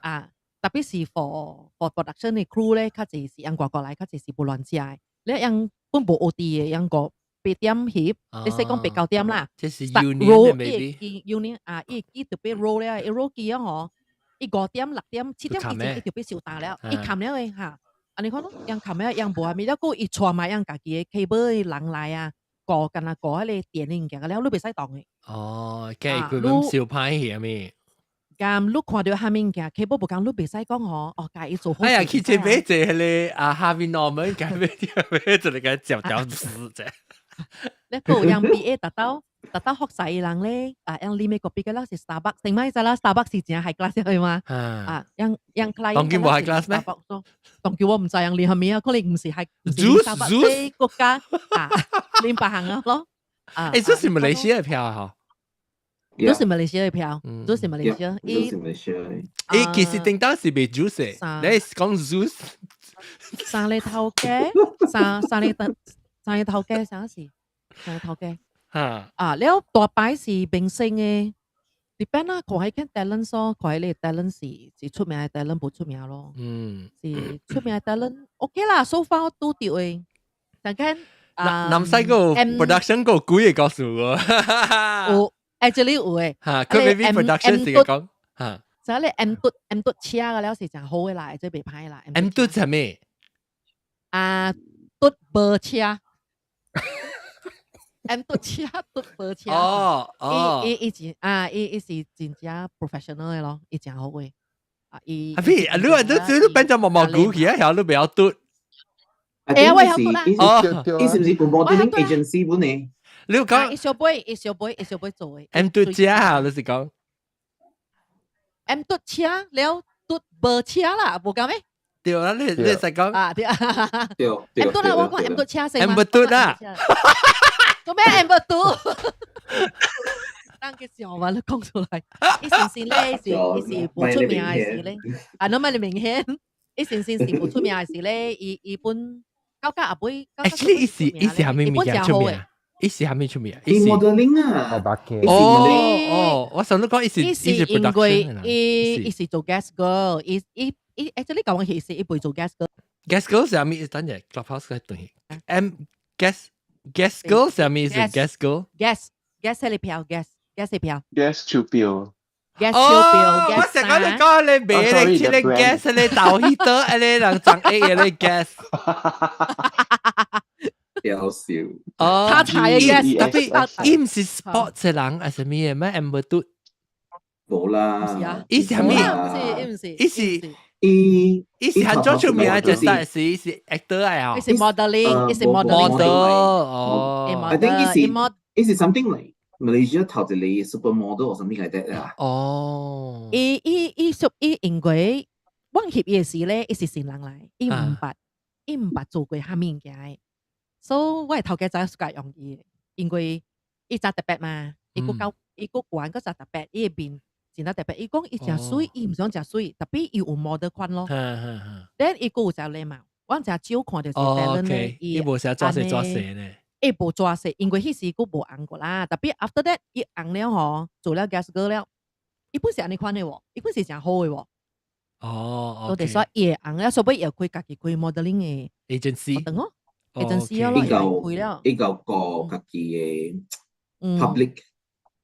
啊，特別是 for production 的 crew 咧，較濟是按外國來，較濟是無亂食的。你樣本無 OT 的，樣個八點翕，你使講八九點啦。這是 union 的 maybe。 union 啊，伊伊特別 roll 咧，伊 roll 機啊吼，伊5點、6點、7點以前伊就欲收擔了，伊冚了的哈。按呢看咯，樣冚了樣無啥物了，閣伊帶嘛樣家己的 cable 的人來啊。過干那過彼個電的物件了，你袂使動的。哦，計佢們小歹去咩？咁你看著啥物件，cable 無共，你袂使講吼，哦，共伊做好。哎呀，去這買這個啊，Harvey Norman 共買買這個個嚼嚼死啫。你閣有樣 PA 達到達到服侍人咧，啊，樣啉的咖啡個了是 Starbucks，頂擺知啦，Starbucks 是誠 high class 的嘛？啊，樣樣 client 當今無 high class 咩？當今我毋知樣啉啥物啊，可能毋是 high Juice 國家啊，啉別項啊咯。啊，欸，這是馬來西亞票吼？都是馬來西亞的票，都是馬來西亞。都是馬來西亞。欸，其實頂當是賣 juice 的，你是講 juice？三个頭家，三三个頭，三个頭家啥事？三个頭家。啊，了大牌是明星的，depend 啦，看彼間 talent 咯，看彼個 talent 是是出名的 talent 無出名咯。是出名的 talent，OK 啦，so far 拄著的。但看啊，南西個 production 個幾個告訴我。有，actually 有的。嚇，佢 maybe production 是講嚇。就係你 M 嘟 M 嘟車嘅了是誠好的啦，這袂歹啦。 M 嘟係咩？啊，嘟無車。M 嘟車嘟無車。哦哦。伊伊伊真啊，伊伊是真正 professional 的咯，伊誠好的。啊，伊。阿屁，你話你你變咗毛毛菇去啊？曉你不要嘟。欸，我曉嘟啦。哦，伊是毋是有 modeling agency 本呢？你講伊小妹，伊小妹，伊小妹做的。 M 嘟車啊，你是講？ M 嘟車了，嘟無車啦，無共咩？對啦，你使講啊，對啊，對對。 M 嘟啦，我講 M 嘟車死 M 嘟啦，做咩 M 嘟？當佢笑話都講出來，伊先先咧是伊是無出名的時咧，啊，侬咪你明顯，伊先先是無出名的時咧，伊本到甲後尾，actually 伊是啥物物件出名？伊是啥物出名？伊 modeling 啊，哦哦，我想你講伊是伊是因為伊是做 guest girl，伊 actually 講其實伊袂做 guest girl。 guest girl 是啥物？等陣 Clubhouse 嘅對，M guest girl 是啥物？是 guest girl。 guest 係你票，guest 係票。 guest 手錶。 guest 手錶。我成日你講你賣你這個 gas 你豆彼多，你人長 A 嘅你 gas。搞笑。哦，他查嘅 gas，特別伊毋是 sport 嘅人，還是咩咩 M 嘟？無啦。伊是啥物？毋是，伊毋是，伊是伊伊是很早出名，就是是 actor 啊。伊是 modeling，伊是 modeling。 model 哦。 I think 伊是 something like Malaysia 頭一個 supermodel or something like that 啦。哦。伊屬伊因為我翕伊的時咧，伊是新人來，伊毋捌做過啥物物件的，所以我的頭家知介容易，因為伊真特別嘛，伊閣夠伊閣懸閣真特別，伊的面真特別。伊講伊誠媠，伊毋想誠媠，特別伊有 model 款咯。then 伊閣有誠禮貌，我誠少看著一個 talent 咧，伊無啥抓勢抓勢呢。伊無抓勢，因為彼時閣無紅過啦。特別 after that 伊紅了吼，做了 guest girl 了，伊本是按呢款的喎，伊本是誠好的喎。哦，我哋說伊會紅了，所以伊會開家己開 modeling 的 agency。等哦，agency 咯，伊開了。伊夠個家己的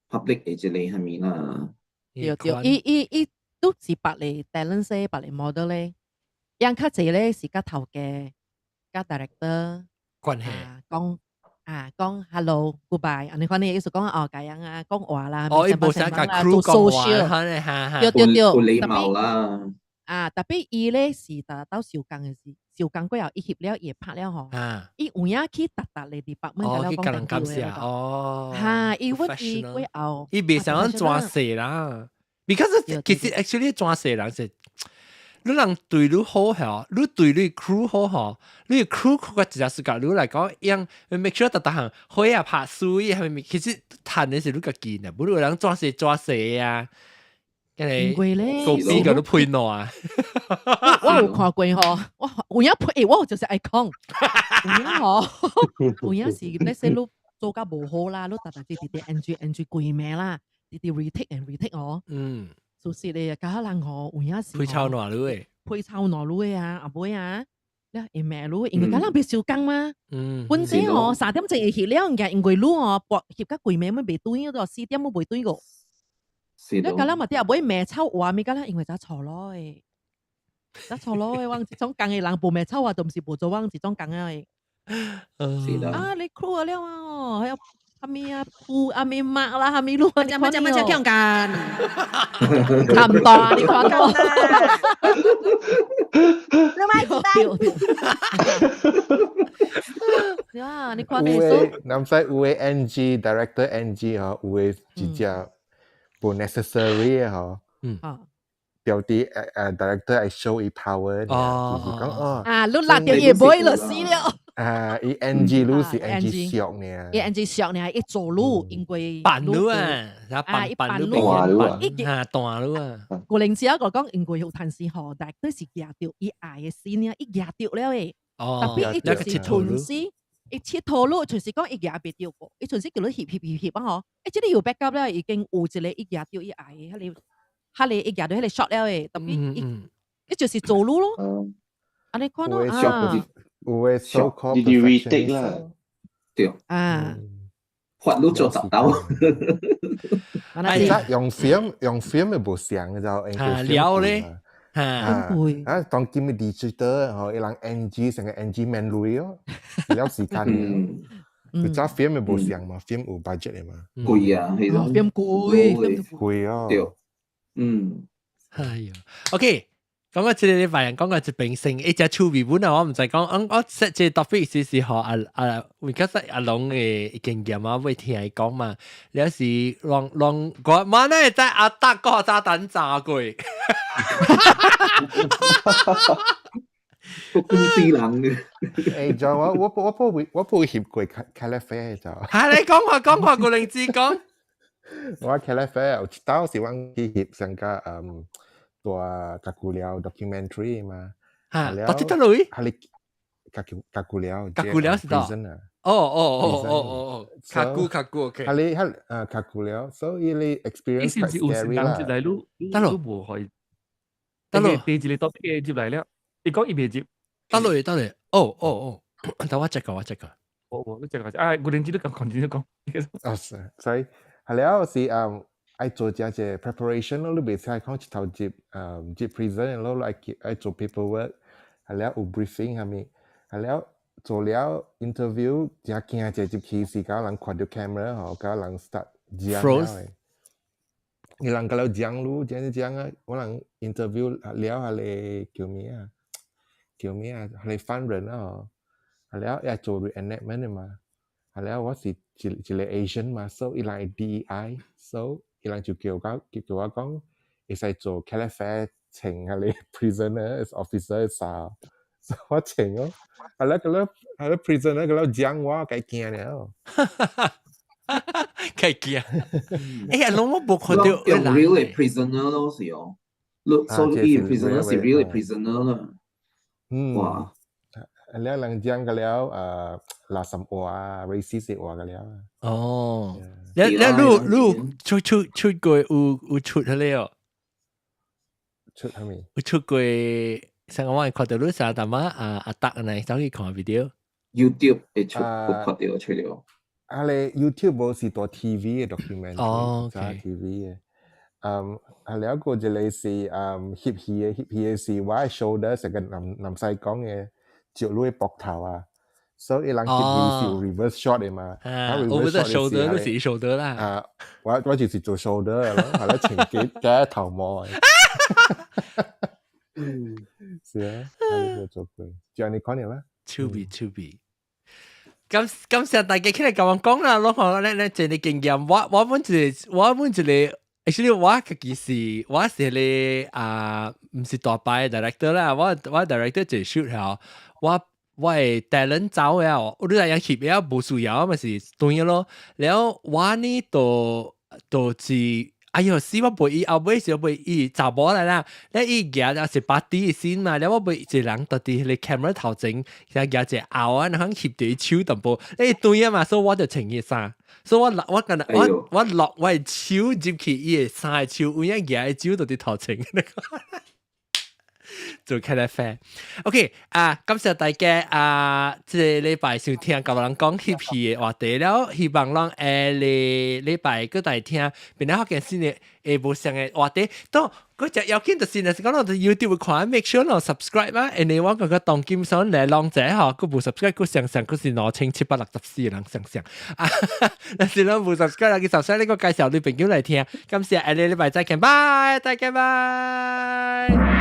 public 的這個係咪啦？對對，伊都是別個 talent 些，別個 model 咧，樣較濟咧是佮頭家、佮 director 關係講啊講 hello goodbye，按呢款的意思講哦，咁樣啊講話啦，哦，伊無想共 crew 講話，對對對，有禮貌啦。啊，特別伊咧是達到收工的時，收工過後伊翕了，伊會拍了吼。伊有影去逐逐個 department 哦，甲了講去共人感謝哦。哈，伊阮伊過後，伊袂想講裝勢啦，because 其實 actually 裝勢人是，你人對你好吼，你對你 crew 好吼，你 crew 個一隻時間你來講，樣 make sure 逐逐項火啊拍水係咪？其實趁的是你家己呢，無你人裝勢裝勢啊。因為咧，個邊個都配喏啊！我有看過吼，我有影配，我就是愛講，有影吼，有影是那些你做甲無好啦，你逐逐直直 NG NG 規暝啦，直直 retake and retake 哦。事實咧，搞人吼有影是配臭爛你的，配臭爛你的啊，後尾啊，你會罵你，因為敢人袂收工嗎？本身吼3點鐘會翕了，因為你吼搏翕甲規暝，袂轉個，4點都袂轉個。你敢咱嘛啲後尾罵臭話，咪敢咱因為咋錯咯的，咋錯咯的，我這種工的人無罵臭話，就毋是無做我這種工的。是啦。啊，你 crew 了啊，哦，還有啥物啊，布啊，咪抹啦，啥物路啊，乜乜乜乜強間，差唔多啊，你看到。你買幾單？啊，你看你有的，南西有的 NG director NG 嗬，有的直接不 necessary 的嗬。標啲director 愛 show 伊 power，就是講哦。啊，你辣掉伊會就死了。啊，伊 NG 你是 NG 俗呢？伊 NG 俗呢，伊做你因為扮你啊，啊，伊扮你，伊啊，彈你啊。個零時我講，因為有陣時吼，但都是夾著伊愛的事呢，伊夾著了的。哦，特別伊就是隨時，伊𨑨迌你，隨時講伊夾袂著過，伊隨時叫你翕翕翕翕啊吼。欸，這個有 backup 了，已經有一個伊夾著伊愛的，彼個伊夾著彼個 shot 了的，特別伊就是做你咯。按呢看咯啊。有的 so called 你 retake 啦，對啊，法律做十刀。其實用 film 用 film 會無相嘅就，啊了咧，啊啊當今嘅 digital 吼，伊人 NG 成個 NG 免鐳哦，了時間。佢早 film 會無相嘛，film 有 budget 嘅嘛。貴啊，係種 film 貴，貴哦。對，嗯。哎呦，OK。講個這個禮拜人講個一邊成一隻趣味本啊，我毋知講，我 set 這個 topic 是予阿because 阿龍的經驗啊，會聽伊講嘛，了是攏攏我媽呢在阿達個炸彈炸過，個公司人嘅。誒，就我我我我冇翕過茄喱啡就。嚇，你講話講話，個靈志講。我茄喱啡有一道是我去翕上個大甲久寮 documentary 嘛。嚇，到這類？係你甲久甲久寮。甲久寮是到？哦哦哦哦哦哦，較久較久，OK。係你係較久寮，所以你 experience 是唔是有時人接來你得咯，無可以。得咯，第一個 topic 接來了，你講伊未接。得咯得咯，哦哦哦，等我 check 個我 check 個。我我你 check 個啊，我認真都講，講真都講。哦，sorry，係了是愛做這隻 preparation 咯，你袂使講一頭接接 prison 咯，愛愛做 paperwork，係了有 briefing 係咪？係了做了 interview，真驚這入去時間人看到 camera 吼，甲人 start 講了。伊人甲了講嚕，講講啊，我人 interview 了係個叫咩啊？叫咩啊？係犯人啊！係了要做 reenactment 的嘛。係了我是一一個 Asian 嘛，所以伊人 DEI，so 伊人就叫我叫叫我講，會使做茄喱啡穿係個 prisoner officer 衫，所以我穿哦。係了，個了係了 prisoner 個了講我，該驚了。該驚。哎呀，攏我無看到用 real 的 prisoner 咯是哦，你所以 prisoner 是 real 的 prisoner 啦。嗯。哇！了人講個了，垃圾話，racist 話個了。哦。了了，你你出出出過有有出彼個？出啥物？有出過，上個我看到你啥淡仔啊阿達呢，走去看 video。 YouTube 會出有看到出了。啊咧 YouTube 無是大 TV 的 documentary，哦，TV 的。嗯，啊了個一個是翕戲的，翕戲的是我的 shoulder 成個南南西講的照你的膊頭啊，所以人翕戲是有 reverse shot 的嘛。啊，over the shoulder 你是 shoulder 啦。啊，我我就是做 shoulder 咯，係咧前幾幾頭毛的。嗯，是啊，我有做過，就你講了啦。手臂手臂。感感謝大家起來共我講啦，攏看咱咱這個經驗，我我本一個我本一個，actually 我家己是我是個啊，毋是大牌 director 啦，我我 director 就 shoot 下，我我的 talent 走了，我你知影翕了無需要，咪是斷咯。了我呢就就是。哎喲，死我袂伊後尾是袂伊查某來啦，咧伊舉就是 party 先嘛，了我袂一人到佇彼 camera 頭前，舉一個後啊，然後翕佇手淡薄，咧伊對啊嘛，所以我就穿伊衫，所以我我敢若我我落我的手入去伊的衫的手，有影舉的手就佇頭前。做茄喱啡，OK 啊！感謝大家啊！這個禮拜收聽甲人講翕戲的話題了，希望咱下個禮拜閣來聽，變了福建新的會無相的話題。都嗰隻要緊就是，若是講咱 YouTube 看，make sure 咯 subscribe 啊！因為我感覺當今上來浪者吼，閣無 subscribe，閣上上閣是2764人上上啊！若是咱無 subscribe，去 subscribe，你閣介紹你朋友來聽。感謝，下個禮拜再見，拜，再見，拜。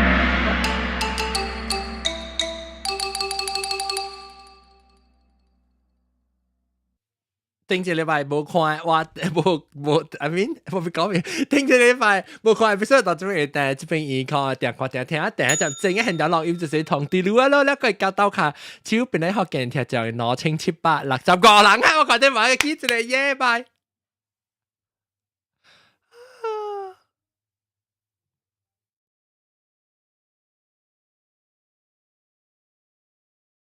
頂一禮拜無看，我無無，I mean 無欲講咩？頂一禮拜無看，必須到這邊但這邊伊看，定看定聽，定一集正嘅現場錄音就是同地路啊咯，兩個交鬥卡，手邊咧福建聽就2765人啊！我看你買記一個耶拜。